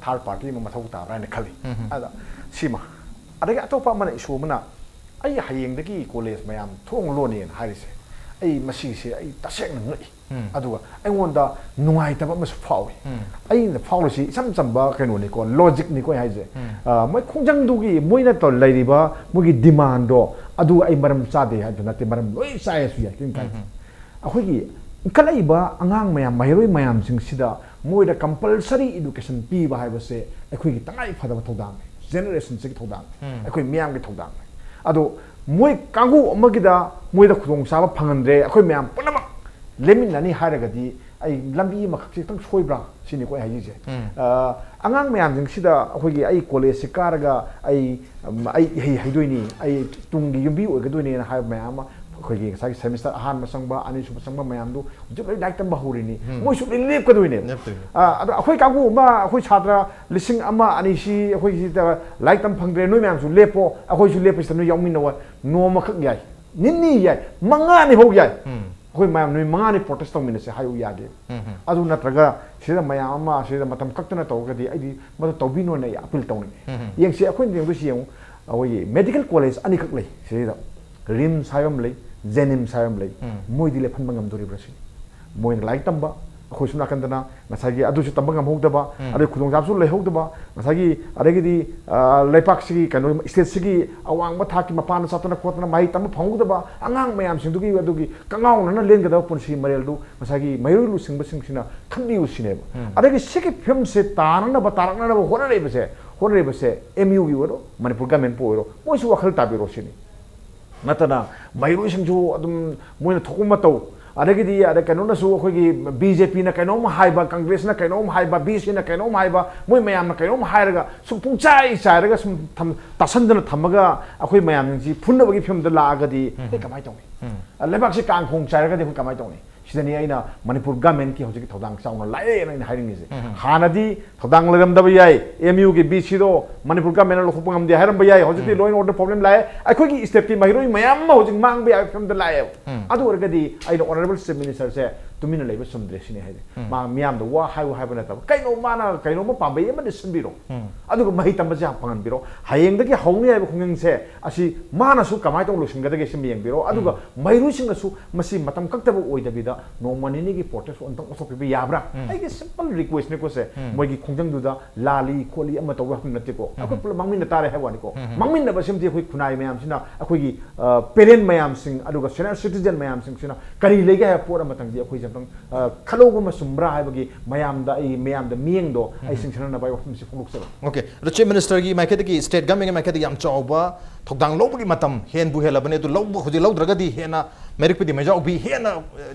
ꯊꯥꯔꯠ ꯄꯥꯔꯇꯤ ꯑꯃ ꯃꯊꯧ ꯇꯥꯕ꯭ꯔꯥ ꯍꯥꯏꯅ ꯈꯜꯂꯤ꯫ ꯑꯗ ꯁꯤꯃ꯫ ꯑꯗꯒꯤ ꯑꯇꯣꯞꯄ ꯑꯃꯅ, ꯏꯁꯨ ꯑꯃꯅ, "ꯑꯩ ꯍꯌꯦꯡꯗꯒꯤ ꯀꯣꯂꯦꯖ ꯃꯌꯥꯝ ꯊꯣꯡ ꯂꯣꯟꯅꯦꯅ ꯍꯥꯏꯔꯤꯁꯦ, ꯑꯩ ꯃꯁꯤꯁꯦ ꯑꯩ ꯇꯁꯦꯡꯅ ꯉꯛꯏ꯫ ꯑꯗꯨꯒ ꯑꯩꯉꯣꯟꯗ ꯅꯨꯡꯉꯥꯏꯇꯕ ꯑꯃꯁꯨ ꯐꯥꯎꯏ꯫" ꯑꯩꯅ ꯐꯥꯎꯔꯤꯁꯤ ꯏꯆꯝ ꯆꯝꯕ ꯀꯩꯅꯣꯅꯤꯀꯣ, ꯂꯣꯖꯤꯛꯅꯤꯀꯣ ꯑꯩ ꯍꯥꯏꯁꯦ꯫ ꯑ, ꯃꯣꯏ ꯈꯣꯡꯖꯪꯗꯨꯒꯤ ꯃꯣꯏꯅ ꯇꯧ-, ꯂꯩꯔꯤꯕ ꯃꯣꯏꯒꯤ ꯗꯤꯃꯥꯟꯗꯣ, ꯑꯗꯨ ꯑꯩ ꯃꯔꯝ ꯆꯥꯗꯦ ꯍꯥꯏꯕ ꯅꯠꯇꯦ, ꯃꯔꯝ ꯂꯣꯏ ꯆꯥꯏ ꯍꯥꯏꯁꯨ ꯌꯥꯏ, ꯀꯔꯤꯝ ꯀꯥꯏꯗꯦ꯫ ꯑꯩꯈꯣꯏꯒꯤ ꯏꯟꯈꯠꯂꯛꯏꯕ ꯑꯉꯥꯡ ꯃꯌꯥꯝ, ꯃꯍꯩꯔꯣꯏ ꯃꯌꯥꯝꯁꯤꯡꯁꯤꯗ ꯃꯣꯏꯗ ꯀꯝꯄꯜꯁꯔꯤ ꯏꯗꯨꯀꯦꯁꯟ ꯄꯤꯕ ꯍꯥꯏꯕꯁꯦ ꯑꯩꯈꯣꯏꯒꯤ ꯇꯉꯥꯏ ꯐꯗꯕ ꯊꯧꯗꯥꯡꯅꯤ, ꯖꯦꯅꯦꯔꯦꯁꯟꯁꯤꯒꯤ ꯊꯧꯗꯥꯡꯅꯤ, ꯑꯩꯈꯣꯏ ꯃꯤꯌꯥꯝꯒꯤ ꯊꯧꯗꯥꯡꯅꯤ꯫ ꯑꯗꯣ ꯃꯣꯏ ꯀꯥꯡꯕꯨ ꯑꯃꯒꯤꯗ ꯃꯣꯏꯗ ꯈꯨꯗꯣꯡꯆꯥꯕ ꯐꯪꯍꯟꯗ꯭ꯔꯦ, ꯑꯩꯈꯣꯏ ꯃꯌꯥꯝ ꯄꯨꯝꯅꯃꯛ ꯂꯦꯝꯃꯤꯟꯅꯅꯤ ꯍꯥꯏꯔꯒꯗꯤ ꯑꯩ ꯂꯝꯕꯤ ꯑꯃꯈꯛꯁꯦ ꯈꯤꯇꯪ ꯁꯣꯏꯕ꯭ꯔꯥ ꯁꯤꯅꯤꯀꯣ ꯑꯩ ꯍꯥꯏꯖꯩꯁꯦ꯫ ꯑ, ꯑꯉꯥꯡ ꯃꯌꯥꯝꯁꯤꯡꯁꯤꯗ ꯑꯩꯈꯣꯏꯒꯤ ꯑꯩ ꯀꯣꯂꯦꯖꯁꯤ ꯀꯥꯔꯒ ꯑꯩ, ꯎꯝ, ꯑꯩ ꯏꯍꯩ ꯍꯩꯗꯣꯏꯅꯤ, ꯑꯩ ꯇꯨꯡꯒꯤ ꯌꯨꯝꯕꯤ ꯑꯣꯏꯒꯗꯣꯏꯅꯦꯅ ꯍꯥꯏꯕ ꯃꯌꯥꯝ ꯑꯃ, ꯑꯩꯈꯣꯏꯒꯤ ꯉꯁꯥꯏꯒꯤ ꯁꯦꯃꯤꯁꯇꯔ ꯑꯍꯥꯟꯕ ꯆꯪꯕ, ꯑꯅꯤꯁꯨꯕ ꯆꯪꯕ ꯃꯌꯥꯝꯗꯨ ꯍꯧꯖꯤꯛ ꯂꯣꯏ ꯂꯥꯏꯔꯤꯛ ꯇꯝꯕ ꯍꯧꯔꯤꯅꯤ꯫ ꯃꯣꯏꯁꯨ ꯂꯣꯏ ꯂꯦꯞꯀꯗꯣꯏꯅꯦꯕ꯫ ꯑ, ꯑꯗꯣ ꯑꯩꯈꯣꯏ ꯀꯥꯡꯕꯨ ꯑꯃ, ꯑꯩꯈꯣꯏ ꯁꯥꯇ꯭ꯔ ꯂꯤꯁꯤꯡ ꯑꯃ ꯑꯅꯤ ꯁꯤ ꯑꯩꯈꯣꯏ ꯁꯤꯗ ꯂꯥꯏꯔꯤꯛ ꯇꯝ ꯐꯪꯗ꯭ꯔꯦ, ꯅꯣꯏ ꯃꯌꯥꯝꯁꯨ ꯂꯦꯞꯄꯣ, ꯑꯩꯈꯣꯏꯁꯨ ꯂꯦꯞꯄꯁꯤꯗ ꯅꯣꯏ ꯌꯥꯎꯃꯤꯟꯅꯧ꯫ ꯅꯣꯡꯃꯈꯛ ꯌꯥꯏ, ꯅꯤꯅꯤ ꯌꯥꯏ, ꯃꯉꯥꯅꯤ ꯐꯥꯎ ꯌꯥꯏ꯫ ꯑꯩꯈꯣꯏ ꯃꯌꯥꯝ ꯅꯨꯃꯤꯠ ꯃꯉꯥꯅꯤ ꯄ꯭ꯔꯣꯇꯦꯁ ꯇꯧꯃꯤꯟꯅꯁꯦ ꯍꯥꯏꯌꯨ ꯌꯥꯗꯦ꯫ ꯑꯗꯨ ꯅꯠꯇ꯭ꯔꯒ ꯁꯤꯗ ꯃꯌꯥꯝ ꯑꯃ ꯁꯤꯗ ꯃꯇꯝ ꯀꯛꯇꯅ ꯇꯧꯔꯒꯗꯤ ꯑꯩꯗꯤ ꯃꯗꯨ ꯇꯧꯕꯤꯅꯣꯅ ꯑꯩ ꯑꯄꯤꯜ ꯇꯧꯅꯤꯡꯉꯤ꯫ ꯌꯦꯡꯁꯤ, ꯑꯩꯈꯣꯏꯅ ꯌꯦꯡꯗꯣꯏꯁꯤ ꯌꯦꯡꯉꯨ, ꯑꯩꯈꯣꯏꯒꯤ ꯃꯦꯗꯤꯀꯦꯜ ꯀꯣꯂꯦꯖ ꯑꯅꯤꯈꯛ ꯂꯩ ꯁꯤꯗꯩꯗ, ꯔꯤꯝꯁ ꯍꯥꯏꯕ ꯑꯃ ꯂꯩ, ꯖꯦꯅꯤꯝꯁ ꯍꯥꯏꯕ ꯑꯃ ꯂꯩ꯫ ꯃꯣꯏꯗꯤ ꯂꯦꯞꯍꯟꯕ ꯉꯝꯗꯣꯔꯤꯕ꯭ꯔꯥ ꯁꯤꯅꯤ꯫ ꯃꯣꯏꯅ ꯂꯥꯏꯔꯤꯛ ꯇꯝꯕ, ꯑꯩꯈꯣꯏ ꯁꯣꯝ ꯅꯥꯀꯟꯗꯅ ꯉꯁꯥꯏꯒꯤ ꯑꯗꯨꯁꯨ ꯇꯝꯕ ꯉꯝꯍꯧꯗꯕ, ꯑꯗꯩ ꯈꯨꯗꯣꯡꯆꯥꯕꯁꯨ ꯂꯩꯍꯧꯗꯕ, ꯉꯁꯥꯏꯒꯤ ꯑꯗꯒꯤꯗꯤ, ꯑ, ꯂꯩꯄꯥꯛꯁꯤꯒꯤ ꯀꯩꯅꯣ, ꯁ꯭ꯇꯦꯠꯁꯤꯒꯤ ꯑꯋꯥꯡꯕ ꯊꯥꯛꯀꯤ ꯃꯄꯥꯟꯗ ꯆꯠꯇꯅ ꯈꯣꯠꯇꯅ ꯃꯍꯩ ꯇꯝꯕ ꯐꯪꯍꯧꯗꯕ ꯑꯉꯥꯡ ꯃꯌꯥꯝꯁꯤꯡꯗꯨꯒꯤ ꯑꯗꯨꯒꯤ ꯀꯉꯥꯎꯅꯅ ꯂꯦꯟꯒꯗꯕ ꯄꯨꯟꯁꯤ ꯃꯔꯦꯜꯗꯨ ꯉꯁꯥꯏꯒꯤ ꯃꯍꯩꯔꯣꯏ ꯂꯨꯆꯤꯡꯕꯁꯤꯡꯁꯤꯅ ꯈꯟꯕꯤꯌꯨ ꯁꯤꯅꯦꯕ꯫ ꯑꯗꯒꯤ ꯁꯤꯒꯤ ꯐꯤꯕꯝꯁꯦ ꯇꯥꯅꯅꯕ, ꯇꯥꯔꯛꯅꯅꯕ ꯍꯣꯠꯅꯔꯛꯏꯕꯁꯦ, ꯍꯣꯠꯅꯔꯛꯏꯕꯁꯦ ꯑꯦꯝ ꯌꯨꯒꯤ ꯑꯣꯏꯔꯣ, ꯃꯅꯤꯄꯨꯔ ꯒꯃꯦꯟꯄꯨ ꯑꯣꯏꯔꯣ, ꯃꯣꯏꯁꯨ ꯋꯥꯈꯜ ꯇꯥꯕꯤꯔꯣ ꯁꯤꯅꯤ꯫ ꯅꯠꯇꯅ ꯃꯍꯩꯔꯣꯏꯁꯤꯡꯁꯨ ꯑꯗꯨꯝ ꯃꯣꯏꯅ ꯊꯣꯛꯄ ꯃꯇꯧ, ꯑꯗꯒꯤꯗꯤ ꯑꯗ ꯀꯩꯅꯣꯅꯁꯨ, ꯑꯩꯈꯣꯏꯒꯤ ꯕꯤ ꯖꯦ ꯄꯤꯅ ꯀꯩꯅꯣꯝ ꯍꯥꯏꯕ, ꯀꯪꯒ꯭ꯔꯦꯁꯅ ꯀꯩꯅꯣꯝ ꯍꯥꯏꯕ, ꯕꯤ ꯁꯤꯅ ꯀꯩꯅꯣꯝ ꯍꯥꯏꯕ, ꯃꯣꯏ ꯃꯌꯥꯝꯅ ꯀꯩꯅꯣꯝ ꯍꯥꯏꯔꯒ ꯁꯨꯝ ꯄꯨꯡꯆꯥꯏ ꯆꯥꯏꯔꯒ ꯁꯨꯝ ꯊꯝ-, ꯇꯥꯁꯟꯗꯅ ꯊꯝꯃꯒ ꯑꯩꯈꯣꯏ ꯃꯌꯥꯝꯁꯤ ꯐꯨꯅꯕꯒꯤ ꯐꯤꯕꯝꯗ ꯂꯥꯛꯑꯒꯗꯤ ꯑꯩꯈꯣꯏ ꯀꯃꯥꯏꯅ ꯇꯧꯅꯤ? ꯎꯝ꯫ ꯂꯩꯕꯥꯛꯁꯤ ꯀꯥꯡꯈꯣꯡ ꯆꯥꯏꯔꯒꯗꯤ ꯑꯩꯈꯣꯏ ꯀꯃꯥꯏꯅ ꯇꯧꯅꯤ? ꯁꯤꯗꯅꯤ ꯑꯩꯅ ꯃꯅꯤꯄꯨꯔ ꯒꯃꯦꯟꯀꯤ ꯍꯧꯖꯤꯛꯀꯤ ꯊꯧꯗꯥꯡ ꯆꯥꯎꯅ ꯂꯥꯛꯑꯦꯅ ꯑꯩꯅ ꯍꯥꯏꯅꯤꯡꯉꯤꯁꯦ꯫ ꯎꯝ꯫ ꯍꯥꯟꯅꯗꯤ ꯊꯧꯗꯥꯡ ꯂꯩꯔꯝꯗꯕ ꯌꯥꯏ, ꯑꯦꯝ ꯌꯨꯒꯤ ꯕꯤ ꯁꯤꯗꯣ ꯃꯅꯤꯄꯨꯔ ꯒꯃꯦꯟꯅ ꯂꯧꯊꯣꯛꯄ ꯉꯝꯗꯦ ꯍꯥꯏꯔꯝꯕ ꯌꯥꯏ, ꯍꯧꯖꯤꯛꯇꯤ ꯎꯝ꯫ Law and order problem ꯂꯥꯛꯑꯦ, ꯑꯩꯈꯣꯏꯒꯤ ꯁ꯭ꯇꯦꯠꯀꯤ ꯃꯍꯩꯔꯣꯏ ꯃꯌꯥꯝ ꯑꯃ ꯍꯧꯖꯤꯛ ꯃꯥꯡꯕ ꯌꯥꯕꯒꯤ ꯐꯤꯕꯝꯗ ꯂꯥꯛꯑꯦꯕ꯫ ꯎꯝ꯫ ꯑꯗꯨ ꯑꯣꯏꯔꯒꯗꯤ ꯑꯩꯅ ꯑꯣꯅꯔꯦꯕꯜ ꯆꯤꯐ ꯃꯤꯅꯤꯁꯇꯔꯁꯦ ꯇꯨꯃꯤꯟꯅ ꯂꯩꯕ ꯆꯨꯝꯗ꯭ꯔꯦ ꯁꯤꯅꯤ ꯍꯥꯏꯗꯤ꯫ ꯎꯝ꯫ ꯃꯥ ꯃꯤꯌꯥꯝꯗ ꯋꯥ ꯍꯥꯏꯌꯨ ꯍꯥꯏꯕ ꯅꯠꯇꯕ, ꯀꯩꯅꯣ ꯃꯥꯅ ꯀꯩꯅꯣꯝꯃ ꯄꯥꯝꯕꯩ ꯑꯃꯗꯤ ꯁꯤꯟꯕꯤꯔꯣ꯫ ꯎꯝ꯫ ꯑꯗꯨꯒ ꯃꯍꯩ ꯇꯝꯕꯁꯦ ꯌꯥꯝ ꯐꯪꯍꯟꯕꯤꯔꯣ꯫ ꯍꯌꯦꯡꯗꯒꯤ ꯍꯧꯅꯤ ꯍꯥꯏꯕ ꯈꯣꯡꯖꯪꯁꯦ ꯑꯁꯤ ꯃꯥꯅꯁꯨ ꯀꯃꯥꯏꯅ ꯇꯧꯅ ꯂꯣꯏꯁꯤꯟꯒꯗꯒꯦ ꯁꯤ ꯑꯃ ꯌꯦꯡꯕꯤꯔꯣ꯫ ꯑꯗꯨꯒ ꯎꯝ꯫ ꯃꯍꯩꯔꯣꯏꯁꯤꯡꯅꯁꯨ ꯃꯁꯤ ꯃꯇꯝ ꯀꯛꯇꯕ ꯑꯣꯏꯗꯕꯤꯗ ꯅꯣꯡꯃ ꯅꯤꯅꯤꯒꯤ ꯄ꯭ꯔꯣꯇꯦꯁ ꯑꯝꯇꯪ ꯑꯣꯟꯊꯣꯛꯄꯤꯕ ꯌꯥꯕ꯭ꯔꯥ? ꯎꯝ꯫ ꯑꯩꯒꯤ ꯁꯤꯝꯄꯜ ꯔꯤꯀ꯭ꯋꯦꯁꯅꯤꯀꯣ ꯁꯦ꯫ ꯎꯝ꯫ ꯃꯣꯏꯒꯤ ꯈꯣꯡꯖꯪꯗꯨꯗ ꯂꯥꯜꯂꯤ ꯈꯣꯠꯂꯤ ꯑꯃ ꯇꯧꯕ ꯍꯥꯏꯕ ꯅꯠꯇꯦꯀꯣ꯫ ꯎꯝ꯫ ꯑꯩꯈꯣꯏ ꯄꯨꯂꯞ ꯃꯥꯡꯃꯤꯟꯅ ꯇꯥꯔꯦ ꯍꯥꯏꯕ ꯋꯥꯅꯤꯀꯣ꯫ ꯎꯝ꯫ ꯃꯥꯡꯃꯤꯟꯅꯕꯁꯤꯃꯗꯤ ꯑꯩꯈꯣꯏ ꯈꯨꯟꯅꯥꯏ ꯃꯌꯥꯝꯁꯤꯅ, ꯑꯩꯈꯣꯏꯒꯤ, ꯑ, ꯄꯦꯔꯦꯟ ꯃꯌꯥꯝꯁꯤꯡ, ꯑꯗꯨꯒ ꯁꯦꯅꯤꯌꯔ ꯁꯤꯇꯤꯖꯟ ꯃꯌꯥꯝꯁꯤꯡꯁꯤꯅ ꯀꯔꯤ ꯂꯩꯒꯦ ꯍꯥꯏꯕ ꯄꯣꯠ ꯑꯃꯇꯪꯗꯤ ꯑꯩꯈꯣꯏꯁꯦ ꯑꯝꯇꯪ, ꯑ, ꯈꯜꯍꯧꯕ ꯑꯃ ꯆꯨꯝꯕ꯭ꯔꯥ ꯍꯥꯏꯕꯒꯤ ꯃꯌꯥꯝꯗ ꯑꯩ, ꯃꯌꯥꯝꯗ ꯃꯤꯠꯌꯦꯡꯗꯣ ꯑꯩ ꯎꯝ꯫ ꯆꯤꯡꯁꯤꯟꯅꯅꯕ ꯑꯩ ꯋꯥꯐꯝꯁꯤ ꯐꯣꯡꯗꯣꯛꯆꯕꯅꯤ꯫ ꯑꯣꯀꯦ꯫ ꯑꯗꯣ ꯆꯤꯐ ꯃꯤꯅꯤꯁꯇꯔꯒꯤ ꯃꯥꯏꯀꯩꯗꯒꯤ, ꯁ꯭ꯇꯦꯠ ꯒꯚꯔꯟꯃꯦꯟꯠꯀꯤ ꯃꯥꯏꯀꯩꯗꯒꯤ ꯌꯥꯝ ꯆꯥꯎꯕ ꯊꯧꯗꯥꯡ ꯂꯧꯕꯒꯤ ꯃꯇꯝ ꯍꯦꯟꯕꯨ ꯍꯦꯜꯂꯕꯅꯤ꯫ ꯑꯗꯨ ꯂꯧꯕ, ꯍꯧꯖꯤꯛ ꯂꯧꯗ꯭ꯔꯒꯗꯤ ꯍꯦꯟꯅ ꯃꯩꯔꯛꯄꯗꯤ ꯃꯩꯖꯥꯎꯕꯤ ꯍꯦꯟꯅ, ꯑ,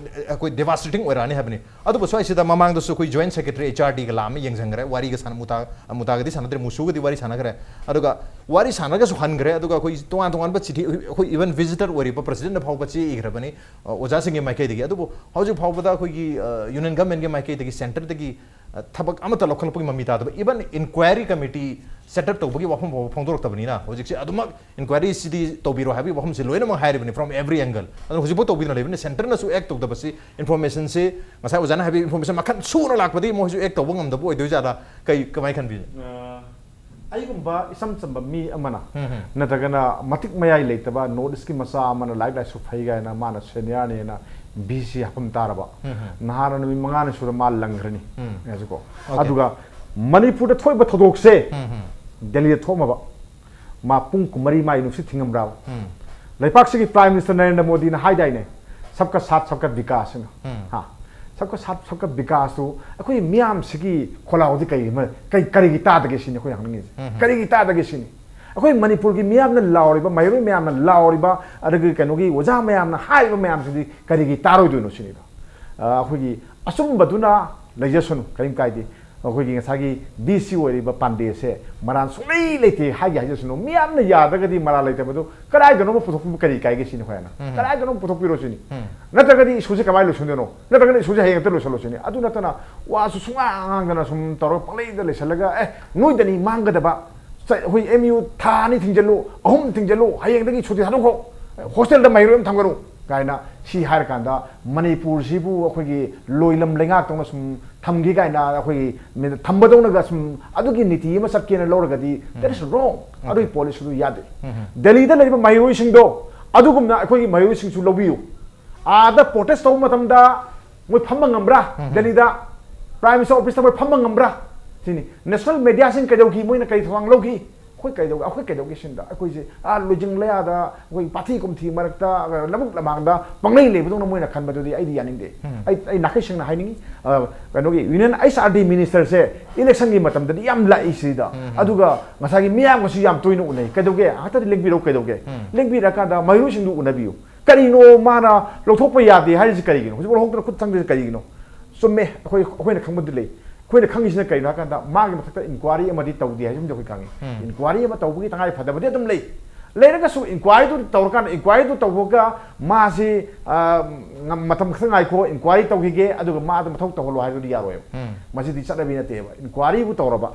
ꯑꯩꯈꯣꯏ ꯗꯦꯚꯥꯁꯇꯦꯇꯤꯡ ꯑꯣꯏꯔꯛꯑꯅꯤ ꯍꯥꯏꯕꯅꯤ꯫ ꯑꯗꯨꯕꯨ ꯁ꯭ꯋꯥꯏꯁꯤꯗ ꯃꯃꯥꯡꯗꯁꯨ ꯑꯩꯈꯣꯏ ꯖꯣꯏꯟꯠ ꯁꯦꯀ꯭ꯔꯦꯇꯔꯤ ꯑꯩꯆ ꯑꯥꯔ ꯗꯤꯒ ꯂꯥꯛꯑꯝꯃꯤ, ꯌꯦꯡꯁꯤꯟꯈ꯭ꯔꯦ, ꯋꯥꯔꯤꯒ ꯁꯥꯟꯅ-, ꯃꯨꯇꯥ-, ꯃꯨꯇꯥꯒꯗꯤ ꯁꯥꯟꯅꯗ꯭ꯔꯦ, ꯃꯨꯁꯨꯒꯗꯤ ꯋꯥꯔꯤ ꯁꯥꯟꯅꯈ꯭ꯔꯦ꯫ ꯑꯗꯨꯒ ꯋꯥꯔꯤ ꯁꯥꯟꯅꯔꯒꯁꯨ ꯍꯟꯈ꯭ꯔꯦ꯫ ꯑꯗꯨꯒ ꯑꯩꯈꯣꯏ ꯇꯣꯉꯥꯟ ꯇꯣꯉꯥꯟꯕ ꯆꯤꯊꯤ, ꯑꯩꯈꯣꯏ ꯏꯚꯟ ꯚꯤꯖꯤꯇꯔ ꯑꯣꯏꯔꯤꯕ ꯄ꯭ꯔꯁꯤꯗꯦꯟꯠꯅ ꯐꯥꯎꯕ ꯆꯦ ꯏꯈ꯭ꯔꯕꯅꯤ, ꯑ, ꯑꯣꯖꯥꯁꯤꯡꯒꯤ ꯃꯥꯏꯀꯩꯗꯒꯤ꯫ ꯑꯗꯨꯕꯨ ꯍꯧꯖꯤꯛ ꯐꯥꯎꯕꯗ ꯑꯩꯈꯣꯏꯒꯤ, ꯑ, ꯌꯨꯅꯤꯌꯟ ꯒꯚꯔꯟꯃꯦꯟꯠꯀꯤ ꯃꯥꯏꯀꯩꯗꯒꯤ, ꯁꯦꯟꯇꯔꯗꯒꯤ, ꯑ, ꯊꯕꯛ ꯑꯃꯠꯇ ꯂꯧꯈꯠꯂꯛꯄꯒꯤ ꯃꯃꯤ ꯇꯥꯗꯕ, even enquiry committee set up ꯇꯧꯕꯒꯤ ꯋꯥꯐꯝ ꯐꯥꯎꯕ ꯐꯣꯡꯗꯣꯔꯛꯇꯕꯅꯤꯅ ꯍꯧꯖꯤꯛꯁꯦ ꯑꯗꯨꯃꯛ ꯏꯟꯀ꯭ꯋꯥꯏꯔꯤꯁꯤꯗꯤ ꯇꯧꯕꯤꯔꯣ ꯍꯥꯏꯕꯒꯤ ꯋꯥꯐꯝꯁꯦ ꯂꯣꯏꯅꯃꯛ ꯍꯥꯏꯔꯤꯕꯅꯤ from every angle꯫ ꯑꯗꯨꯅ ꯍꯧꯖꯤꯛꯐꯥꯎ ꯇꯧꯕꯤꯗꯅ ꯂꯩꯕꯅꯤ꯫ ꯁꯦꯟꯇꯔꯅꯁꯨ ꯑꯦꯛ ꯇꯧꯗꯕꯁꯤ, ꯏꯟꯐꯣꯔꯃꯦꯁꯟꯁꯤ ꯉꯁꯥꯏ ꯑꯣꯖꯥꯅ ꯍꯥꯏꯕꯤꯕ ꯏꯟꯐꯣꯔꯃꯦꯁꯟ ꯃꯈꯜ ꯁꯨꯅ ꯂꯥꯛꯄꯗꯒꯤ ꯃꯣꯏꯁꯨ ꯑꯦꯛ ꯇꯧꯕ ꯉꯝꯗꯕ ꯑꯣꯏꯗꯣꯏꯖꯥꯠꯂꯥ? ꯀꯩ, ꯀꯃꯥꯏꯅ ꯈꯟꯕꯤꯒꯦ? ꯑ, ꯑꯩꯒꯨꯝꯕ ꯏꯆꯝ ꯆꯝꯕ ꯃꯤ ꯑꯃꯅ, ꯎꯝ, ꯎꯝ꯫ ꯅꯠꯇ꯭ꯔꯒꯅ ꯃꯇꯤꯛ ꯃꯌꯥꯏ ꯂꯩꯇꯕ ꯅꯣꯔꯠ ꯏꯁꯀꯤ ꯃꯆꯥ ꯑꯃꯅ ꯂꯥꯏꯔꯤꯛ ꯂꯥꯏꯁꯨ ꯐꯩ ꯀꯥꯏꯅ ꯃꯥꯅ ꯁꯦꯅꯤꯌꯔꯅꯦꯅ ꯕꯤ ꯁꯤ ꯍꯥꯞꯐꯝ ꯇꯥꯔꯕ, ꯎꯝ, ꯎꯝ꯫ ꯅꯍꯥꯟ ꯅꯨꯃꯤꯠ ꯃꯉꯥꯅꯤ ꯁꯨꯔ ꯃꯥ ꯂꯪꯈ꯭ꯔꯅꯤ꯫ ꯎꯝ꯫ ꯌꯥꯁꯤꯀꯣ꯫ ꯑꯣꯀꯦ꯫ ꯑꯗꯨꯒ ꯃꯅꯤꯄꯨꯔꯗ ꯊꯣꯛꯏꯕ ꯊꯧꯗꯣꯛꯁꯦ ꯎꯝ, ꯎꯝ꯫ ꯗꯦꯜꯂꯤꯗ ꯊꯣꯛꯑꯝꯃꯕ ꯃꯥ ꯄꯨꯡ ꯀꯨꯟꯃꯔꯤ ꯃꯥꯒꯤ ꯅꯨꯡꯁꯤꯠ ꯊꯤꯡꯉꯝꯕ꯭ꯔꯥꯕ? ꯎꯝ꯫ ꯂꯩꯄꯥꯛꯁꯤꯒꯤ ꯄ꯭ꯔꯥꯏꯝ ꯃꯤꯅꯤꯁꯇꯔ ꯅꯔꯦꯟꯗ꯭ꯔ ꯃꯣꯗꯤꯅ ꯍꯥꯏꯗꯥꯏꯅꯦ, "ꯁꯕꯀꯥ ꯁꯥꯊ ꯁꯕꯀꯥ ꯕꯤꯀꯥꯁ" ꯍꯥꯏꯅ꯫ ꯎꯝ꯫ ꯍꯥ? ꯁꯕꯀꯥ ꯁꯥꯊ ꯁꯕꯀꯥ ꯕꯤꯀꯥꯁꯇꯨ ꯑꯩꯈꯣꯏ ꯃꯤꯌꯥꯝꯁꯤꯒꯤ ꯈꯣꯜꯂꯥꯎꯗꯤ ꯀꯩ ꯑꯃ-, ꯀꯩ, ꯀꯔꯤꯒꯤ ꯇꯥꯗꯒꯦ ꯁꯤꯅꯤ ꯑꯩꯈꯣꯏ ꯍꯪꯅꯤꯡꯉꯤꯁꯦ꯫ ꯎꯝ꯫ ꯀꯔꯤꯒꯤ ꯇꯥꯗꯒꯦ ꯁꯤꯅꯤ꯫ ꯑꯩꯈꯣꯏ ꯃꯅꯤꯄꯨꯔꯒꯤ ꯃꯤꯌꯥꯝꯅ ꯂꯥꯎꯔꯤꯕ, ꯃꯍꯩꯔꯣꯏ ꯃꯌꯥꯝꯅ ꯂꯥꯎꯔꯤꯕ, ꯑꯗꯒꯤ ꯀꯩꯅꯣꯒꯤ ꯑꯣꯖꯥ ꯃꯌꯥꯝꯅ ꯍꯥꯏꯔꯤꯕ ꯃꯌꯥꯝꯁꯤꯗꯤ ꯀꯔꯤꯒꯤ ꯇꯥꯔꯣꯏꯗꯣꯏꯅꯣ ꯁꯤꯅꯤꯗ꯫ ꯑ, ꯑꯩꯈꯣꯏꯒꯤ ꯑꯆꯨꯝꯕꯗꯨꯅ ꯂꯩꯖꯁꯅꯨ, ꯀꯔꯤꯝ ꯀꯥꯏꯗꯦ꯫ ꯑꯩꯈꯣꯏꯒꯤ ꯉꯁꯥꯏꯒꯤ ꯚꯤ ꯁꯤ ꯑꯣꯏꯔꯤꯕ ꯄꯥꯟꯗꯦꯁꯦ ꯃꯔꯥꯜ ꯁꯨꯡꯂꯩ ꯂꯩꯇꯦ ꯍꯥꯏꯒꯦ ꯍꯥꯏꯖꯁꯅꯨ꯫ ꯃꯤꯌꯥꯝꯅ ꯌꯥꯗ꯭ꯔꯒꯗꯤ ꯃꯔꯥꯜ ꯂꯩꯇꯕꯗꯨ ꯀꯗꯥꯏꯗꯅꯣꯃ ꯄꯨꯊꯣꯛꯄꯤꯕ ꯀꯔꯤ ꯀꯥꯏꯒꯦ ꯁꯤꯅꯤ ꯑꯩꯈꯣꯏꯅ꯫ ꯎꯝ꯫ ꯀꯗꯥꯏꯗꯅꯣꯃ ꯄꯨꯊꯣꯛꯄꯤꯔꯣ ꯁꯤꯅꯤ꯫ ꯎꯝ꯫ ꯅꯠꯇ꯭ꯔꯒꯗꯤ ꯏꯁꯨꯁꯦ ꯀꯃꯥꯏꯅ ꯂꯣꯏꯁꯤꯟꯗꯣꯏꯅꯣ? ꯅꯠꯇ꯭ꯔꯒꯅ ꯏꯁꯨꯁꯦ ꯍꯌꯦꯡ ꯍꯦꯛꯇ ꯂꯣꯏꯁꯤꯜꯂꯣ ꯁꯤꯅꯤ꯫ ꯑꯗꯨ ꯅꯠꯇꯅ ꯋꯥꯁꯨ ꯁꯨꯡꯉꯥꯡ ꯉꯥꯡꯗꯅ ꯁꯨꯝ ꯇꯧꯔꯒ ꯄꯪꯂꯩꯗ ꯂꯩꯁꯜꯂꯒ, "ꯑꯦ, ꯅꯣꯏꯗꯅꯤ ꯃꯥꯡꯒꯗꯕ, ꯆ-, ꯑꯩꯈꯣꯏ ꯑꯦꯝ ꯌꯨ ꯊꯥ ꯑꯅꯤ ꯊꯤꯡꯖꯤꯜꯂꯨ, ꯑꯍꯨꯝ ꯊꯤꯡꯖꯤꯜꯂꯨ, ꯍꯌꯦꯡꯗꯒꯤ ꯁꯨꯇꯤ ꯊꯥꯗꯣꯛꯈ꯭ꯔꯣ, ꯍꯣꯁꯇꯦꯜꯗ ꯃꯍꯩꯔꯣꯏ ꯑꯃ ꯊꯝꯒꯅꯨ" ꯀꯥꯏꯅ ꯁꯤ ꯍꯥꯏꯔꯀꯥꯟꯗ ꯃꯅꯤꯄꯨꯔꯁꯤꯕꯨ ꯑꯩꯈꯣꯏꯒꯤ ꯂꯣꯏꯂꯝ ꯂꯩꯉꯥꯛꯇꯧꯅ ꯁꯨꯝ ꯊꯝꯒꯦ ꯀꯥꯏꯅ ꯑꯩꯈꯣꯏꯒꯤ ꯃꯤꯗ ꯊꯝꯕꯗꯧꯅꯒ ꯁꯨꯝ ꯑꯗꯨꯒꯤ ꯅꯤꯇꯤ ꯑꯃ ꯆꯠꯀꯦꯅ ꯂꯧꯔꯒꯗꯤ, that is wrong. ꯑꯗꯨꯒꯤ ꯄꯣꯂꯤꯁꯤꯗꯨ ꯌꯥꯗꯦ꯫ ꯗꯦꯜꯂꯤꯗ ꯂꯩꯔꯤꯕ ꯃꯍꯩꯔꯣꯏꯁꯤꯡꯗꯣ ꯑꯗꯨꯒꯨꯝꯅ ꯑꯩꯈꯣꯏꯒꯤ ꯃꯍꯩꯔꯣꯏꯁꯤꯡꯁꯨ ꯂꯧꯕꯤꯌꯨ꯫ ꯑꯥꯗ ꯄ꯭ꯔꯣꯇꯦꯁ ꯇꯧꯕ ꯃꯇꯝꯗ ꯃꯣꯏ ꯐꯝꯕ ꯉꯝꯕ꯭ꯔꯥ? ꯗꯦꯜꯂꯤꯗ ꯄ꯭ꯔꯥꯏꯝ ꯃꯤꯅꯤꯁꯇꯔ ꯑꯣꯐꯤꯁꯇ ꯃꯣꯏ ꯐꯝꯕ ꯉꯝꯕ꯭ꯔꯥ? ꯁꯤꯅꯤ꯫ ꯅꯦꯁꯅꯦꯜ ꯃꯦꯗꯤꯌꯥꯁꯤꯡ ꯀꯩꯗꯧꯈꯤ? ꯃꯣꯏꯅ ꯀꯔꯤ ꯊꯧꯗꯥꯡ ꯂꯧꯈꯤ? ꯑꯩꯈꯣꯏ ꯀꯩꯗꯧ-, ꯑꯩꯈꯣꯏ ꯀꯩꯗꯧꯒꯦ ꯁꯤꯟꯗ? ꯑꯩꯈꯣꯏꯁꯦ, ꯑꯥ, ꯂꯣꯏꯖꯤꯡ ꯂꯌꯥꯗ, ꯑꯩꯈꯣꯏ ꯄꯥꯊꯤ ꯀꯨꯝꯊꯤ ꯃꯔꯛꯇ, ꯂꯧꯕꯨꯛ ꯂꯃꯥꯡꯗ ꯄꯪꯂꯩ ꯂꯩꯕꯗꯧꯅ ꯃꯣꯏꯅ ꯈꯟꯕꯗꯨꯗꯤ ꯑꯩꯗꯤ ꯌꯥꯅꯤꯡꯗꯦ꯫ ꯑꯩ, ꯑꯩ ꯅꯥꯈꯩ ꯁꯦꯡꯅ ꯍꯥꯏꯅꯤꯡꯉꯤ꯫ ꯑ, ꯀꯩꯅꯣꯒꯤ ꯌꯨꯅꯤꯌꯟ ꯑꯩꯆ ꯑꯥꯔ ꯗꯤ ꯃꯤꯅꯤꯁꯇꯔꯁꯦ ꯏꯂꯦꯛꯁꯟꯒꯤ ꯃꯇꯝꯗꯗꯤ ꯌꯥꯝ ꯂꯥꯛꯏ ꯁꯤꯗ꯫ ꯑꯗꯨꯒ ꯉꯁꯥꯏꯒꯤ ꯃꯤꯌꯥꯝꯒꯁꯨ ꯌꯥꯝ ꯇꯣꯏꯅ ꯎꯅꯩ꯫ ꯀꯩꯗꯧꯒꯦ? ꯍꯟꯗꯛꯇꯤ ꯂꯦꯡꯕꯤꯔꯛꯎ ꯀꯩꯗꯧꯒꯦ? ꯂꯦꯡꯕꯤꯔꯀꯥꯟꯗ ꯃꯍꯩꯔꯣꯏꯁꯤꯡꯗꯨ ꯎꯅꯕꯤꯌꯨ꯫ ꯀꯔꯤꯅꯣ ꯃꯥꯅ ꯂꯧꯊꯣꯛꯄ ꯌꯥꯗꯦ ꯍꯥꯏꯔꯤꯁꯤ ꯀꯔꯤꯒꯤꯅꯣ? ꯍꯧꯖꯤꯛ ꯂꯧꯊꯣꯛꯇꯅ ꯈꯨꯠ ꯆꯪꯗ꯭ꯔꯤꯁꯤ ꯀꯔꯤꯒꯤꯅꯣ? ꯆꯨꯝꯃꯦ, ꯑꯩꯈꯣꯏ, ꯑꯩꯈꯣꯏꯅ ꯈꯪꯕꯗꯤ ꯂꯩ꯫ ꯑꯩꯈꯣꯏꯅ ꯈꯪꯉꯤꯁꯤꯅ ꯀꯔꯤꯅꯣ ꯍꯥꯏ ꯀꯥꯟꯗ, ꯃꯥꯒꯤ ꯃꯊꯛꯇ ꯏꯟꯀ꯭ꯋꯥꯔꯤ ꯑꯃꯗꯤ ꯇꯧꯗꯦ ꯍꯥꯏꯕꯁꯤꯃꯗꯤ ꯑꯩꯈꯣꯏ ꯈꯪꯉꯤ꯫ ꯏꯟꯀ꯭ꯋꯥꯔꯤ ꯑꯃ ꯇꯧꯕꯒꯤ ꯇꯉꯥꯏ ꯐꯗꯕꯗꯤ ꯑꯗꯨꯝ ꯂꯩ꯫ ꯂꯩꯔꯒꯁꯨ ꯏꯟꯀ꯭ꯋꯥꯔꯤꯗꯨ ꯇꯧꯔꯀꯥꯟꯗ, ꯏꯟꯀ꯭ꯋꯥꯔꯤꯗꯨ ꯇꯧꯕꯒ ꯃꯥꯁꯤ, ꯑ, ꯉ-, ꯃꯇꯝ ꯈꯛꯇꯪ ꯉꯥꯏꯈꯣ, ꯏꯟꯀ꯭ꯋꯥꯔꯤ ꯇꯧꯈꯤꯒꯦ, ꯑꯗꯨꯒ ꯃꯥꯗ ꯃꯊꯧ ꯇꯧꯍꯜꯂꯣ ꯍꯥꯏꯕꯗꯨꯗꯤ ꯌꯥꯔꯣꯏꯕ꯫ ꯃꯁꯤꯗꯤ ꯆꯠꯅꯕꯤ ꯅꯠꯇꯦꯕ꯫ ꯏꯟꯀ꯭ꯋꯥꯔꯤꯕꯨ ꯇꯧꯔꯕ,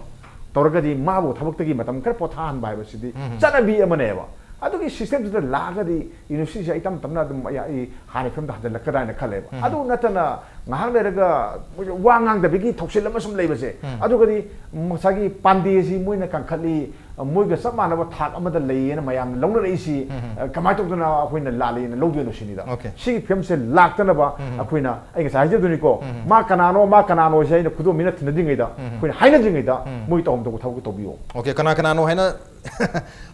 ꯇꯧꯔꯒꯗꯤ ꯃꯥꯕꯨ ꯊꯕꯛꯇꯒꯤ ꯃꯇꯝ ꯈꯔ ꯄꯣꯊꯥꯍꯟꯕ ꯍꯥꯏꯕꯁꯤꯗꯤ ꯆꯠꯅꯕꯤ ꯑꯃꯅꯦꯕ꯫ ꯑꯗꯨꯒꯤ ꯁꯤꯁꯇꯦꯝꯗꯨꯗ ꯂꯥꯛꯑꯒꯗꯤ ꯌꯨꯅꯤꯚꯔꯁꯤꯇꯤꯁꯦ ꯑꯩ ꯇꯞ ꯇꯞꯅ ꯑꯗꯨꯝ ꯑꯩ, ꯑꯩ ꯍꯥꯟꯅ ꯐꯤꯕꯝꯗ ꯍꯟꯖꯤꯜꯂꯛꯀꯗ꯭ꯔꯥ ꯍꯥꯏꯅ ꯈꯜꯂꯦꯕ꯫ ꯑꯗꯨ ꯅꯠꯇꯅ ꯉꯥꯏꯍꯥꯛ ꯂꯩꯔꯒ ꯃꯣꯏꯁꯦ ꯋꯥ ꯉꯥꯡꯗꯕꯒꯤ ꯊꯧꯁꯤꯜ ꯑꯃ ꯁꯨꯝ ꯂꯩꯕꯁꯦ, ꯑꯗꯨꯒꯗꯤ ꯉꯁꯥꯏꯒꯤ ꯄꯥꯟꯗꯦꯁꯤ ꯃꯣꯏꯅ ꯀꯟꯈꯠꯂꯤ, ꯃꯣꯏꯒ ꯆꯞ ꯃꯥꯟꯅꯕ ꯊꯥꯛ ꯑꯃꯗ ꯂꯩꯌꯦꯅ ꯃꯌꯥꯝꯅ ꯂꯧꯅꯔꯛꯏꯁꯤ, ꯑ, ꯀꯃꯥꯏꯅ ꯇꯧꯗꯅ ꯑꯩꯈꯣꯏꯅ ꯂꯥꯜꯂꯦꯅ ꯂꯧꯗꯣꯏꯅꯣ ꯁꯤꯅꯤꯗ꯫ ꯁꯤꯒꯤ ꯐꯤꯕꯝꯁꯦ ꯂꯥꯛꯇꯅꯕ ꯑꯩꯈꯣꯏꯅ, ꯑꯩ ꯉꯁꯥꯏ ꯍꯥꯏꯖꯗꯣꯏꯅꯤꯀꯣ, ꯃꯥ ꯀꯅꯥꯅꯣ, ꯃꯥ ꯀꯅꯥꯅꯣꯁꯦ ꯑꯩꯅ ꯈꯨꯗꯣꯝꯕꯤꯅ ꯊꯤꯟꯅꯗ꯭ꯔꯤꯉꯩꯗ, ꯑꯩꯈꯣꯏꯅ ꯍꯥꯏꯅꯗ꯭ꯔꯤꯉꯩꯗ ꯃꯣꯏ ꯇꯧꯐꯝ ꯊꯣꯛꯄ ꯊꯕꯛꯇꯣ ꯇꯧꯕꯤꯌꯣ꯫ ꯑꯣꯀꯦ, ꯀꯅꯥ ꯀꯅꯥꯅꯣ ꯍꯥꯏꯅ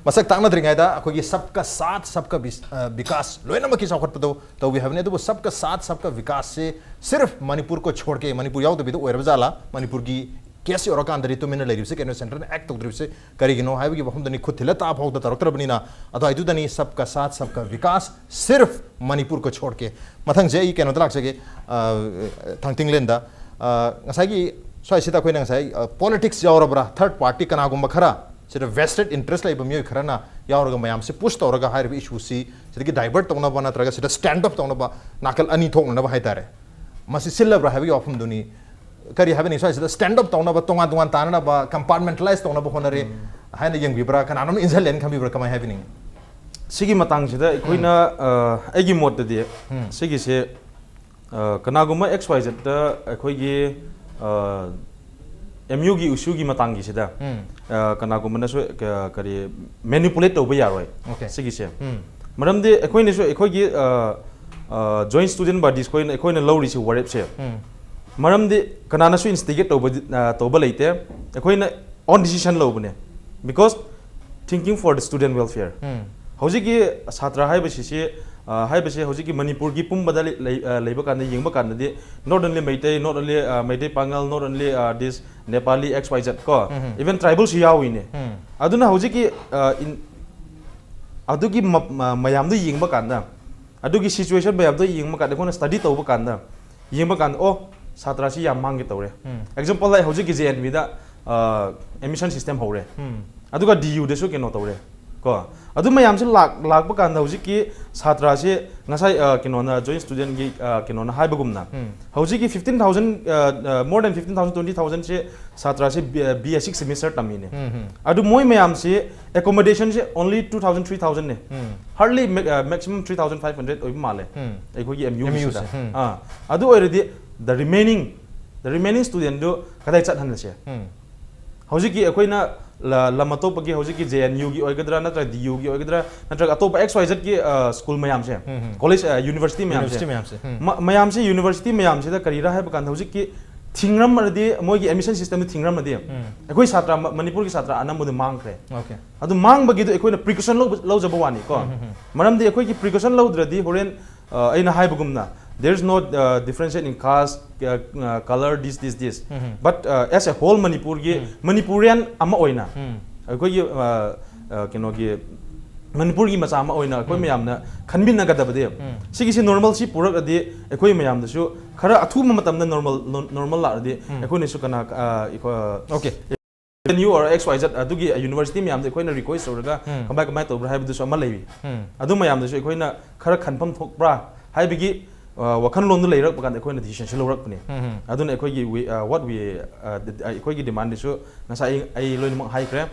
ꯃꯁꯛ ꯇꯥꯛꯅꯗ꯭ꯔꯤꯉꯩꯗ ꯑꯩꯈꯣꯏꯒꯤ ꯁꯕꯀꯥ ꯁꯥꯊ ꯁꯕꯀꯥ ꯕꯤꯁ-, ꯑ, ꯕꯤꯀꯥꯁ, ꯂꯣꯏꯅꯃꯛꯀꯤ ꯆꯥꯎꯈꯠꯄꯗꯣ ꯇꯧꯏ ꯍꯥꯏꯕꯅꯤ꯫ ꯑꯗꯨꯕꯨ ꯁꯕꯀꯥ ꯁꯥꯊ ꯁꯕꯀꯥ ꯕꯤꯀꯥꯁꯁꯦ ꯁꯤꯔꯐ ꯃꯅꯤꯄꯨꯔ ꯀꯣ ꯁꯣꯔ ꯀꯦ, ꯃꯅꯤꯄꯨꯔ ꯌꯥꯎꯗꯕꯤꯗ ꯑꯣꯏꯔꯕ ꯖꯥꯠꯂꯥ? ꯃꯅꯤꯄꯨꯔꯒꯤ ꯀꯦꯁ ꯌꯧꯔꯀꯥꯟꯗꯗꯤ ꯇꯨꯃꯤꯟꯅ ꯂꯩꯔꯤꯕꯁꯦ ꯀꯩꯅꯣ, ꯁꯦꯟꯇꯔꯅ ꯑꯦꯛ ꯇꯧꯗ꯭ꯔꯤꯕꯁꯦ ꯀꯔꯤꯒꯤꯅꯣ ꯍꯥꯏꯕꯒꯤ ꯋꯥꯐꯝꯗꯅꯤ ꯈꯨꯠ ꯊꯤꯜꯂ ꯇꯥ ꯐꯥꯎꯗ ꯇꯧꯔꯛꯇ꯭ꯔꯕꯅꯤꯅ꯫ ꯑꯗꯨꯋꯥꯏꯗꯨꯗꯅꯤ "ꯁꯕꯀꯥ ꯁꯥꯊ ꯁꯕꯀꯥ ꯕꯤꯀꯥꯁ, ꯁꯤꯔꯐ ꯃꯅꯤꯄꯨꯔ ꯀꯣ ꯁꯣꯔ ꯀꯦ"꯫ ꯃꯊꯪꯁꯦ ꯑꯩ ꯀꯩꯅꯣꯗ ꯂꯥꯛꯆꯒꯦ, ꯑ, ꯊꯥꯡꯇꯤꯡꯂꯦꯟꯗ꯫ ꯑ, ꯉꯁꯥꯏꯒꯤ ꯁ꯭ꯋꯥꯏꯁꯤꯗ ꯑꯩꯈꯣꯏꯅ ꯉꯁꯥꯏ, ꯑ, ꯄꯣꯂꯤꯇꯤꯛꯁ ꯌꯥꯎꯔꯕ꯭ꯔꯥ, ꯊꯥꯔꯗ ꯄꯥꯔꯇꯤ ꯀꯅꯥꯒꯨꯝꯕ ꯈꯔ ꯁꯤꯗ ꯚꯦꯁꯇꯦꯗ ꯏꯟꯇꯔꯦꯁ ꯂꯩꯕ ꯃꯤꯑꯣꯏ ꯈꯔꯅ ꯌꯥꯎꯔꯒ ꯃꯌꯥꯝꯁꯦ ꯄꯨꯁ ꯇꯧꯔꯒ ꯍꯥꯏꯔꯤꯕ ꯏꯁꯨꯁꯤ ꯁꯤꯗꯒꯤ ꯗꯥꯏꯚꯔꯠ ꯇꯧꯅꯕ ꯅꯠꯇ꯭ꯔꯒ ꯁꯤꯗ ꯁ꯭ꯇꯦꯟꯗ ꯑꯞ ꯇꯧꯅꯕ ꯅꯥꯀꯜ ꯑꯅꯤ ꯊꯣꯛꯅꯅꯕ ꯍꯥꯏꯇꯥꯔꯦ, ꯃꯁꯤ ꯁꯤꯜꯂꯕ꯭ꯔꯥ ꯍꯥꯏꯕꯒꯤ ꯋꯥꯐꯝꯗꯨꯅꯤ꯫ ꯀꯔꯤ ꯍꯥꯏꯕꯅꯤ, ꯁ꯭ꯋꯥꯏꯁꯤꯗ ꯁ꯭ꯇꯦꯟꯗ ꯑꯞ ꯇꯧꯅꯕ, ꯇꯣꯉꯥꯟ ꯇꯣꯉꯥꯟ ꯇꯥꯅꯅꯕ, ꯀꯝꯄꯥꯔꯠꯃꯦꯟꯇꯂꯥꯏꯁ ꯇꯧꯅꯕ ꯍꯣꯠꯅꯔꯦ ꯍꯥꯏꯅ ꯌꯦꯡꯕꯤꯕ꯭ꯔꯥ, ꯀꯅꯥꯅꯣꯝ ꯏꯟꯁꯤꯜꯂꯦꯅ ꯈꯟꯕꯤꯕ꯭ꯔꯥ, ꯀꯃꯥꯏꯅ ꯍꯥꯏꯕꯤꯅꯤꯡꯉꯤ? ꯁꯤꯒꯤ ꯃꯇꯥꯡꯁꯤꯗ ꯑꯩꯈꯣꯏꯅ, ꯑ, ꯑꯩꯒꯤ ꯃꯣꯠꯇꯗꯤ ꯎꯝ꯫ ꯁꯤꯒꯤꯁꯦ, ꯑ, ꯀꯅꯥꯒꯨꯝꯕ ꯑꯦꯛꯁ ꯋꯥꯏ ꯖꯦꯠꯇ ꯑꯩꯈꯣꯏꯒꯤ, ꯑ, ꯑꯦꯝ ꯌꯨꯒꯤ ꯏꯁꯨꯒꯤ ꯃꯇꯥꯡꯒꯤꯁꯤꯗ, ꯎꯝ꯫ ꯑ, ꯀꯅꯥꯒꯨꯝꯕꯅꯁꯨ ꯀ-, ꯀꯔꯤ, ꯃꯦꯅꯤꯄꯨꯂꯦꯠ ꯇꯧꯕ ꯌꯥꯔꯣꯏ꯫ ꯑꯣꯀꯦ꯫ ꯁꯤꯒꯤꯁꯦ꯫ ꯎꯝ꯫ ꯃꯔꯝꯗꯤ ꯑꯩꯈꯣꯏꯅꯁꯨ ꯑꯩꯈꯣꯏꯒꯤ, ꯑ, ꯑ, ꯖꯣꯏꯟꯠ ꯁ꯭ꯇꯨꯗꯦꯟꯠ ꯕꯣꯗꯤꯁ ꯈꯣꯏꯅ, ꯑꯩꯈꯣꯏꯅ ꯂꯧꯔꯤꯁꯤ ꯋꯥꯔꯦꯞꯁꯦ꯫ ꯎꯝ꯫ ꯃꯔꯝꯗꯤ ꯀꯅꯥꯅꯁꯨ ꯏꯟꯁꯇꯤꯒꯦꯠ ꯇꯧꯕ, ꯑ, ꯇꯧꯕ ꯂꯩꯇꯦ꯫ ꯑꯩꯈꯣꯏꯅ ꯑꯣꯟ ꯗꯤꯁꯤꯖꯟ ꯂꯧꯕꯅꯦ꯫ Because thinking for the student welfare꯫ ꯎꯝ꯫ ꯍꯧꯖꯤꯛꯀꯤ ꯁꯥꯇ꯭ꯔ ꯍꯥꯏꯕꯁꯤꯁꯤ, ꯑ, ꯍꯥꯏꯕꯁꯦ ꯍꯧꯖꯤꯛꯀꯤ ꯃꯅꯤꯄꯨꯔꯒꯤ ꯄꯨꯝꯕꯗ ꯂꯩ-, ꯂꯩ-, ꯑ, ꯂꯩꯕ ꯀꯥꯟꯗ, ꯌꯦꯡꯕ ꯀꯥꯟꯗꯗꯤ, not only Meitei, not only, ꯑ, ꯃꯩꯇꯩ ꯄꯥꯉꯜ, not only, ꯑ, this Nepali, X Y Z ꯀꯣ, ꯎꯝ꯫ Even ꯇ꯭ꯔꯥꯏꯕꯦꯜꯁꯨ ꯌꯥꯎꯏꯅꯦ꯫ ꯎꯝ꯫ ꯑꯗꯨꯅ ꯍꯧꯖꯤꯛꯀꯤ, ꯑ, in-, ꯑꯗꯨꯒꯤ ꯃ-, ꯃ-, ꯃꯌꯥꯝꯗꯨ ꯌꯦꯡꯕ ꯀꯥꯟꯗ, ꯑꯗꯨꯒꯤ ꯁꯤꯆꯨꯋꯦꯁꯟ ꯃꯌꯥꯝꯗꯣ ꯌꯦꯡꯕ ꯀꯥꯟꯗ, ꯑꯩꯈꯣꯏꯅ ꯁ꯭ꯇꯗꯤ ꯇꯧꯕ ꯀꯥꯟꯗ, ꯌꯦꯡꯕ ꯀꯥꯟꯗ, ꯑꯣ, ꯁꯥꯇ꯭ꯔꯁꯤ ꯌꯥꯝ ꯃꯥꯡꯒꯦ ꯇꯧꯔꯦ꯫ ꯎꯝ꯫ ꯑꯦꯛꯖꯥꯝꯄꯜ, like, ꯍꯧꯖꯤꯛꯀꯤ J N Vꯗ, ꯑ, ꯑꯦꯗꯃꯤꯁꯟ ꯁꯤꯁꯇꯦꯝ ꯍꯧꯔꯦ꯫ ꯎꯝ꯫ ꯑꯗꯨꯒ D Uꯗꯁꯨ ꯀꯩꯅꯣ ꯇꯧꯔꯦ꯫ ꯀꯣ, ꯑꯗꯨ ꯃꯌꯥꯝꯁꯤ ꯂꯥꯛ-, ꯂꯥꯛꯄ ꯀꯥꯟꯗ ꯍꯧꯖꯤꯛꯀꯤ ꯁꯥꯇ꯭ꯔꯁꯤ ꯉꯁꯥꯏ, ꯑ, ꯀꯩꯅꯣꯅ, ꯖꯣꯏꯟꯠ ꯁ꯭ꯇꯨꯗꯦꯟꯠꯀꯤ, ꯑ, ꯀꯩꯅꯣꯅ ꯍꯥꯏꯕꯒꯨꯝꯅ, ꯎꯝ꯫ ꯍꯧꯖꯤꯛꯀꯤ fifteen thousand, ꯑ, ꯑ, more than fifteen thousand, twenty thousand ꯁꯤ ꯁꯥꯇ꯭ꯔꯁꯤ B-, ꯑ, B A sixth semester ꯇꯝꯃꯤꯅꯦ꯫ ꯎꯝ, ꯎꯝ꯫ ꯑꯗꯨ ꯃꯣꯏ ꯃꯌꯥꯝꯁꯤ accommodationꯁꯦ only two thousand, three thousandꯅꯦ꯫ ꯎꯝ꯫ Hardly ma-, ꯑ, maximum three thousand five hundred ꯑꯣꯏꯕ ꯃꯥꯜꯂꯦ꯫ ꯎꯝ꯫ ꯑꯩꯈꯣꯏꯒꯤ M Uꯒꯤꯁꯤꯗ꯫ M Uꯁꯦ, ꯎꯝ꯫ ꯑꯥ, ꯑꯗꯨ ꯑꯣꯏꯔꯗꯤ the remaining, the remaining studentꯗꯨ ꯀꯗꯥꯏ ꯆꯠꯍꯟꯂꯁꯦ? ꯎꯝ꯫ ꯍꯧꯖꯤꯛꯀꯤ ꯑꯩꯈꯣꯏꯅ ꯂ-, ꯂꯝ ꯑꯇꯣꯞꯄꯒꯤ, ꯍꯧꯖꯤꯛꯀꯤ J N Uꯒꯤ ꯑꯣꯏꯒꯗ꯭ꯔꯥ, ꯅꯠꯇ꯭ꯔꯒ D Uꯒꯤ ꯑꯣꯏꯒꯗ꯭ꯔꯥ, ꯅꯠꯇ꯭ꯔꯒ ꯑꯇꯣꯞꯄ X Y Zꯒꯤ, ꯑ, ꯁ꯭ꯀꯨꯜ ꯃꯌꯥꯝꯁꯦ, ꯎꯝ, ꯎꯝ꯫ ꯀꯣꯂꯦꯖ, ꯑ, ꯌꯨꯅꯤꯚꯔꯁꯤꯇꯤ ꯃꯌꯥꯝꯁꯦ, ꯌꯨꯅꯤꯚꯔꯁꯤꯇꯤ ꯃꯌꯥꯝꯁꯦ, ꯎꯝ꯫ ꯃ-, ꯃꯌꯥꯝꯁꯦ, ꯌꯨꯅꯤꯚꯔꯁꯤꯇꯤ ꯃꯌꯥꯝꯁꯤꯗ ꯀꯔꯤꯔꯥ ꯍꯥꯏꯕ ꯀꯥꯟꯗ, ꯍꯧꯖꯤꯛꯀꯤ ꯊꯤꯡꯔꯝꯃꯗꯤ, ꯃꯣꯏꯒꯤ ꯑꯦꯗꯃꯤꯁꯟ ꯁꯤꯁꯇꯦꯝꯗꯨ ꯊꯤꯡꯔꯝꯃꯗꯤ, ꯎꯝ꯫ ꯑꯩꯈꯣꯏ ꯁꯥꯇ꯭ꯔ, ꯃ-, ꯃꯅꯤꯄꯨꯔꯒꯤ ꯁꯥꯇ꯭ꯔ ꯑꯅꯝꯕꯗꯨ ꯃꯥꯡꯈ꯭ꯔꯦ꯫ ꯑꯣꯀꯦ꯫ ꯑꯗꯨ ꯃꯥꯡꯕꯒꯤꯗꯨ ꯑꯩꯈꯣꯏꯅ ꯄ꯭ꯔꯤꯀꯣꯁꯟ ꯂꯧꯕ, ꯂꯧꯖꯕ ꯋꯥꯅꯤꯀꯣ꯫ ꯎꯝ, ꯎꯝ, ꯎꯝ꯫ ꯃꯔꯝꯗꯤ ꯑꯩꯈꯣꯏꯒꯤ ꯄ꯭ꯔꯤꯀꯣꯁꯟ ꯂꯧꯗ꯭ꯔꯗꯤ ꯍꯣꯔꯦꯟ, ꯑ, ꯑꯩꯅ ꯍꯥꯏꯕꯒꯨꯝꯅ, There is no uh, differentiate in caste, uh, uh, color, this, this, this. But uh, as a whole ꯃꯅꯤꯄꯨꯔꯒꯤ ꯃꯅꯤꯄꯨꯔꯤꯌꯟ ꯑꯃ ꯑꯣꯏꯅ ꯑꯩꯈꯣꯏꯒꯤ uh, uh, ꯀꯩꯅꯣꯒꯤ ꯃꯅꯤꯄꯨꯔꯒꯤ ꯃꯆꯥ ꯑꯃ ꯑꯣꯏꯅ ꯑꯩꯈꯣꯏ ꯃꯌꯥꯝꯅ ꯈꯟꯃꯤꯟꯅꯒꯗꯕꯗꯤ ꯁꯤꯒꯤꯁꯤ normalcy ꯄꯨꯔꯛꯑꯗꯤ ꯑꯩꯈꯣꯏ ꯃꯌꯥꯝꯗꯁꯨ ꯈꯔ ꯑꯊꯨꯕ ꯃꯇꯝꯗ normal normal ꯂꯥꯛꯑꯗꯤ ꯑꯩꯈꯣꯏꯅꯁꯨ ꯀꯅꯥ uh, ꯑꯩꯈꯣꯏ Okay. N U or X Y Z ꯑꯗꯨꯒꯤ university ꯃꯌꯥꯝꯗ ꯑꯩꯈꯣꯏꯅ request ꯇꯧꯔꯒ ꯀꯃꯥꯏ ꯀꯃꯥꯏ ꯇꯧꯕ꯭ꯔꯥ ꯍꯥꯏꯕꯗꯨꯁꯨ ꯑꯃ ꯂꯩꯔꯤ꯫ ꯑꯗꯨ ꯃꯌꯥꯝꯗꯁꯨ ꯑꯩꯈꯣꯏꯅ ꯈꯔ ꯈꯟꯐꯝ ꯊꯣꯛꯄ꯭ꯔꯥ ꯍꯥꯏꯕꯒꯤ uh, ꯋꯥꯈꯜꯂꯣꯟꯗꯨ ꯂꯩꯔꯛꯄ ꯀꯥꯟꯗ ꯑꯩꯈꯣꯏꯅ decision ꯁꯤ ꯂꯧꯔꯛꯄꯅꯤ꯫ ꯑꯗꯨꯅ ꯑꯩꯈꯣꯏꯒꯤ we- uh, what we uh, the- uh, ꯑꯩꯈꯣꯏꯒꯤ demand ꯁꯨ ꯉꯁꯥꯏ ꯑꯩ, ꯑꯩ ꯂꯣꯏꯅꯃꯛ ꯍꯥꯏꯈ꯭ꯔꯦ꯫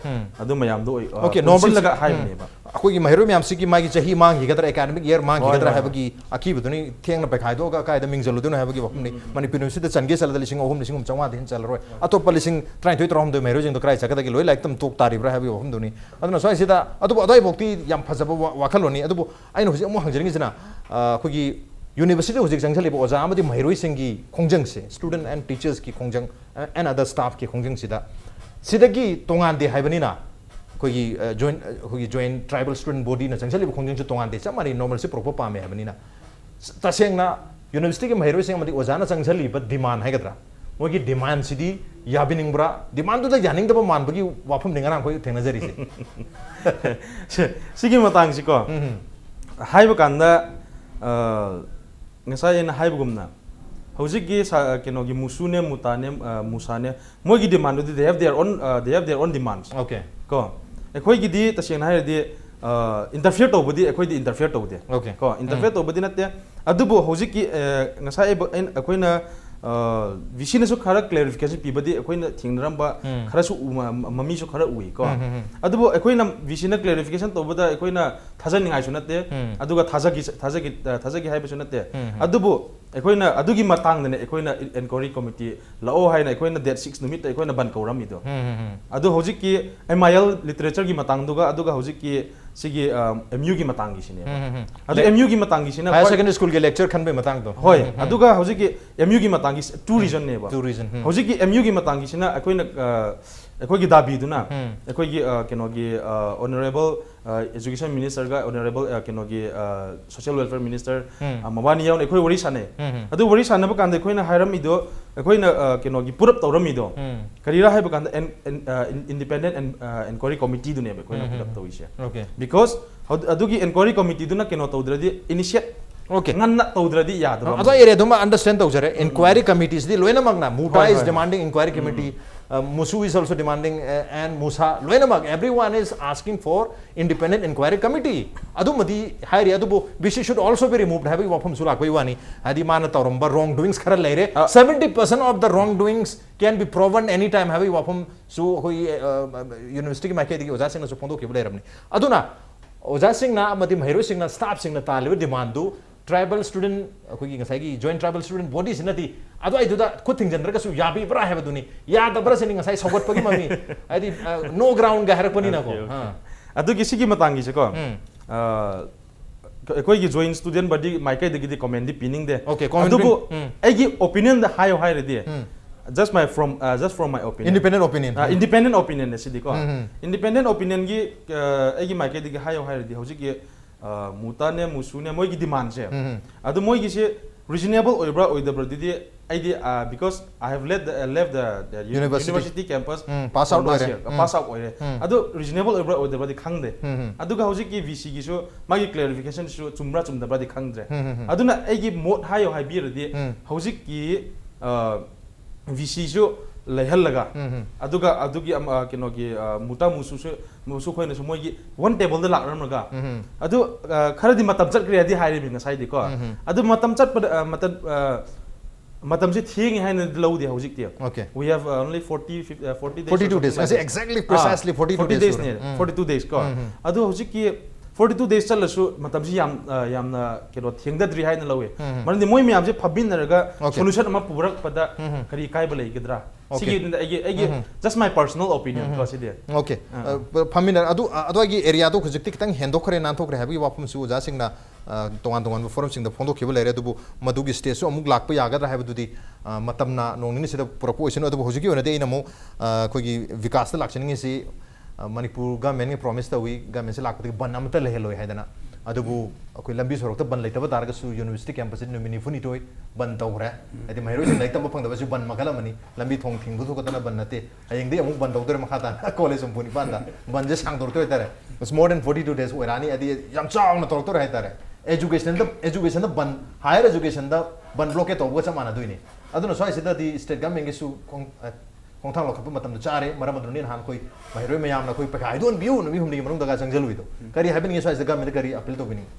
ꯑꯗꯨ ꯃꯌꯥꯝꯗꯣ ꯑꯣꯏ- uh, Okay, normal- ꯄꯨꯟꯁꯤꯜꯂꯒ ꯍꯥꯏꯕꯅꯦꯕ꯫ ꯑꯩꯈꯣꯏꯒꯤ ꯃꯍꯩꯔꯣꯏ ꯃꯌꯥꯝꯁꯤꯒꯤ ꯃꯥꯒꯤ ꯆꯍꯤ ꯃꯥꯡꯈꯤꯒꯗ꯭ꯔꯥ, academic year ꯃꯥꯡꯈꯤꯒꯗ꯭ꯔꯥ ꯍꯣꯏ, ꯍꯣꯏ, ꯍꯥꯏꯕꯒꯤ ꯑꯀꯤꯕꯗꯨꯅꯤ ꯊꯦꯡꯅ ꯄꯩꯈꯥꯏꯗꯣꯛꯑꯒ ꯀꯥꯏꯗ ꯃꯤꯡ ꯆꯜꯂꯨꯗꯣꯏꯅꯣ ꯍꯥꯏꯕꯒꯤ ꯋꯥꯐꯝꯅꯤ꯫ ꯃꯅꯤꯄꯨꯔ ꯌꯨꯅꯤꯚꯔꯁꯤꯇꯤꯗ ꯆꯟꯒꯦ ꯆꯠꯂꯗ ꯂꯤꯁꯤꯡ ꯑꯍꯨꯝ, ꯂꯤꯁꯤꯡ ꯑꯍꯨꯝ ꯆꯥꯝꯃꯉꯥꯗꯤ ꯍꯦꯟꯅ ꯆꯜꯂꯔꯣꯏ꯫ ꯑꯇꯣꯞꯄ ꯂꯤꯁꯤꯡ ꯇꯔꯥꯅꯤꯊꯣꯏ, ꯇꯔꯥꯍꯨꯝꯗꯣꯏ ꯃꯍꯩꯔꯣꯏꯁꯤꯡꯗꯣ ꯀꯗꯥꯏ ꯆꯠꯀꯗꯒꯦ, ꯂꯣꯏ ꯂꯥꯏꯔꯤꯛ ꯇꯝ ꯇꯣꯛ ꯇꯥꯔꯤꯕ꯭ꯔꯥ ꯍꯥꯏꯕꯒꯤ ꯋꯥꯐꯝꯗꯨꯅꯤ꯫ ꯑꯗꯨꯅ ꯁ꯭ꯋꯥꯏꯁꯤꯗ ꯑꯗꯨꯕꯨ ꯑꯗꯨꯋꯥꯏꯐꯥꯎꯗꯤ ꯌꯥꯝ ꯐꯖꯕ ꯋꯥ- ꯋꯥꯈꯜꯂꯣꯟꯅꯤ꯫ ꯑꯗꯨꯕꯨ ꯑꯩꯅ ꯍꯧꯖꯤꯛ ꯑꯃꯨꯛ ꯍꯪꯖꯅꯤꯡꯉꯤꯁꯤꯅ ꯑ, ꯑꯩꯈꯣꯏꯒꯤ ꯌꯨꯅꯤꯚꯔꯁꯤꯇꯤꯗ ꯍꯧꯖꯤꯛ ꯆꯪꯁꯤꯜꯂꯤꯕ ꯑꯣꯖꯥ ꯑꯃꯗꯤ ꯃꯍꯩꯔꯣꯏꯁꯤꯡꯒꯤ ꯈꯣꯡꯖꯪꯁꯦ, student and teachers ꯀꯤ ꯈꯣꯡꯖꯪ, uh, and other staff ꯀꯤ ꯈꯣꯡꯖꯪꯁꯤꯗ ꯁꯤꯗꯒꯤ ꯇꯣꯉꯥꯟꯗꯦ ꯍꯥꯏꯕꯅꯤꯅ, ꯑꯩꯈꯣꯏꯒꯤ uh, joint ꯑꯩꯈꯣꯏꯒꯤ joint tribal student body ꯅ ꯆꯪꯁꯤꯜꯂꯤꯕ ꯈꯣꯡꯖꯪꯁꯤ ꯇꯣꯉꯥꯟꯗꯦ, ꯆꯞ ꯃꯥꯟꯅꯩ, normalcy ꯄꯨꯔꯛꯄ ꯄꯥꯝꯃꯦ ꯍꯥꯏꯕꯅꯤꯅ꯫ ꯇꯁꯦꯡꯅ ꯌꯨꯅꯤꯚꯔꯁꯤꯇꯤꯒꯤ ꯃꯍꯩꯔꯣꯏꯁꯤꯡ ꯑꯃꯗꯤ ꯑꯣꯖꯥꯅ ꯆꯪꯁꯤꯜꯂꯤꯕ demand ꯍꯥꯏꯒꯗ꯭ꯔꯥ, ꯃꯣꯏꯒꯤ demand ꯁꯤꯗꯤ ꯌꯥꯕꯤꯅꯤꯡꯕ꯭ꯔꯥ? Demand ꯗꯨꯗ ꯌꯥꯅꯤꯡꯗꯕ ꯃꯥꯟꯕꯒꯤ ꯋꯥꯐꯝꯅꯤ ꯉꯔꯥꯡ ꯑꯩꯈꯣꯏ ꯊꯦꯡꯅꯖꯔꯤꯁꯦ꯫ ꯁꯤ- ꯁꯤꯒꯤ ꯃꯇꯥꯡꯁꯤꯀꯣ, ꯍꯥꯏꯕ ꯀꯥꯟꯗ ꯑ, ꯉꯁꯥꯏ ꯑꯩꯅ ꯍꯥꯏꯕꯒꯨꯝꯅ ꯍꯧꯖꯤꯛꯀꯤ ꯁꯥ- ꯀꯩꯅꯣꯒꯤ ꯃꯨꯁꯨꯅꯦ, ꯃꯨꯇꯥꯅꯦ, ꯑ, ꯃꯨꯁꯥꯅꯦ, ꯃꯣꯏꯒꯤ demand ꯗꯨꯗꯤ they have their own uh, they have their own demands꯫ Okay. ꯀꯣ, ꯑꯩꯈꯣꯏꯒꯤꯗꯤ ꯇꯁꯦꯡꯅ ꯍꯥꯏꯔꯗꯤ ꯑ, interfere ꯇꯧꯕꯗꯤ ꯑꯩꯈꯣꯏꯗꯤ interfere ꯇꯧꯗꯦ꯫ Okay. ꯀꯣ, interfere ꯇꯧꯕꯗꯤ ꯅꯠꯇꯦ꯫ ꯑꯗꯨꯕꯨ ꯍꯧꯖꯤꯛꯀꯤ ꯑ, ꯉꯁꯥꯏ ꯑꯩꯕ- ꯑꯩꯅ- ꯑꯩꯈꯣꯏꯅ ꯚꯤ ꯁꯤꯅꯁꯨ ꯈꯔ clarification ꯄꯤꯕꯗꯤ ꯑꯩꯈꯣꯏꯅ ꯊꯦꯡꯅꯔꯝꯕ ꯈꯔꯁꯨ ꯎ- ꯃ- ꯃꯃꯤꯁꯨ ꯈꯔ ꯎꯏ ꯀꯣ꯫ ꯑꯗꯨꯕꯨ ꯑꯩꯈꯣꯏꯅ ꯚꯤ ꯁꯤꯅ clarification ꯇꯧꯕꯗ ꯑꯩꯈꯣꯏꯅ ꯊꯥꯖꯅꯤꯡꯉꯥꯏꯁꯨ ꯅꯠꯇꯦ꯫ ꯑꯗꯨꯒ ꯊꯥꯖꯒꯤ ꯊꯥꯖꯒꯤ ꯑ, ꯊꯥꯖꯒꯤ ꯍꯥꯏꯕꯁꯨ ꯅꯠꯇꯦ꯫ ꯑꯗꯨꯕꯨ ꯑꯩꯈꯣꯏꯅ ꯑꯗꯨꯒꯤ ꯃꯇꯥꯡꯗꯅꯦ ꯑꯩꯈꯣꯏꯅ inquiry committee ꯂꯥꯛꯑꯣ ꯍꯥꯏꯅ ꯑꯩꯈꯣꯏꯅ date six ꯅꯨꯃꯤꯠꯇ ꯑꯩꯈꯣꯏꯅ ꯕꯟ ꯀꯧꯔꯝꯃꯤꯗꯣ꯫ ꯑꯗꯨ ꯍꯧꯖꯤꯛꯀꯤ M I L literature ꯒꯤ ꯃꯇꯥꯡꯗꯨꯒ ꯑꯗꯨꯒ ꯍꯧꯖꯤꯛꯀꯤ ꯁꯤꯒꯤ ꯑ, M U ꯒꯤ ꯃꯇꯥꯡꯒꯤꯁꯤꯅꯦꯕ꯫ ꯑꯗꯨ ꯂꯩ- M U ꯒꯤ ꯃꯇꯥꯡꯒꯤꯁꯤꯅ Higher ꯈ꯭ꯋꯥꯏ- secondary school ꯒꯤ lecture ꯈꯟꯕꯒꯤ ꯃꯇꯥꯡꯗꯣ꯫ ꯍꯣꯏ, ꯑꯗꯨꯒ ꯍꯧꯖꯤꯛꯀꯤ M U ꯒꯤ ꯃꯇꯥꯡꯒꯤ two reason ꯅꯦꯕ꯫ Two reason, ꯎꯝ꯫ ꯍꯧꯖꯤꯛꯀꯤ M U ꯒꯤ ꯃꯇꯥꯡꯒꯤꯁꯤꯅ ꯑꯩꯈꯣꯏꯅ ꯑ, ꯑꯩꯈꯣꯏꯒꯤ ꯗꯥꯕꯤꯗꯨꯅ ꯑꯩꯈꯣꯏꯒꯤ ꯑ, ꯀꯩꯅꯣꯒꯤ ꯑꯣꯅꯔꯦꯕꯜ ꯑꯦꯖꯨꯀꯦꯁꯟ ꯃꯤꯅꯤꯁꯇꯔꯒ ꯑꯣꯅꯔꯦꯕꯜ ꯀꯩꯅꯣꯒꯤ ꯁꯣꯁꯤꯌꯦꯜ ꯋꯦꯜꯐꯤꯌꯔ ꯃꯤꯅꯤꯁꯇꯔ ꯃꯕꯥꯅꯤ ꯌꯥꯎꯅ ꯑꯩꯈꯣꯏ ꯋꯥꯔꯤ ꯁꯥꯟꯅꯩ꯫ ꯑꯗꯨ ꯋꯥꯔꯤ ꯁꯥꯟꯅꯕ ꯀꯥꯟꯗ ꯑꯩꯈꯣꯏꯅ ꯍꯥꯏꯔꯝꯃꯤꯗꯣ, ꯑꯩꯈꯣꯏꯅ ꯑ, ꯀꯩꯅꯣꯒꯤ ꯄꯨꯔꯞ ꯇꯧꯔꯝꯃꯤꯗꯣ ꯀꯔꯤꯔꯥ ꯍꯥꯏꯕ ꯀꯥꯟꯗ, independent enquiry committeeꯗꯨꯅꯦꯕ ꯑꯩꯈꯣꯏꯅ ꯄꯨꯔꯞ ꯇꯧꯔꯤꯁꯦ꯫ Okay. Because ꯍꯧ- ꯑꯗꯨꯒꯤ enquiry committeeꯗꯨꯅ ꯀꯩꯅꯣ ꯇꯧꯗ꯭ꯔꯗꯤ, initiate Okay. ꯉꯟꯅ ꯇꯧꯗ꯭ꯔꯗꯤ ꯌꯥꯗꯕ ꯑꯗꯣ ꯑꯩ ꯑꯗꯨꯃ understand ꯇꯧꯖꯔꯦ꯫ Inquiry committeesꯗꯤ ꯂꯣꯏꯅꯃꯛꯅ, MUTAA ꯍꯣꯏ, is ꯍꯣꯏ. demanding inquiry committee, uh, MUSU is also demanding, uh, and MUSA, ꯂꯣꯏꯅꯃꯛ, everyone is asking for independent inquiry committee. ꯑꯗꯨꯃꯗꯤ ꯍꯥꯏꯔꯤ, ꯑꯗꯨꯕꯨ VC should also be removed ꯍꯥꯏꯕꯒꯤ ꯋꯥꯐꯝꯁꯨ ꯂꯥꯛꯄꯒꯤ ꯋꯥꯅꯤ꯫ ꯍꯥꯏꯗꯤ ꯃꯥꯅ ꯇꯧꯔꯝꯕ wrong doings ꯈꯔ ꯂꯩꯔꯦ, ꯑ- seventy percent of the wrong doings can be proven any time ꯍꯥꯏꯕꯒꯤ ꯋꯥꯐꯝꯁꯨ ꯑꯩꯈꯣꯏꯒꯤ universityꯒꯤ ꯃꯥꯏꯀꯩꯗꯒꯤ ꯑꯣꯖꯥꯁꯤꯡꯅꯁꯨ ꯐꯣꯡꯗꯣꯛꯈꯤꯕ ꯂꯩꯔꯕꯅꯤ꯫ ꯑꯗꯨꯅ ꯑꯣꯖꯥꯁꯤꯡꯅ ꯑꯃꯗꯤ ꯃꯍꯩꯔꯣꯏꯁꯤꯡꯅ, staffꯁꯤꯡꯅ ꯇꯥꯜꯂꯤꯕ demandꯗꯨ tribal student, ꯑꯩꯈꯣꯏꯒꯤ ꯉꯁꯥꯏꯒꯤ Joint Tribal Student Bodyꯁꯤꯅꯗꯤ ꯑꯗꯨꯋꯥꯏꯗꯨꯗ ꯈꯨꯠ ꯊꯤꯡꯖꯤꯟꯗ꯭ꯔꯒꯁꯨ ꯌꯥꯕꯤꯕ꯭ꯔꯥ ꯍꯥꯏꯕꯗꯨꯅꯤ꯫ ꯌꯥꯗꯕ꯭ꯔꯥ ꯁꯤꯅꯤ ꯉꯁꯥꯏ ꯁꯧꯒꯠꯄꯒꯤ ꯃꯃꯤ, ꯍꯥꯏꯗꯤ, ꯑ, no groundꯒ ꯍꯥꯏꯔꯛꯄꯅꯤꯅꯀꯣ꯫ Okay, okay. ꯑꯥ. ꯑꯗꯨꯒꯤ ꯁꯤꯒꯤ ꯃꯇꯥꯡꯒꯤꯁꯦꯀꯣ, ꯎꯝ. ꯑ, ꯑꯩꯈꯣꯏꯒꯤ Joint Student Body ꯃꯥꯏꯀꯩꯗꯒꯤꯗꯤ commentꯗꯤ ꯄꯤꯅꯤꯡꯗꯦ꯫ Okay, comment ꯑꯗꯨꯕꯨ ꯄꯤ-, ꯎꯝ. ꯑꯩꯒꯤ opinionꯗ ꯍꯥꯏꯌꯣ ꯍꯥꯏꯔꯗꯤ, ꯎꯝ. just my from, uh, just from my opinion. Independent opinion. ꯑ, independent opinionꯅꯦ ꯁꯤꯗꯤꯀꯣ꯫ ꯎꯝ, ꯎꯝ. Independent opinionꯒꯤ, ꯑ, ꯑꯩꯒꯤ ꯃꯥꯏꯀꯩꯗꯒꯤ ꯍꯥꯏꯌꯣ ꯍꯥꯏꯔꯗꯤ, ꯍꯧꯖꯤꯛꯀꯤ ꯑ, MUTAꯅꯦ, MUSUꯅꯦ, ꯃꯣꯏꯒꯤ demandꯁꯦ, ꯎꯝ. ꯑꯗꯨ ꯃꯣꯏꯒꯤꯁꯦ reasonable ꯑꯣꯏꯕ꯭ꯔꯥ ꯑꯣꯏꯗꯕ꯭ꯔꯥꯗꯤ ꯑꯩꯗꯤ, ꯑ, because I have left the, left the, the uni- University. University campus um, pass out from last ꯑꯣꯏꯔꯦ. year, ꯎꯝ. pass out ꯑꯣꯏꯔꯦ꯫ ꯎꯝ. ꯑꯗꯨ reasonable ꯑꯣꯏꯕ꯭ꯔꯥ ꯑꯣꯏꯗꯕ꯭ꯔꯥꯗꯤ ꯈꯪꯗꯦ꯫ ꯎꯝ, ꯎꯝ. ꯑꯗꯨꯒ ꯍꯧꯖꯤꯛꯀꯤ VCꯒꯤꯁꯨ ꯃꯥꯒꯤ clarificationꯁꯨ ꯆꯨꯝꯕ꯭ꯔꯥ ꯆꯨꯝꯗꯕ꯭ꯔꯥꯗꯤ ꯈꯪꯗ꯭ꯔꯦ꯫ ꯎꯝ, ꯎꯝ, ꯎꯝ. ꯑꯗꯨꯅ ꯑꯩꯒꯤ ꯃꯣꯠ ꯍꯥꯏꯌꯣ ꯍꯥꯏꯕꯤꯔꯗꯤ, ꯎꯝ. ꯍꯧꯖꯤꯛꯀꯤ, ꯑ, VCꯁꯨ ꯂꯩꯍꯜꯂꯒ, ꯎꯝ, ꯎꯝ. ꯑꯗꯨꯒ ꯑꯗꯨꯒꯤ ꯑꯃ, ꯑ, ꯀꯩꯅꯣꯒꯤ, ꯑ, MUTA MUSUꯁꯨ, MUSU ꯈꯣꯏꯅꯁꯨ ꯃꯣꯏꯒꯤ one tableꯗ ꯂꯥꯛꯂꯝꯂꯒ, ꯎꯝ. ꯑꯗꯨ, ꯑ, ꯈꯔꯗꯤ ꯃꯇꯝ ꯆꯠꯈ꯭ꯔꯦꯗꯤ ꯍꯥꯏꯔꯤꯕꯅꯤ ꯉꯁꯥꯏꯗꯤꯀꯣ꯫ ꯎꯝ. ꯑꯗꯨ ꯃꯇꯝ ꯆꯠꯄꯗ, ꯑ, ꯃꯇꯝ, ꯑ, ꯃꯇꯝꯁꯦ ꯊꯦꯡꯉꯦ ꯍꯥꯏꯅꯗꯤ ꯂꯧꯗꯦ ꯍꯧꯖꯤꯛꯇꯤ꯫ Okay. We have, uh, only forty, fif-, uh, forty days Forty two or days. forty five ꯉꯁꯤ days. Exactly, ꯑꯥ, precisely forty two forty days days ꯁꯨꯔꯦ. ꯅꯦ, ꯎꯝ. forty two days ꯀꯣ꯫ ꯎꯝ, ꯎꯝ. ꯑꯗꯨ ꯍꯧꯖꯤꯛꯀꯤ ꯐꯣꯔꯇꯤ ꯇꯨ ꯗꯦꯖ ꯆꯠꯂꯁꯨ ꯃꯇꯝꯁꯤ ꯌꯥꯝ ꯑ, ꯌꯥꯝꯅ ꯀꯩꯅꯣ ꯊꯦꯡꯊꯗ꯭ꯔꯤ ꯍꯥꯏꯅ ꯂꯧꯋꯤ꯫ ꯎꯝ, ꯎꯝ꯫ ꯃꯔꯝꯗꯤ ꯃꯣꯏ ꯃꯌꯥꯝꯁꯦ ꯐꯝꯃꯤꯟꯅꯔꯒ Okay. ꯁꯣꯂꯨꯁꯟ ꯑꯃ ꯄꯨꯔꯛꯄꯗ ꯎꯝ, ꯎꯝ꯫ ꯀꯔꯤ ꯀꯥꯏꯕ ꯂꯩꯒꯗ꯭ꯔꯥ? Okay. ꯁꯤꯒꯤ ꯑꯩꯒꯤ ꯑꯩꯒꯤ ꯎꯝ, ꯎꯝ꯫ just my personal opinion ꯎꯝ, ꯀꯣ ꯎꯝ꯫ ꯁꯤꯗꯤ꯫ Okay. ꯑꯥ, ꯑ, ꯐꯝꯃꯤꯟꯅ ꯑꯗꯨ ꯑ, ꯑꯗꯨꯋꯥꯏꯒꯤ ꯑꯦꯔꯤꯌꯥꯗꯣ ꯍꯧꯖꯤꯛꯇꯤ ꯈꯤꯇꯪ ꯍꯦꯟꯗꯣꯛꯈ꯭ꯔꯦ, ꯅꯥꯟꯊꯣꯛꯈ꯭ꯔꯦ ꯍꯥꯏꯕꯒꯤ ꯋꯥꯐꯝꯁꯨ ꯑꯣꯖꯥꯁꯤꯡꯅ ꯑ, ꯇꯣꯉꯥꯟ ꯇꯣꯉꯥꯟꯕ ꯐꯣꯔꯝꯁꯤꯡꯗ ꯐꯣꯡꯗꯣꯛꯈꯤꯕ ꯂꯩꯔꯦ꯫ ꯑꯗꯨꯕꯨ ꯃꯗꯨꯒꯤ ꯁ꯭ꯇꯦꯖꯁꯨ ꯑꯃꯨꯛ ꯂꯥꯛꯄ ꯌꯥꯒꯗ꯭ꯔꯥ ꯍꯥꯏꯕꯗꯨꯗꯤ ꯑ, ꯃꯇꯝꯅ ꯅꯣꯡ ꯅꯤꯅꯤꯁꯤꯗ ꯄꯨꯔꯛꯄ ꯑꯣꯏꯁꯅꯨ꯫ ꯑꯗꯨꯕꯨ ꯍꯧꯖꯤꯛꯀꯤ ꯑꯣꯏꯅꯗꯤ ꯑꯩꯅ ꯑꯃꯨꯛ ꯑ, ꯑꯩꯈꯣꯏꯒꯤ ꯕꯤꯀꯥꯁꯇ ꯂꯥꯛꯆꯅꯤꯡꯉꯤꯁꯤ, ꯑ, ꯃꯅꯤꯄꯨꯔ ꯒꯃꯦꯟꯒꯤ ꯄ꯭ꯔꯣꯃꯤꯁ ꯇꯧꯏ, ꯒꯃꯦꯟꯁꯦ ꯂꯥꯛꯄꯗꯒꯤ ꯕꯟ ꯑꯃꯠꯇ ꯂꯩꯍꯜꯂꯣꯏ ꯍꯥꯏꯗꯅ꯫ ꯑꯗꯨꯕꯨ ꯑꯩꯈꯣꯏ ꯂꯝꯕꯤ ꯁꯣꯔꯣꯛꯇ ꯕꯟ ꯂꯩꯇꯕ ꯇꯥꯔꯒꯁꯨ ꯌꯨꯅꯤꯚꯔꯁꯤꯇꯤ ꯀꯦꯝꯄꯁꯁꯤ ꯅꯨꯃꯤꯠ ꯅꯤꯐꯨꯅꯤꯊꯣꯏ ꯕꯟ ꯇꯧꯈ꯭ꯔꯦ꯫ ꯍꯥꯏꯗꯤ ꯃꯍꯩꯔꯣꯏꯁꯤꯡ ꯂꯥꯏꯔꯤꯛ ꯇꯝꯕ ꯐꯪꯗꯕꯁꯨ ꯕꯟ ꯃꯈꯜ ꯑꯃꯅꯤ꯫ ꯂꯝꯕꯤ ꯊꯣꯡ ꯊꯤꯡꯕꯗꯨ ꯈꯛꯇꯅ ꯕꯟ ꯅꯠꯇꯦ꯫ ꯍꯌꯦꯡꯗꯤ ꯑꯃꯨꯛ ꯕꯟ ꯇꯧꯗꯣꯏꯔꯦ ꯃꯈꯥ ꯇꯥꯅ ꯀꯣꯂꯦꯖ ꯍꯨꯝꯐꯨ ꯅꯤꯄꯥꯟꯗ꯫ ꯕꯟꯁꯦ ꯁꯥꯡꯗꯣꯔꯛꯇꯣꯏ ꯍꯥꯏꯇꯥꯔꯦ꯫ It's more than forty two days ꯑꯣꯏꯔꯛꯑꯅꯤ, ꯍꯥꯏꯗꯤ ꯌꯥꯝ ꯆꯥꯎꯅ ꯇꯧꯔꯛꯇꯣꯔꯦ ꯍꯥꯏꯇꯥꯔꯦ꯫ Educationꯗ, educationꯗ ꯕꯟ, higher educationꯗ ꯕꯟ blockade ꯇꯧꯕꯒ ꯆꯞ ꯃꯥꯟꯅꯗꯣꯏꯅꯤ꯫ ꯑꯗꯨꯅ ꯁ꯭ꯋꯥꯏꯁꯤꯗꯗꯤ state governmentꯒꯤꯁꯨ ꯈꯣꯡ-, ꯑ, ꯈꯣꯡꯊꯥꯡ ꯂꯧꯈꯠꯄ ꯃꯇꯝꯗ ꯆꯥꯔꯦ꯫ ꯃꯔꯝ ꯑꯗꯨꯅꯅꯤ ꯅꯍꯥꯟ ꯑꯩꯈꯣꯏ ꯃꯍꯩꯔꯣꯏ ꯃꯌꯥꯝꯅ ꯑꯩꯈꯣꯏ ꯄꯩꯈꯥ ꯍꯥꯏꯗꯣꯛꯍꯟꯕꯤꯌꯨ ꯅꯨꯃꯤꯠ ꯍꯨꯝꯅꯤꯒꯤ ꯃꯅꯨꯡꯗꯒ ꯆꯪꯁꯤꯜꯂꯨꯏꯗꯣ꯫ ꯀꯔꯤ ꯍꯥꯏꯕꯤꯅꯤꯡꯉꯤ ꯁ꯭ꯋꯥꯏꯁꯤꯗ governmentꯗ ꯀꯔꯤ appeal ꯇꯧꯕꯤꯅꯤꯡꯉꯤ?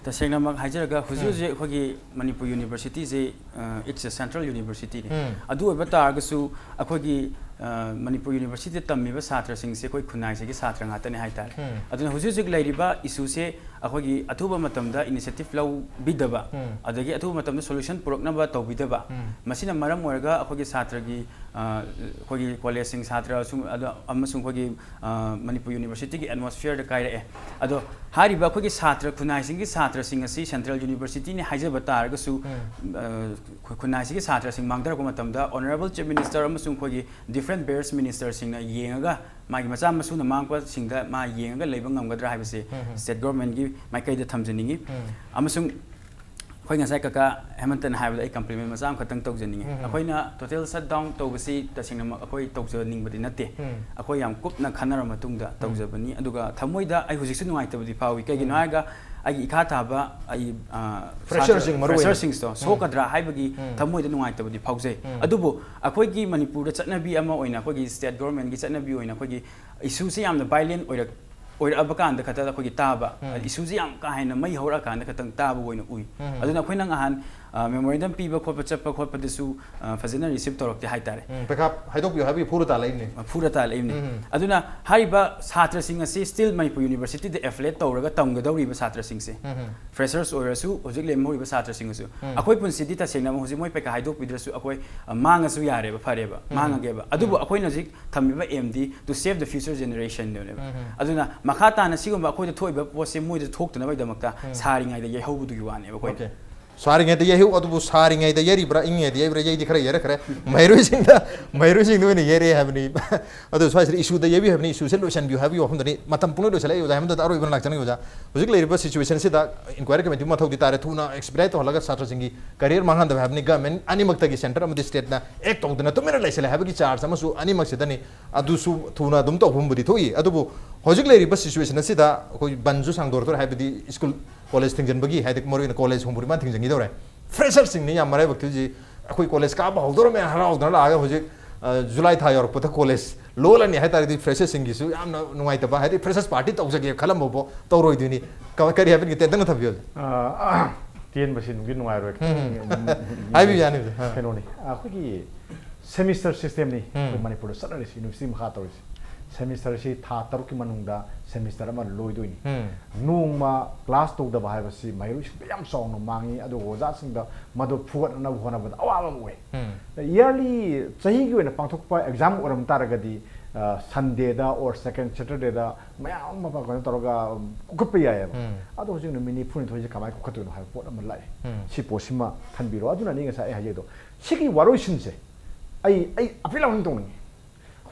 ꯇꯁꯦꯡꯅꯃꯛ ꯍꯥꯏꯖꯔꯒ ꯍꯧꯖꯤꯛ ꯎꯝ꯫ ꯍꯧꯖꯤꯛ ꯑꯩꯈꯣꯏꯒꯤ ꯃꯅꯤꯄꯨꯔ ꯌꯨꯅꯤꯚꯔꯁꯤꯇꯤꯁꯤ, ꯑ, it's a central universityꯅꯤ꯫ ꯎꯝ꯫ ꯑꯗꯨ ꯑꯣꯏꯕ ꯇꯥꯔꯒꯁꯨ ꯑꯩꯈꯣꯏꯒꯤ, ꯑ, ꯃꯅꯤꯄꯨꯔ ꯌꯨꯅꯤꯚꯔꯁꯤꯇꯤꯗ ꯇꯝꯃꯤꯕ ꯁꯥꯇ꯭ꯔꯁꯤꯡꯁꯦ ꯑꯩꯈꯣꯏ ꯈꯨꯟꯅꯥꯏꯁꯤꯒꯤ ꯁꯥꯇ꯭ꯔ ꯉꯥꯛꯇꯅꯤ ꯍꯥꯏꯇꯥꯔꯦ꯫ ꯎꯝ꯫ ꯑꯗꯨꯅ ꯍꯧꯖꯤꯛ ꯍꯧꯖꯤꯛ ꯂꯩꯔꯤꯕ issueꯁꯦ ꯑꯩꯈꯣꯏꯒꯤ ꯑꯊꯨꯕ ꯃꯇꯝꯗ initiative ꯂꯧꯕꯤꯗꯕ, ꯎꯝ꯫ ꯑꯗꯒꯤ ꯑꯊꯨꯕ ꯃꯇꯝꯗ solution ꯄꯨꯔꯛꯅꯕ ꯇꯧꯕꯤꯗꯕ, ꯎꯝ꯫ ꯃꯁꯤꯅ ꯃꯔꯝ ꯑꯣꯏꯔꯒ ꯑꯩꯈꯣꯏꯒꯤ ꯁꯥꯇ꯭ꯔꯒꯤ, ꯑ, ꯑꯩꯈꯣꯏꯒꯤ ꯀꯣꯂꯦꯖꯁꯤꯡ ꯁꯥꯇ꯭ꯔ ꯁꯨꯝ-, ꯑꯗ-, ꯑꯃꯁꯨꯡ ꯑꯩꯈꯣꯏꯒꯤ, ꯑ, ꯃꯅꯤꯄꯨꯔ ꯌꯨꯅꯤꯚꯔꯁꯤꯇꯤꯒꯤ atmosphereꯗ ꯀꯥꯏꯔꯛꯑꯦ꯫ ꯑꯗꯣ ꯍꯥꯏꯔꯤꯕ ꯑꯩꯈꯣꯏꯒꯤ ꯁꯥꯇ꯭ꯔ, ꯈꯨꯟꯅꯥꯏꯁꯤꯡꯒꯤ ꯁꯥꯇ꯭ꯔꯁꯤꯡ ꯑꯁꯤ central universityꯅꯤ ꯍꯥꯏꯖꯕ ꯇꯥꯔꯒꯁꯨ, ꯎꯝ꯫ ꯑ, ꯈꯨ-, ꯈꯨꯟꯅꯥꯏꯁꯤꯒꯤ ꯁꯥꯇ꯭ꯔꯁꯤꯡ ꯃꯥꯡꯊꯔꯛꯄ ꯃꯇꯝꯗ honourable chief minister ꯑꯃꯁꯨꯡ ꯑꯩꯈꯣꯏꯒꯤ different branch ministerꯁꯤꯡꯅ ꯌꯦꯡꯉꯒ ꯃꯥꯒꯤ ꯃꯆꯥ ꯃꯁꯨꯅ ꯃꯥꯡꯉꯛꯄꯁꯤꯡꯗ ꯃꯥ ꯌꯦꯡꯉꯒ ꯂꯩꯕ ꯉꯝꯒꯗ꯭ꯔꯥ ꯍꯥꯏꯕꯁꯦ ꯎꯝ, ꯎꯝ꯫ state governmentꯀꯤ ꯃꯥꯏꯀꯩꯗ ꯊꯝꯖꯅꯤꯡꯉꯤ꯫ ꯎꯝ꯫ ꯑꯃꯁꯨꯡ ꯑꯩꯈꯣꯏ ꯉꯁꯥꯏ ꯀꯀꯥ ꯍꯦꯃꯟꯇꯅ ꯍꯥꯏꯕꯗ ꯑꯩ compliment ꯃꯆꯥ ꯑꯃꯈꯛꯇꯪ ꯇꯧꯖꯅꯤꯡꯉꯤ꯫ ꯎꯝ, ꯎꯝ꯫ ꯑꯩꯈꯣꯏꯅ total shutdown ꯇꯧꯕꯁꯤ ꯇꯁꯦꯡꯅꯃꯛ ꯑꯩꯈꯣꯏ ꯇꯧꯖꯅꯤꯡꯕꯗꯤ ꯅꯠꯇꯦ꯫ ꯎꯝ꯫ ꯑꯩꯈꯣꯏ ꯌꯥꯝ ꯀꯨꯞꯅ ꯈꯟꯅꯔ ꯃꯇꯨꯡꯗ ꯇꯧꯖꯕꯅꯤ꯫ ꯑꯗꯨꯒ ꯊꯃꯣꯏꯗ ꯑꯩ ꯍꯧꯖꯤꯛꯁꯨ ꯅꯨꯡꯉꯥꯏꯇꯕꯗꯤ ꯐꯥꯎꯏ꯫ ꯀꯩꯒꯤꯅꯣ ꯎꯝ꯫ ꯍꯥꯏꯔꯒ ꯑꯩꯒꯤ ꯏꯈꯥ ꯊꯥꯕ ꯑꯩ, ꯑ, Fresherꯁꯤꯡ ꯁꯥꯇ꯭ꯔ-, ꯃꯔꯨ ꯑꯣꯏꯅ꯫ fresherꯁꯤꯡꯁꯤꯗꯣ ꯎꯝ꯫ ꯁꯣꯛꯀꯗ꯭ꯔꯥ ꯍꯥꯏꯕꯒꯤ ꯎꯝ꯫ ꯊꯃꯣꯏꯗ ꯅꯨꯡꯉꯥꯏꯇꯕꯗꯤ ꯐꯥꯎꯖꯩ꯫ ꯎꯝ꯫ ꯑꯗꯨꯕꯨ ꯑꯩꯈꯣꯏꯒꯤ ꯃꯅꯤꯄꯨꯔꯗ ꯆꯠꯅꯕꯤ ꯑꯃ ꯑꯣꯏꯅ, ꯑꯩꯈꯣꯏꯒꯤ state governmentꯀꯤ ꯆꯠꯅꯕꯤ ꯑꯣꯏꯅ ꯑꯩꯈꯣꯏꯒꯤ issueꯁꯦ ꯌꯥꯝꯅ violent ꯑꯣꯏꯔꯛ-, ꯑꯣꯏꯔꯛꯑꯕ ꯀꯥꯟꯗ ꯈꯛꯇꯗ ꯑꯩꯈꯣꯏꯒꯤ ꯇꯥꯕ, ꯎꯝ꯫ issueꯁꯦ ꯌꯥꯝ ꯀꯥ ꯍꯦꯟꯅ ꯃꯩ ꯍꯧꯔꯛꯑꯀꯥꯟꯗ ꯈꯛꯇꯪ ꯇꯥꯕ ꯑꯣꯏꯅ ꯎꯏ꯫ ꯎꯝ꯫ ꯑꯗꯨꯅ ꯑꯩꯈꯣꯏꯅ ꯉꯍꯥꯟ ꯃꯦꯃꯣꯔꯦꯟꯗꯝ ꯄꯤꯕ ꯈꯣꯠꯄ ꯆꯠꯄ ꯈꯣꯠꯄꯗꯁꯨ ꯑ, ꯐꯖꯅ ꯔꯤꯁꯤꯞ ꯇꯧꯔꯛꯇꯦ ꯍꯥꯏꯇꯥꯔꯦ꯫ ꯎꯝ, ꯄꯩꯈꯥ ꯍꯥꯏꯗꯣꯛꯄꯤꯌꯨ ꯍꯥꯏꯕꯒꯤ ꯐꯨꯔ ꯇꯥꯜꯂꯛꯏꯕꯅꯤ꯫ ꯐꯨꯔ ꯇꯥꯜꯂꯛꯏꯕꯅꯤ꯫ ꯑꯗꯨꯅ ꯍꯥꯏꯔꯤꯕ ꯁꯥꯇ꯭ꯔꯁꯤꯡ ꯑꯁꯤ ꯁ꯭ꯇꯤꯜ ꯃꯅꯤꯄꯨꯔ ꯌꯨꯅꯤꯚꯔꯁꯤꯇꯤꯗ ꯑꯦꯐꯤꯂꯦꯠ ꯇꯧꯔꯒ ꯇꯝꯒꯗꯧꯔꯤꯕ ꯁꯥꯇ꯭ꯔꯁꯤꯡꯁꯦ, ꯐ꯭ꯔꯦꯁꯔꯁ ꯑꯣꯏꯔꯁꯨ ꯍꯧꯖꯤꯛ ꯂꯦꯝꯍꯧꯔꯤꯕ ꯁꯥꯇ꯭ꯔꯁꯤꯡ ꯑꯁꯨ, ꯑꯩꯈꯣꯏ ꯄꯨꯟꯁꯤꯗꯤ ꯇꯁꯦꯡꯅ ꯑꯃꯨꯛ ꯍꯧꯖꯤꯛ ꯃꯣꯏ ꯄꯩꯈꯥ ꯍꯥꯏꯗꯣꯛꯄꯤꯗ꯭ꯔꯁꯨ ꯑꯩꯈꯣꯏ ꯑ, ꯃꯥꯡꯉꯁꯨ ꯌꯥꯔꯦꯕ, ꯐꯔꯦꯕ, ꯃꯥꯡꯉꯒꯦꯕ꯫ ꯑꯗꯨꯕꯨ ꯑꯩꯈꯣꯏꯅ ꯍꯧꯖꯤꯛ ꯊꯝꯃꯤꯕ ꯑꯦꯝꯗꯤ to save the future generation ꯗꯨꯅꯦꯕ꯫ ꯑꯗꯨꯅ ꯃꯈꯥ ꯇꯥꯅ ꯁꯤꯒꯨꯝꯕ ꯑꯩꯈꯣꯏꯗ ꯊꯣꯛꯏꯕ ꯄꯣꯠꯁꯦ ꯃꯣꯏꯗ ꯊꯣꯛꯇꯅꯕꯒꯤꯗꯃꯛꯇ ꯁꯥꯔꯤꯉꯩꯗ ꯌꯩꯍꯧꯕꯗꯨꯒꯤ ꯋꯥꯅꯦꯕ ꯑꯩꯈꯣꯏ꯫ Okay꯫ ꯁꯥꯔꯤꯉꯩꯗ ꯌꯩꯍꯧ, ꯑꯗꯨꯕꯨ ꯁꯥꯔꯤꯉꯩꯗ ꯌꯩꯔꯤꯕ꯭ꯔꯥ, ꯏꯪꯉꯤꯉꯩꯗ ꯌꯩꯕ꯭ꯔꯥ, ꯌꯩꯗꯤ ꯈꯔ ꯌꯩꯔꯛꯈ꯭ꯔꯦ꯫ ꯃꯍꯩꯔꯣꯏꯁꯤꯡꯗ, ꯃꯍꯩꯔꯣꯏꯁꯤꯡꯗ ꯑꯣꯏꯅ ꯌꯩꯔꯛꯑꯦ ꯍꯥꯏꯕꯅꯤ꯫ ꯑꯗꯨ ꯁ꯭ꯋꯥꯏꯁꯤꯗ ꯏꯁꯨꯗ ꯌꯩꯕꯤꯌꯨ ꯍꯥꯏꯕꯅꯤ, ꯏꯁꯨꯁꯦ ꯂꯣꯏꯁꯤꯟꯕꯤꯌꯨ ꯍꯥꯏꯕꯒꯤ ꯋꯥꯐꯝꯗꯅꯤ꯫ ꯃꯇꯝ ꯄꯨꯡꯂꯣꯏ ꯂꯣꯏꯁꯤꯜꯂꯛꯑꯦ ꯑꯣꯖꯥ ꯍꯦꯃꯟꯇꯗ ꯑꯔꯣꯏꯕ ꯂꯥꯛꯆꯅꯤꯡꯉꯤ ꯑꯣꯖꯥ꯫ ꯍꯧꯖꯤꯛ ꯂꯩꯔꯤꯕ ꯁꯤꯆꯨꯋꯦꯁꯟꯁꯤꯗ ꯏꯟꯀ꯭ꯋꯥꯏꯔꯤ ꯀꯃꯤꯇꯤ ꯃꯊꯧꯗꯤ ꯇꯥꯔꯦ, ꯊꯨꯅ ꯑꯦꯛꯁꯄꯤꯗꯥꯏꯠ ꯇꯧꯍꯜꯂꯒ ꯁꯥꯇ꯭ꯔꯁꯤꯡꯒꯤ ꯀꯦꯔꯤꯌꯔ ꯃꯥꯡꯍꯟꯗꯕ ꯍꯥꯏꯕꯅꯤ꯫ ꯒꯃꯦꯟ ꯑꯅꯤꯃꯛꯇꯒꯤ, ꯁꯦꯟꯇꯔ ꯑꯃꯗꯤ ꯁ꯭ꯇꯦꯠꯅ ꯑꯦꯛ ꯇꯧꯗꯅ ꯇꯨꯃꯤꯟꯅ ꯂꯩꯁꯤꯜꯂꯦ ꯍꯥꯏꯕꯒꯤ ꯆꯥꯔꯖ ꯑꯃꯁꯨ ꯑꯅꯤꯃꯛꯁꯤꯗꯅꯤ꯫ ꯑꯗꯨꯁꯨ ꯊꯨꯅ ꯑꯗꯨꯝ ꯇꯧꯐꯝꯕꯨꯗꯤ ꯊꯣꯛꯏ, ꯑꯗꯨꯕꯨ ꯍꯧꯖꯤꯛ ꯂꯩꯔꯤꯕ ꯁꯤꯆꯨꯋꯦꯁꯟ ꯑꯁꯤꯗ ꯑꯩꯈꯣꯏ ꯕꯟꯁꯨ ꯁꯥꯡꯗꯣꯔꯛꯇꯣꯔꯦ, ꯍꯥꯏꯕꯗꯤ ꯁ꯭ꯀꯨꯜ ꯀꯣꯂꯦꯖ ꯊꯤꯡꯖꯤꯟꯕꯒꯤ, ꯍꯥꯏꯗꯤ ꯃꯔꯨꯑꯣꯏꯅ ꯀꯣꯂꯦꯖ ꯍꯣꯡꯕꯨꯗꯤ ꯃꯥ ꯊꯤꯡꯖꯤꯟꯈꯤꯗꯧꯔꯦ꯫ ꯐ꯭ꯔꯦꯁꯔꯁꯤꯡꯅꯤ ꯌꯥꯝ ꯃꯔꯥꯏꯕꯛ ꯊꯤꯔꯤꯁꯤ꯫ ꯑꯩꯈꯣꯏ ꯀꯣꯂꯦꯖ ꯀꯥꯕ ꯍꯧꯗꯣꯔꯝꯃꯦ ꯍꯔꯥꯎꯗꯅ ꯂꯥꯛꯑꯒ ꯍꯧꯖꯤꯛ, ꯑ, ꯖꯨꯂꯥꯏ ꯊꯥ ꯌꯧꯔꯛꯄꯗ ꯀꯣꯂꯦꯖ ꯂꯣꯜꯂꯅꯤ ꯍꯥꯏ ꯇꯥꯔꯒꯗꯤ ꯐ꯭ꯔꯦꯁꯔꯁꯤꯡꯒꯤꯁꯨ ꯌꯥꯝꯅ ꯅꯨꯡꯉꯥꯏꯇꯕ, ꯍꯥꯏꯗꯤ ꯐ꯭ꯔꯦꯁꯔꯁ ꯄꯥꯔꯇꯤ ꯇꯧꯖꯒꯦ ꯈꯜꯂꯝꯕꯐꯥꯎ ꯇꯧꯔꯣꯏꯗꯣꯏꯅꯤ꯫ ꯀ-, ꯀꯔꯤ ꯍꯥꯏꯕꯤꯅꯤꯡꯒꯦ? ꯇꯦꯟꯇꯛꯅ ꯊꯝꯕꯤꯌꯨ꯫ ꯑ, ꯇꯦꯟꯕꯁꯤ ꯅꯨꯡꯗꯤ ꯅꯨꯡꯉꯥꯏꯔꯣꯏ꯫ ꯎꯝ, ꯎꯝ꯫ ꯍꯥꯏꯕꯤꯌꯨ ꯌꯥꯅꯤ, ꯑ꯫ ꯀꯩꯅꯣꯅꯤ, ꯑꯩꯈꯣꯏꯒꯤ ꯁꯦꯃꯤꯁꯇꯔ ꯁꯤꯁꯇꯦꯝꯅꯤ ꯑꯩꯈꯣꯏ ꯎꯝ꯫ ꯃꯅꯤꯄꯨꯔꯗ ꯆꯠꯅꯔꯤꯁꯤ, ꯌꯨꯅꯤꯚꯔꯁꯤꯇꯤ ꯃꯈꯥ ꯇꯧꯔꯤꯁꯤ꯫ ꯁꯦꯃꯤꯁꯇꯔꯁꯤ ꯊꯥ ꯇꯔꯨꯛꯀꯤ ꯃꯅꯨꯡꯗ ꯁꯦꯃꯤꯁꯇꯔ ꯑꯃ ꯂꯣꯏꯗꯣꯏꯅꯤ꯫ ꯎꯝ꯫ ꯅꯣꯡꯃ ꯀ꯭ꯂꯥꯁ ꯇꯧꯗꯕ ꯍꯥꯏꯕꯁꯤ ꯃꯍꯩꯔꯣꯏꯁꯤꯡꯗ ꯌꯥꯝ ꯆꯥꯎꯅ ꯃꯥꯡꯉꯤ, ꯑꯗꯨꯒ ꯑꯣꯖꯥꯁꯤꯡꯗ ꯃꯗꯨ ꯐꯨꯒꯠꯅꯅꯕ ꯍꯣꯠꯅꯕꯗ ꯑꯋꯥꯕ ꯑꯃ ꯑꯣꯏ꯫ ꯎꯝ꯫ ꯏꯌꯥꯔꯂꯤ ꯆꯍꯤꯒꯤ ꯑꯣꯏꯅ ꯄꯥꯡꯊꯣꯛꯄ ꯑꯦꯛꯖꯥꯝ ꯑꯣꯏꯔꯝ ꯇꯥꯔꯒꯗꯤ, ꯑ, ꯁꯟꯗꯦꯗ or second Saturdayꯗ ꯃꯌꯥꯝ ꯑꯃ ꯀꯩꯅꯣ ꯇꯧꯔꯒ, ꯎꯝ, ꯀꯨꯞꯈꯠꯄ ꯌꯥꯏꯑꯕ꯫ ꯎꯝ꯫ ꯑꯗꯣ ꯍꯧꯖꯤꯛ ꯅꯨꯃꯤꯠ ꯅꯤꯐꯨꯅꯤꯊꯣꯏꯁꯦ ꯀꯃꯥꯏꯅ ꯀꯨꯞꯈꯠꯇꯣꯏꯅꯣ ꯍꯥꯏꯕ ꯄꯣꯠ ꯑꯃ ꯂꯥꯛꯑꯦ꯫ ꯎꯝ꯫ ꯁꯤ ꯄꯣꯠꯁꯤꯃ ꯈꯟꯕꯤꯔꯣ꯫ ꯑꯗꯨꯅꯅꯤ ꯉꯁꯥꯏ ꯑꯩ ꯍꯥꯏꯖꯩꯗꯣ, ꯁꯤꯒꯤ ꯋꯥꯔꯣꯏꯁꯤꯟꯁꯦ ꯑꯩ, ꯑꯩ ꯑꯄꯤꯜ ꯑꯃ ꯇꯧꯅꯤꯡꯉꯤ꯫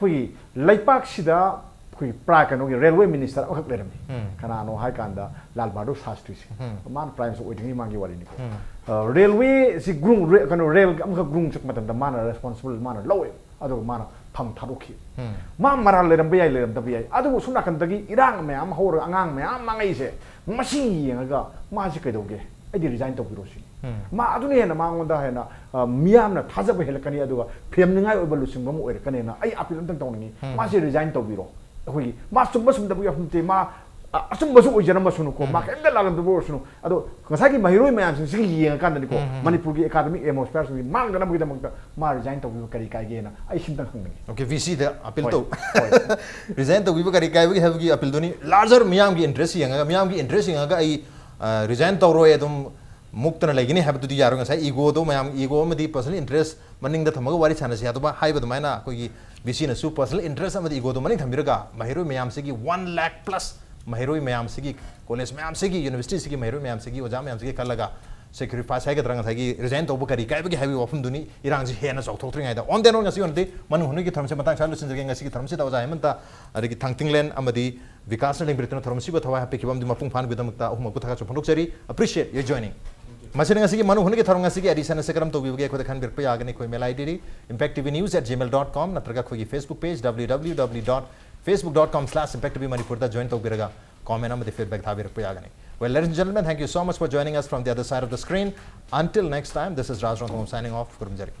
ꯑꯩꯈꯣꯏꯒꯤ ꯂꯩꯄꯥꯛꯁꯤꯗ ꯑꯩꯈꯣꯏꯒꯤ ꯄ꯭ꯔꯥ-, ꯀꯩꯅꯣꯒꯤ ꯔꯦꯜꯋꯦ ꯃꯤꯅꯤꯁꯇꯔ ꯑꯃꯈꯛ ꯂꯩꯔꯝꯃꯤ꯫ ꯎꯝ꯫ ꯀꯅꯥꯅꯣ ꯍꯥꯏ ꯀꯥꯟꯗ ꯂꯥꯜ ꯕꯍꯥꯗꯨꯔ ꯁꯥꯁꯇ꯭ꯔꯤꯁꯦ꯫ ꯎꯝ꯫ ꯃꯥꯅ ꯄ꯭ꯔꯥꯏꯝ ꯃꯤꯅꯤꯁꯇꯔ ꯑꯣꯏꯗ꯭ꯔꯤꯉꯩ ꯃꯃꯥꯡꯒꯤ ꯋꯥꯔꯤꯅꯤꯀꯣ꯫ ꯎꯝ꯫ ꯑ, ꯔꯦꯜꯋꯦꯁꯤ ꯒ꯭ꯔꯨꯡ-, ꯔꯦ-, ꯀꯩꯅꯣ, ꯔꯦꯜ ꯑꯃꯈꯛ ꯒ꯭ꯔꯨꯡ ꯆꯠꯄ ꯃꯇꯝꯗ ꯃꯥꯅ ꯔꯦꯁꯄꯣꯟꯁꯤꯕꯜ ꯃꯥꯅ ꯂꯧꯋꯦ, ꯑꯗꯨꯒ ꯃꯥꯅ ꯐꯝ ꯊꯥꯗꯣꯛꯈꯤ꯫ ꯎꯝ꯫ ꯃꯥ ꯃꯔꯥꯜ ꯂꯩꯔꯝꯕ ꯌꯥꯏ, ꯂꯩꯔꯝꯗꯕ ꯌꯥꯏ, ꯑꯗꯨꯕꯨ ꯁꯣꯝ ꯅꯥꯀꯟꯗꯒꯤ ꯏꯔꯥꯡ ꯃꯌꯥꯝ ꯑꯃ ꯍꯧꯔꯒ ꯑꯉꯥꯡ ꯃꯌꯥꯝ ꯃꯥꯡꯉꯛꯏꯁꯦ, ꯃꯁꯤ ꯌꯦꯡꯉꯒ ꯃꯥꯁꯤ ꯀꯩꯗꯧꯒꯦ? ꯑꯩꯗꯤ ꯔꯤꯖꯥꯏꯟ ꯇꯧꯕꯤꯔꯣ ꯁꯤꯅꯤ꯫ ꯎꯝ꯫ ꯃꯥ ꯑꯗꯨꯅ ꯍꯦꯟꯅ ꯃꯉꯣꯟꯗ ꯍꯦꯟꯅ, ꯑ, ꯃꯤꯌꯥꯝꯅ ꯊꯥꯖꯕ ꯍꯦꯜꯂꯛꯀꯅꯤ, ꯑꯗꯨꯒ ꯐꯦꯝꯅꯤꯡꯉꯥꯏ ꯑꯣꯏꯕ ꯂꯨꯆꯤꯡꯕ ꯑꯃ ꯑꯣꯏꯔꯛꯀꯅꯦꯅ ꯑꯩ ꯑꯄꯤꯜ ꯑꯝꯇꯪ ꯇꯧꯅꯤꯡꯉꯤ꯫ ꯎꯝ꯫ ꯃꯥꯁꯦ ꯔꯤꯖꯥꯏꯟ ꯇꯧꯕꯤꯔꯣ꯫ ꯑꯩꯈꯣꯏꯒꯤ ꯃꯥ ꯆꯨꯝꯕ ꯆꯨꯝꯗꯕꯒꯤ ꯋꯥꯐꯝ ꯅꯠꯇꯦ, ꯃꯥ ꯑ- ꯑꯆꯨꯝꯕꯁꯨ ꯑꯣꯏꯖꯔꯝꯃꯁꯅꯨꯀꯣ, ꯃꯥ ꯀꯩꯝꯇ ꯂꯥꯜꯂꯝꯗꯕ ꯑꯣꯏꯔꯁꯅꯨ꯫ ꯑꯗꯣ ꯉꯁꯥꯏꯒꯤ ꯃꯍꯩꯔꯣꯏ ꯃꯌꯥꯝꯁꯤꯡꯁꯤꯒꯤ ꯌꯦꯡꯉꯀꯥꯟꯗꯅꯤꯀꯣ, ꯃꯅꯤꯄꯨꯔꯒꯤ academic atmosphere ꯁꯤꯡꯁꯤ ꯃꯥꯡꯗꯅꯕꯒꯤꯗꯃꯛꯇ ꯃꯥ resign ꯇꯧꯕꯤꯕ ꯀꯔꯤ ꯀꯥꯏꯒꯦꯅ ꯑꯩ ꯁꯤꯝꯇꯪ ꯍꯪꯅꯤꯡꯉꯤ꯫ Okay, VC ꯗ appeal ꯍꯣꯏ, ꯇꯧ ꯍꯣꯏ꯫ Resign ꯇꯧꯕꯤꯕ ꯀꯔꯤ ꯀꯥꯏꯕꯒꯦ ꯍꯥꯏꯕꯒꯤ appeal ꯗꯨꯅꯤ꯫ Larger ꯃꯤꯌꯥꯝꯒꯤ interest ꯌꯦꯡꯉꯒ, ꯃꯤꯌꯥꯝꯒꯤ interest ꯌꯦꯡꯉꯒ ꯑꯩ resign ꯇꯧꯔꯣꯏ, ꯑꯗꯨꯝ ꯃꯨꯛꯇꯅ ꯂꯩꯒꯅꯤ ꯍꯥꯏꯕꯗꯨꯗꯤ ꯌꯥꯔꯣꯏ꯫ ꯉꯁꯥꯏ ego ꯗꯣ, ꯃꯌꯥꯝ ego ꯑꯃꯗꯤ personal interest ꯃꯅꯤꯡꯗ ꯊꯝꯃꯒ ꯋꯥꯔꯤ ꯁꯥꯟꯅꯁꯤ ꯍꯥꯏꯕ ꯍꯥꯏꯕ ꯑꯗꯨꯃꯥꯏꯅ ꯑꯩꯈꯣꯏꯒꯤ VC ꯅꯁꯨ personal interest ꯑꯃꯗꯤ ego ꯗꯣ ꯃꯅꯤꯡ ꯊꯝꯕꯤꯔꯒ ꯃꯍꯩꯔꯣꯏ ꯃꯌꯥꯝꯁꯤꯒꯤ one lakh plus ꯃꯍꯩꯔꯣꯏ ꯃꯌꯥꯝꯁꯤꯒꯤ, college ꯃꯌꯥꯝꯁꯤꯒꯤ, university ꯁꯤꯒꯤ ꯃꯍꯩꯔꯣꯏ ꯃꯌꯥꯝꯁꯤꯒꯤ, ꯑꯣꯖꯥ ꯃꯌꯥꯝꯁꯤꯒꯤ ꯈꯜꯂꯒ sacrifice ꯍꯥꯏꯒꯗ꯭ꯔꯥ, ꯉꯁꯥꯏꯒꯤ resign ꯇꯧꯕ ꯀꯔꯤ ꯀꯥꯏꯕꯒꯦ ꯍꯥꯏꯕꯒꯤ ꯋꯥꯐꯝꯗꯨꯅꯤ ꯏꯔꯥꯡꯁꯤ ꯍꯦꯟꯅ ꯆꯥꯎꯊꯣꯛꯇ꯭ꯔꯤꯉꯩꯗ꯫ On that note, ꯉꯁꯤ ꯑꯣꯏꯅꯗꯤ ꯃꯅꯨꯡ ꯍꯨꯠꯅꯒꯤ ꯊꯧꯔꯝꯁꯤ ꯃꯇꯥꯡ ꯁ꯭ꯋꯥꯏꯗ ꯂꯣꯏꯁꯤꯟꯖꯔꯒꯦ꯫ ꯉꯁꯤꯒꯤ ꯊꯧꯔꯝꯁꯤꯗ ꯑꯣꯖꯥ ꯍꯦꯃꯟꯇ ꯑꯗꯒꯤ ꯊꯥꯡꯇꯤꯡꯂꯦꯟ ꯑꯃꯗꯤ ꯕꯤꯀꯥꯁꯅ ꯂꯦꯡꯕꯤꯔꯛꯇꯨꯅ ꯊꯧꯔꯝꯁꯤꯕꯨ ꯊꯋꯥꯏ ꯍꯥꯞꯄꯤꯈꯤꯕ ꯑꯃꯗꯤ ꯃꯄꯨꯡ ꯐꯥꯍꯟꯕꯒꯤꯗꯃꯛꯇ ꯑꯍꯨꯝꯃꯛꯄꯨ ꯊꯥꯒꯠꯆꯕ ꯐꯣꯡꯗꯣꯛꯆꯔꯤ꯫ Appreciate your joining꯫ ꯃꯁꯤꯅ ꯉꯁꯤꯒꯤ ꯃꯅꯨꯡ ꯍꯨꯠꯅꯒꯤ ꯊꯧꯔꯝ ꯉꯁꯤꯒꯤ edition ꯑꯁꯤ ꯀꯔꯝ ꯇꯧꯕꯤꯕꯒꯦ ꯑꯩꯈꯣꯏꯗ ꯈꯟꯕꯤꯔꯛꯄ ꯌꯥꯒꯅꯤ꯫ ꯑꯩꯈꯣꯏ mail ID D impact T V news at gmail dot com ꯅꯠꯇ꯭ꯔꯒ ꯑꯩꯈꯣꯏꯒꯤ Facebook page W W W dot facebook dot com slash impact T V Manipur ꯗ join ꯇꯧꯕꯤꯔꯒ comment ꯑꯃꯗꯤ feedback ꯊꯥꯕꯤꯔꯛꯄ ꯌꯥꯒꯅꯤ꯫ Well, ladies and gentlemen, thank you so much for joining us from the other side of the screen. Until next time, this is Raj Rongthong signing off. ꯈꯨꯔꯨꯝꯖꯔꯤ꯫